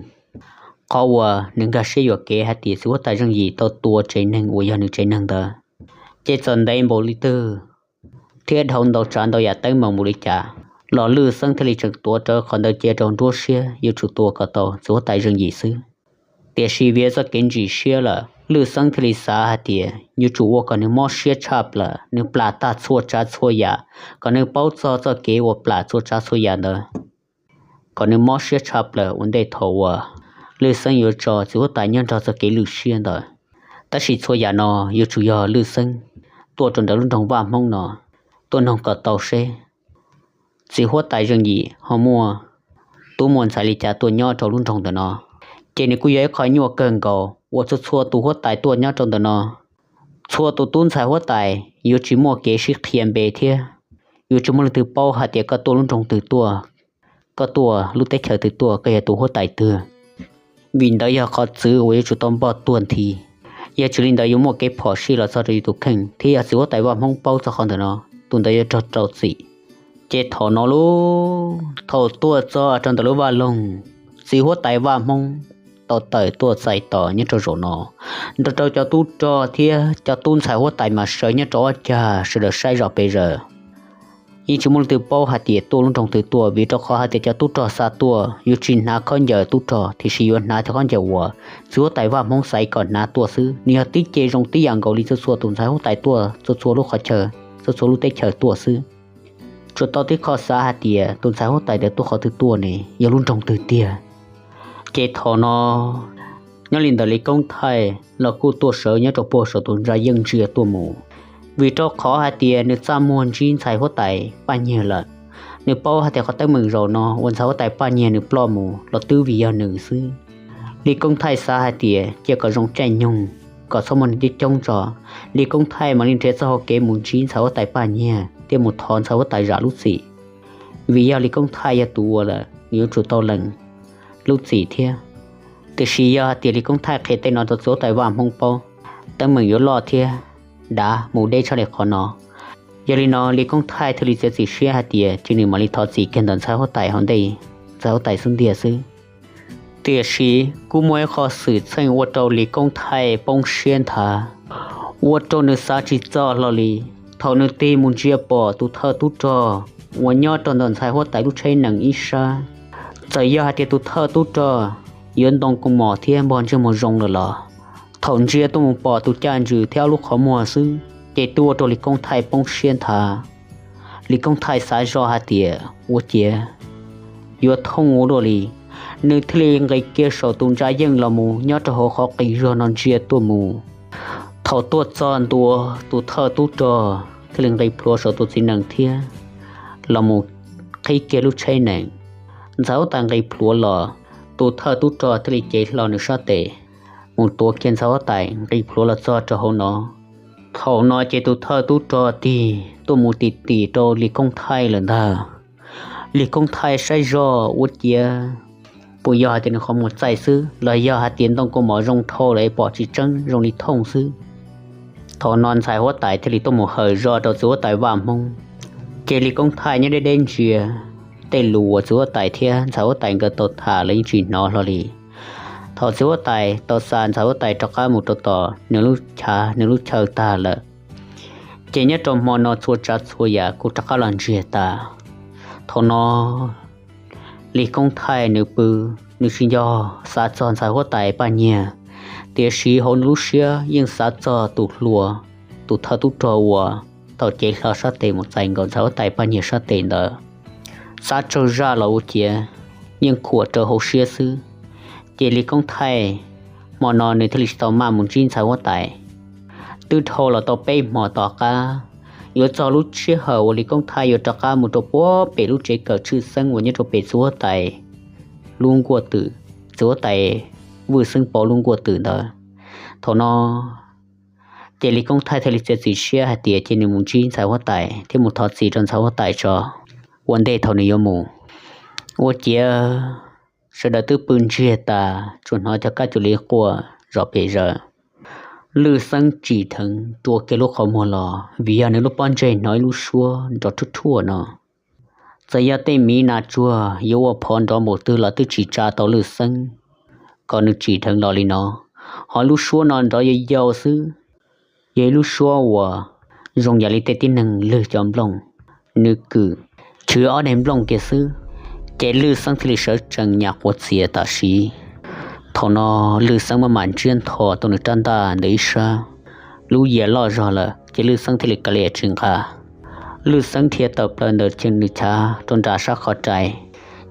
Qhov uas nws nkag siab yuam kev hais tias txiv huab tais Zeej Yim tau tua tsev neeg uas yog nws tsev neeg ntawd, ces txawm ntev npaum li twg thiab dhau ntau tsav ntau yam teeb meem npaum li cas los Lwj Xeeb thiaj li tseem tuav rawv qhov ntawd cia rau nruab siab yuav tsum tua kom tau txiv huab tais Zeej Yim xwb. Tiam sis vim txoj kev ntsim siab lawm, Lwj Xeeb thiaj li xav hais tias yuav tsum ua kom nws mob siab tshaj plaws, nws plam tag txhua tsav txhua yam, kom nws paub txog txoj kev uas plam txhua tsav txhua yam ntawd, kom nws mob siab tshaj plaws ua ntej thaum uas Lwj Xeeb yuav tso txiv huab tais nyob nrog txoj kev lwj siab ntawd. Tab sis txhua yam no yuav tsum yog Lwj Xeeb tuaj rau ntawm lub nroog Vaj Hmoob no, tuaj noog kom tau seb txiv huab tais Zeej Yim ho muaj tub muaj ntxhais li cas tuaj nyob rau lub nroog ntawm no, ces nws kuj yog ib qho nyuaj kawg nkaus uas txhua txhua tus huab tais tuaj nyob rau ntawm no, txhua tus tub ntxhais huab tais yuav tsis muaj kev sib qhia npe thiab yuav tsis muaj leej twg paub hais tias koj tuaj lub nroog twg tuaj, koj tuaj lub teb chaws twg tuaj, koj yog tus huab tais twg. Vim ntawd yog qhov txwv uas yuav tsum tau npog tuag nthi. Yog tsis li ntawd yuav muaj kev phom sij los txog rau yus tus kheej thiab yog txiv huab tais Vaj Hmoob paub txog qhov ntawm no, tus ntawd yuav raug rau txim. Ces thaum no lauj, thaum tuaj txog rau ntawm lub vaj loog, txiv huab tais Vaj Hmoob tau tawm tuaj txais tos nyob rau zaum no, nrog rau cov tub rog thiab cov tub ntxhais huab tais mas sawv nyob rau ob cag sawv daws saib zom pes zaws. Yeej tsis muaj leej twg paub hais tias tuaj lub nroog twg tuaj, vim rau qhov hais tias cov tub rog xa tuaj yuav tsis hnav khaub ncaws tub rog, tiam sis yuav hnav cov khaub ncaws uas txiv huab tais Vaj Hmoob xaiv kom hnav tuaj xwb. Nws yog tib ce zoo tib yam nkaus li txhua txhua tus ntxhais huab tais tuaj, txhua txhua lub qhov chaw, txhua txhua lub teb chaws tuaj xwb. Tsuas tau tib qho xav hais tias tus ntxhais huab tais ntawd tuaj qhov twg tuaj ne, yog lub nroog twg tiag. Ces thaum no, nyob li ntawd Lis Koob Thaij los kuj tuaj sawv nyob rau puag saum tus ntsa yeej ntsia tuaj mus, vim rau qhov hais tias nws txaj muag ntsib ntxhais huab tais Paj Nyiag lawm. Nws paub hais tias qhov teeb meem zaum no uas ntxhais huab tais Paj Nyiag nws ploj mus los twb vim yog nws xwb. Lis Koob Thaij xav hais tias cia kom zoo caij nyoog, kom txhob muaj neeg coob coob tso, Lis Koob Thaij mam li nrhiav txoj hau kev mus ntsib ntxhais huab tais Paj Nyiag thiab mus thov ntxhais huab tais zam lub txim. Vim yog Lis Koob Thaij yog tus ua lawm, nws yuav tsum tau lees lub txim thiab. Tiam sis yog hais tias Lis Koob Thaij qhia tej no rau txiv huab tais Vaj Hmoob paub, teeb meem yuav loj thiab dav mus deb tshaj li qhov no. Yog li no Lis Koob Thaij thiaj li txiav txim siab hais tias cia nws mam li thov txim kiag ntawm ntxhais huab tais hauv ntej, ntxhais huab tais xub ntiag xwb. Tiam sis kuj muaj ib qho xwm txheej ua rau Lis Koob Thaij poob siab nthav, ua rau nws xav tsis txog hlo li. Thaum nws tig mus ntsia pom tus thawj tub rog uas nyob rau ntawm ntxhais huab tais lub tsheb nees ib sab, txawm yog hais tias tus thawj tub rog yuav ntoo kua mom thiab npog ntsej muag zoo lawm los, thaum ntsia tuaj mus pom tus caj ntswg thiab ob lub qhov muag xwb, ces twb ua rau Lis Koob Thaij poob siab nthav. Lis Koob Thaij xav zoj hais tias ua ciav yuav thooj ua luaj li, nws thiaj li nqis kiag saum tus ntsa yeej los mus nyob rau hauv qhov qis zog no ntsia tuaj mus. Thaum tuaj txog ntua, tus thawj tub rog thiaj li nqis plhuav saum tus txiv nees thiab los mus qhib kiag lub tsheb nees. Ntxhais huab tais nqis plhuav los, tus thawj tub rog thiaj li cev hlo nws sab tes mus tuav kiag ntxhais huab tais nqis plhuav los txog rau hauv no. Thaum no ces tus thawj tub rog tig tuaj mus tim tim rau Lis Koob Thaij lawm ntag. Lis Koob Thaij saib zoj ua ciav puas yog hais tias nws qhov muag txaij xwb los yog hais tias ntoo kua mom zoo dhau lawm pom tsis tseeb zoo li thooj xwb. Thaum no ntxhais huab tais thiaj li tuaj mus hawm zog rau txiv huab tais Vaj Hmoob. Ces Lis Koob Thaij nyob deb deb ntsia, tej lus uas txiv huab tais thiab ntxhais huab tais nkawd tau tham los yeej tsis hnov hlo li. Thaum txiv huab tais tau xa ntxhais huab tais rov qab mus rau tom nws lub chav nws lub chaw tag lawm, ces nyob rau hmo no txhua tsav txhua yam kuj rov qab los ntsiag tas. Thaum no Lis Koob Thaij nws pw, nws tsis nco xav txog ntxhais huab tais Paj Nyiag, tiam sis hauv nws lub siab yeej xav txog tus hluas, tus thawj tub rog uas thaum cev hlo sab tes mus txais nkaus ntxhais huab tais Paj Nyiag sab tes ntawd. Xav tsawg zaj los ua ciav yeej khuam rau hauv siab xwb. Ces Lis Koob Thaij hmo no nws thiaj li tsis tau maj mus ntsib ntxhais huab tais. Twb dhau los tau peb hmo tom qab, yuav txog lub sij hawm uas Lis Koob Thaij yuav rov qab mus rau puag pem lub tsev kawm tshwj xeeb uas nyob rau pem txiv huab tais lub nkuaj twm, txiv huab tais Vwj Xeeb Pov lub nkuaj twm ntawd. Thaum no ces Lis Koob Thaij thiaj li txiav txim siab hais tias cia nws mus ntsib ntxhais huab tais thiab mus thov txim rau ntxhais huab tais tso, ua ntej thaum nws yuav mus. Ua ciav sawv daws twb pw ntsiag tas, tsuas hnov cov kab cuam li quaj zom pes zaws. Lwj Xeeb tsim dheev rua kiag lub qhov muag los vim yog nws lub pob ntseg hnov ib lub suab nrov rhuaj rhuaj no. Txawm yog tej miv nas tsuag yuav ua phov nrov npaum twg los twb tsis tsa tau Lwj Xeeb kom nws tsim dheev los li no. Ho lub suab no nrov yau yau xwb, yog ib lub suab uas zoo yam li tej tib neeg lwg cov nplooj, nws kwm chwv ob daim nplooj kiag xwb, ces Lwj Xeeb thiaj li sawv tsees nyas quav txiav tam sim. Thaum no Lwj Xeeb maj mam ntsiab ntho tau nws rab ntaj ntawm ib sab, lub yias loj zog lawm ces Lwj Xeeb thiaj li ka liam tsis nqa. Lwj Xeeb dhia tawm plaws ntawm nws chav rau nram sab qhov rai,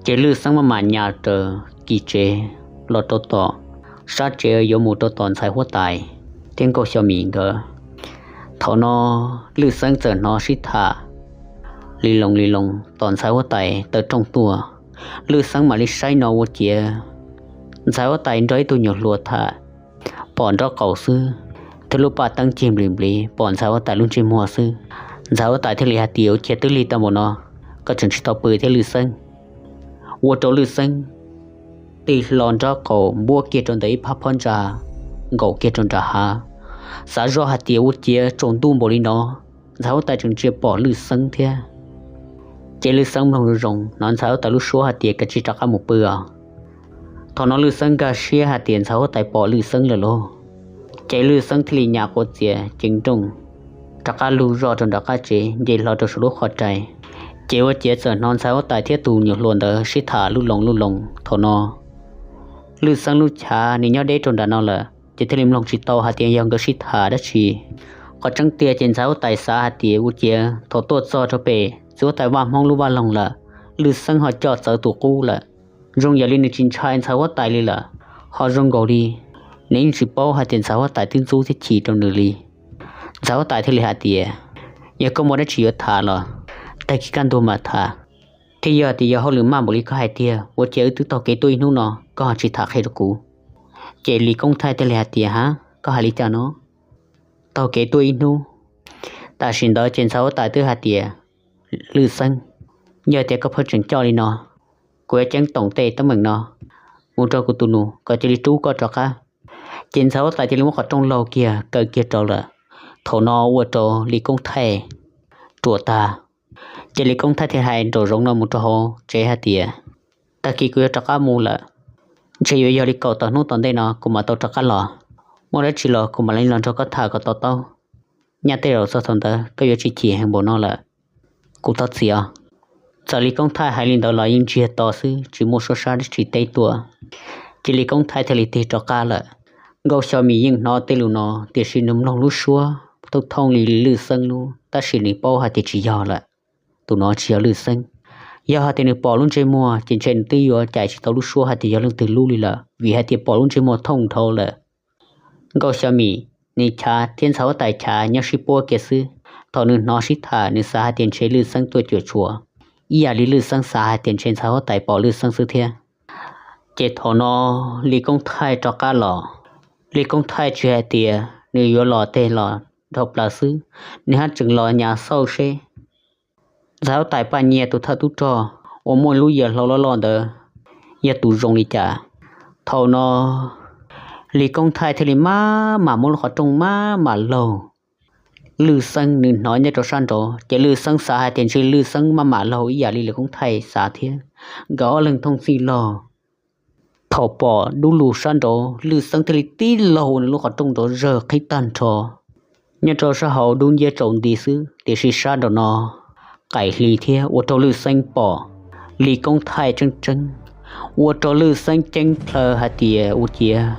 ces Lwj Xeeb maj mam nyas raws kiv tsev los rau tom sab tsev yuav mus rau tom ntxhais huab tais thiab Nkauj Xyo Mim nkawd. Thaum no Lwj Xeeb txawm hnov sib tham li loo li loo tom ntxhais huab tais taw rooj tuaj. Lwj Xeeb mam li saib no ua ciav ntxhais huab tais nrog ib tug nyuam hluas tham pom nraub qaum xwb, thiab lub paj teeb cig nplis nplis pom ntxhais huab tais lub ntsej muag xwb. Ntxhais huab tais thiaj li hais tias, Ua ciav twb lig tau npaum no, koj tseem tsis tau pw thiab Lwj Xeeb? Ua rau Lwj Xeeb tig hlo nraub qaum npuab kiag rau ntawm ib phab phab ntsa, nkaum kiag rau nram hav, xav zoj hais tias ua ciav tsaus ntuj npaum li no ntxhais huab tais tseem tsis pom Lwj Xeeb thiab. Ces Lwj Xeeb mloog zoo zoo hnov ntxhais huab tais lub suab hais tias, Kav tsij rov qab mus pw os. Thaum no Lwj Xeeb nkag siab hais tias ntxhais huab tais pom Lwj Xeeb lawm lauj. Ces Lwj Xeeb thiaj li nyas quav txiav ceev nrooj rov qab lug zoj rau nram qab tsev nce hlo rau saum lub qhov rai. Ces ua ciav txawm hnov ntxhais huab tais thiab tus nyuam hluas ntawd sib tham lub loo lub loo. Thaum no Lwj Xeeb lub chav nws nyob deb rau nram no lawm ces thiaj li mloog tsis tau hais tias yog nkawd sib tham dab tsi. Qhov tseeb tiag ces ntxhais huab tais xav hais tias ua ciav thaum tuaj txog rau pem txiv huab tais Vaj Hmoob lub vaj loog lawm, Lwj Xeeb ho coj txawv tus qub lawm. Zoo yam li nws tsis ntshai ntxhais huab tais li lawm, ho zoo nkaus li nws yeej tsis paub hais tias ntxhais huab tais twb ntxub thiab chim rau nws li. Ntxhais huab tais thiaj li hais tias, Yog koj muaj dab tsi yuav tham los tag kis kaj ntug mam tham, thiab yog tias yog hauj lwm maj npaum li koj hais tiag, ua ciav wb twb taug kev tuaj ib hnub no koj ho tsis tham qhia rau kuv. Ces Lis Koob Thaij thiaj li hais tias, Ha, koj hais li cas no? Taug kev tuaj ib hnub. Tam sim ntawd ces ntxhais huab tais twb hais tias, Lwj Xeeb, yog tias koj pheej tseem coj li no, kuv yuav ceeb toom tej teeb meem no mus rau kuv tus nus kom cia li rub koj rov qab. Ces ntxhais huab tais cia li muab qhov rooj laug kiag kaw kiag rau lawm. Thaum no ua rau Lis Koob Thaij ruam tag. Ces Lis Koob Thaij thiaj hais nraum zoov no mus rau hauv tsev hais tias, Tag kis kuv yuav rov qab mus lawm, ntshe yuav yog li kaum tawm hnub tom ntej no kuv mam tau rov qab los. Muaj dab tsi los kuv mam li los nrog koj tham kom to taub. Nyaj tej zaum txog thaum ntawd koj yuav tsis chim heev npaum no lawm. Kuv thov txim os. Txawm Lis Koob Thaij hais li ntawd los yeej ntsiag to xwb tsis muaj suab sab dab tsi teb tuaj. Ces Lis Koob Thaij thiaj li tig rov qab lawm. Nkauj Xyo Mim yeej hnov tej lus no tiam sis nws mloog lub suab thooj thooj li Lwj Xeeb lub tab sis nws paub hais tias tsis yog lawm. Tus no tsis yog Lwj Xeeb. Yog hais tias nws pom lub ntsej muag ces ntshe nws twb yuav cais tsis tau lub suab hais tias yog leej twg lub li lawm vim hais tias pom lub ntsej muag thooj dhau lawm. Nkauj Xyo Mim nws chav thiab ntxhais huab tais chav nyob sib puab kiag xwb. Thaum nws hnov sib tham nws xav hais tias ntshe Lwj Xeeb tuaj cuam tshuam, ib yam li Lwj Xeeb xav hais tias ntshe ntxhais huab tais pom Lwj Xeeb xwb thiab. Ces thaum no Lis Koob Thaij rov qab los, Lis Koob Thaij tsis hais tias nws yuav los teg los dhau plaws xwb, nws haj tseem los nyas xauj seb ntxhais huab tais Paj Nyiag tus thawj tub rog uas muaj lub yias hlau loj loj ntawd yog tus zoo li cas. Thaum no Lis Koob Thaij thiaj li maj mam muab lub qhov rooj maj mam laug. Lwj Xeeb nws hnov nyob rau sab nraud ces Lwj Xeeb xav hais tias ntshe Lwj Xeeb maj mam laug ib yam li Lis Koob Thaij xav thiab. Nkawd ob leeg thooj txij laug Thaum pom dub lug sab nraud, Lwj Xeeb thiaj li tib laug ua nws lub qhov rooj nrov zawg qhib tag nrho. Nyob rau sab hauv dub nciab tsaus nti xwb, tiam sis sab nraum no qaim hli thiab ua rau Lwj Xeeb pom li koob thaij tseeb tseeb, ua rau Lwj Xeeb ceeb plhaw hais tias ua ciav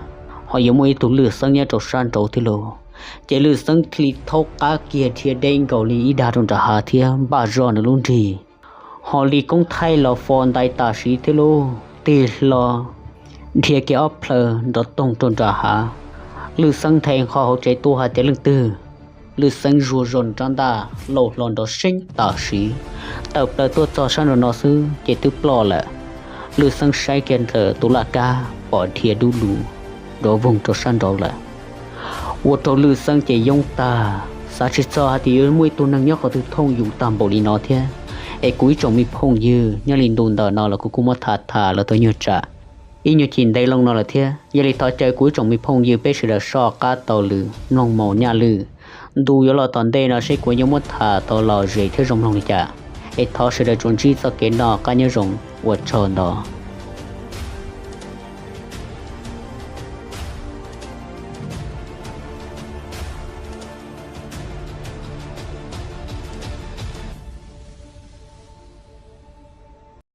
ho yuav muaj ib tug Lwj Xeeb nyob rau sab nraud thiab lauj. Ces Lwj Xeeb thiaj li thaub qab kiag dhia deb nkaus li ib dag rau nram hav thiab npaj zoj nws lub nrig. Ho li koob thaij los fo ntais tam sim thiab lauj, tig hlo dhia kiag ob plhaw nrov toog rau nram hav. Lwj Xeeb nthe nqho hauv tsev tuaj hais tias leej twg. Lwj Xeeb zuag zog rab ntaj laum hlo nrov seeb tam sim, tawm plaws tuaj txog sab nraum no xwb ces twb ploj lawm. Lwj Xeeb saib kiag ntawm tus laj kab pom dhia dub lug nrov voog rau sab nraud lawm. Ua rau Lwj Xeeb ces yoob tag, xav tsis txog hais tias yuav muaj ib tug neeg nyob qhov twg thooj yus tag npaum li no thiab. Es kuv ib tsoom me phooj ywg, nyob li ntu ntawm no los kuv kuj muab tham tham los tau nyuag tsam ib nyuag chim ntev loo no lawm thiab. Yog li thov caw kuv ib tsoom me phooj ywg peb sawv daws soj qab taug lw mloog mus nyaj lwj. Ntu yuav los tom ntej no seb kuv yuav muab tham tau lom zem thiab zoo mloog li cas. Es thov sawv daws tsuas ntsib txoj kev noj qab nyob zoo, ua tsaug ntau.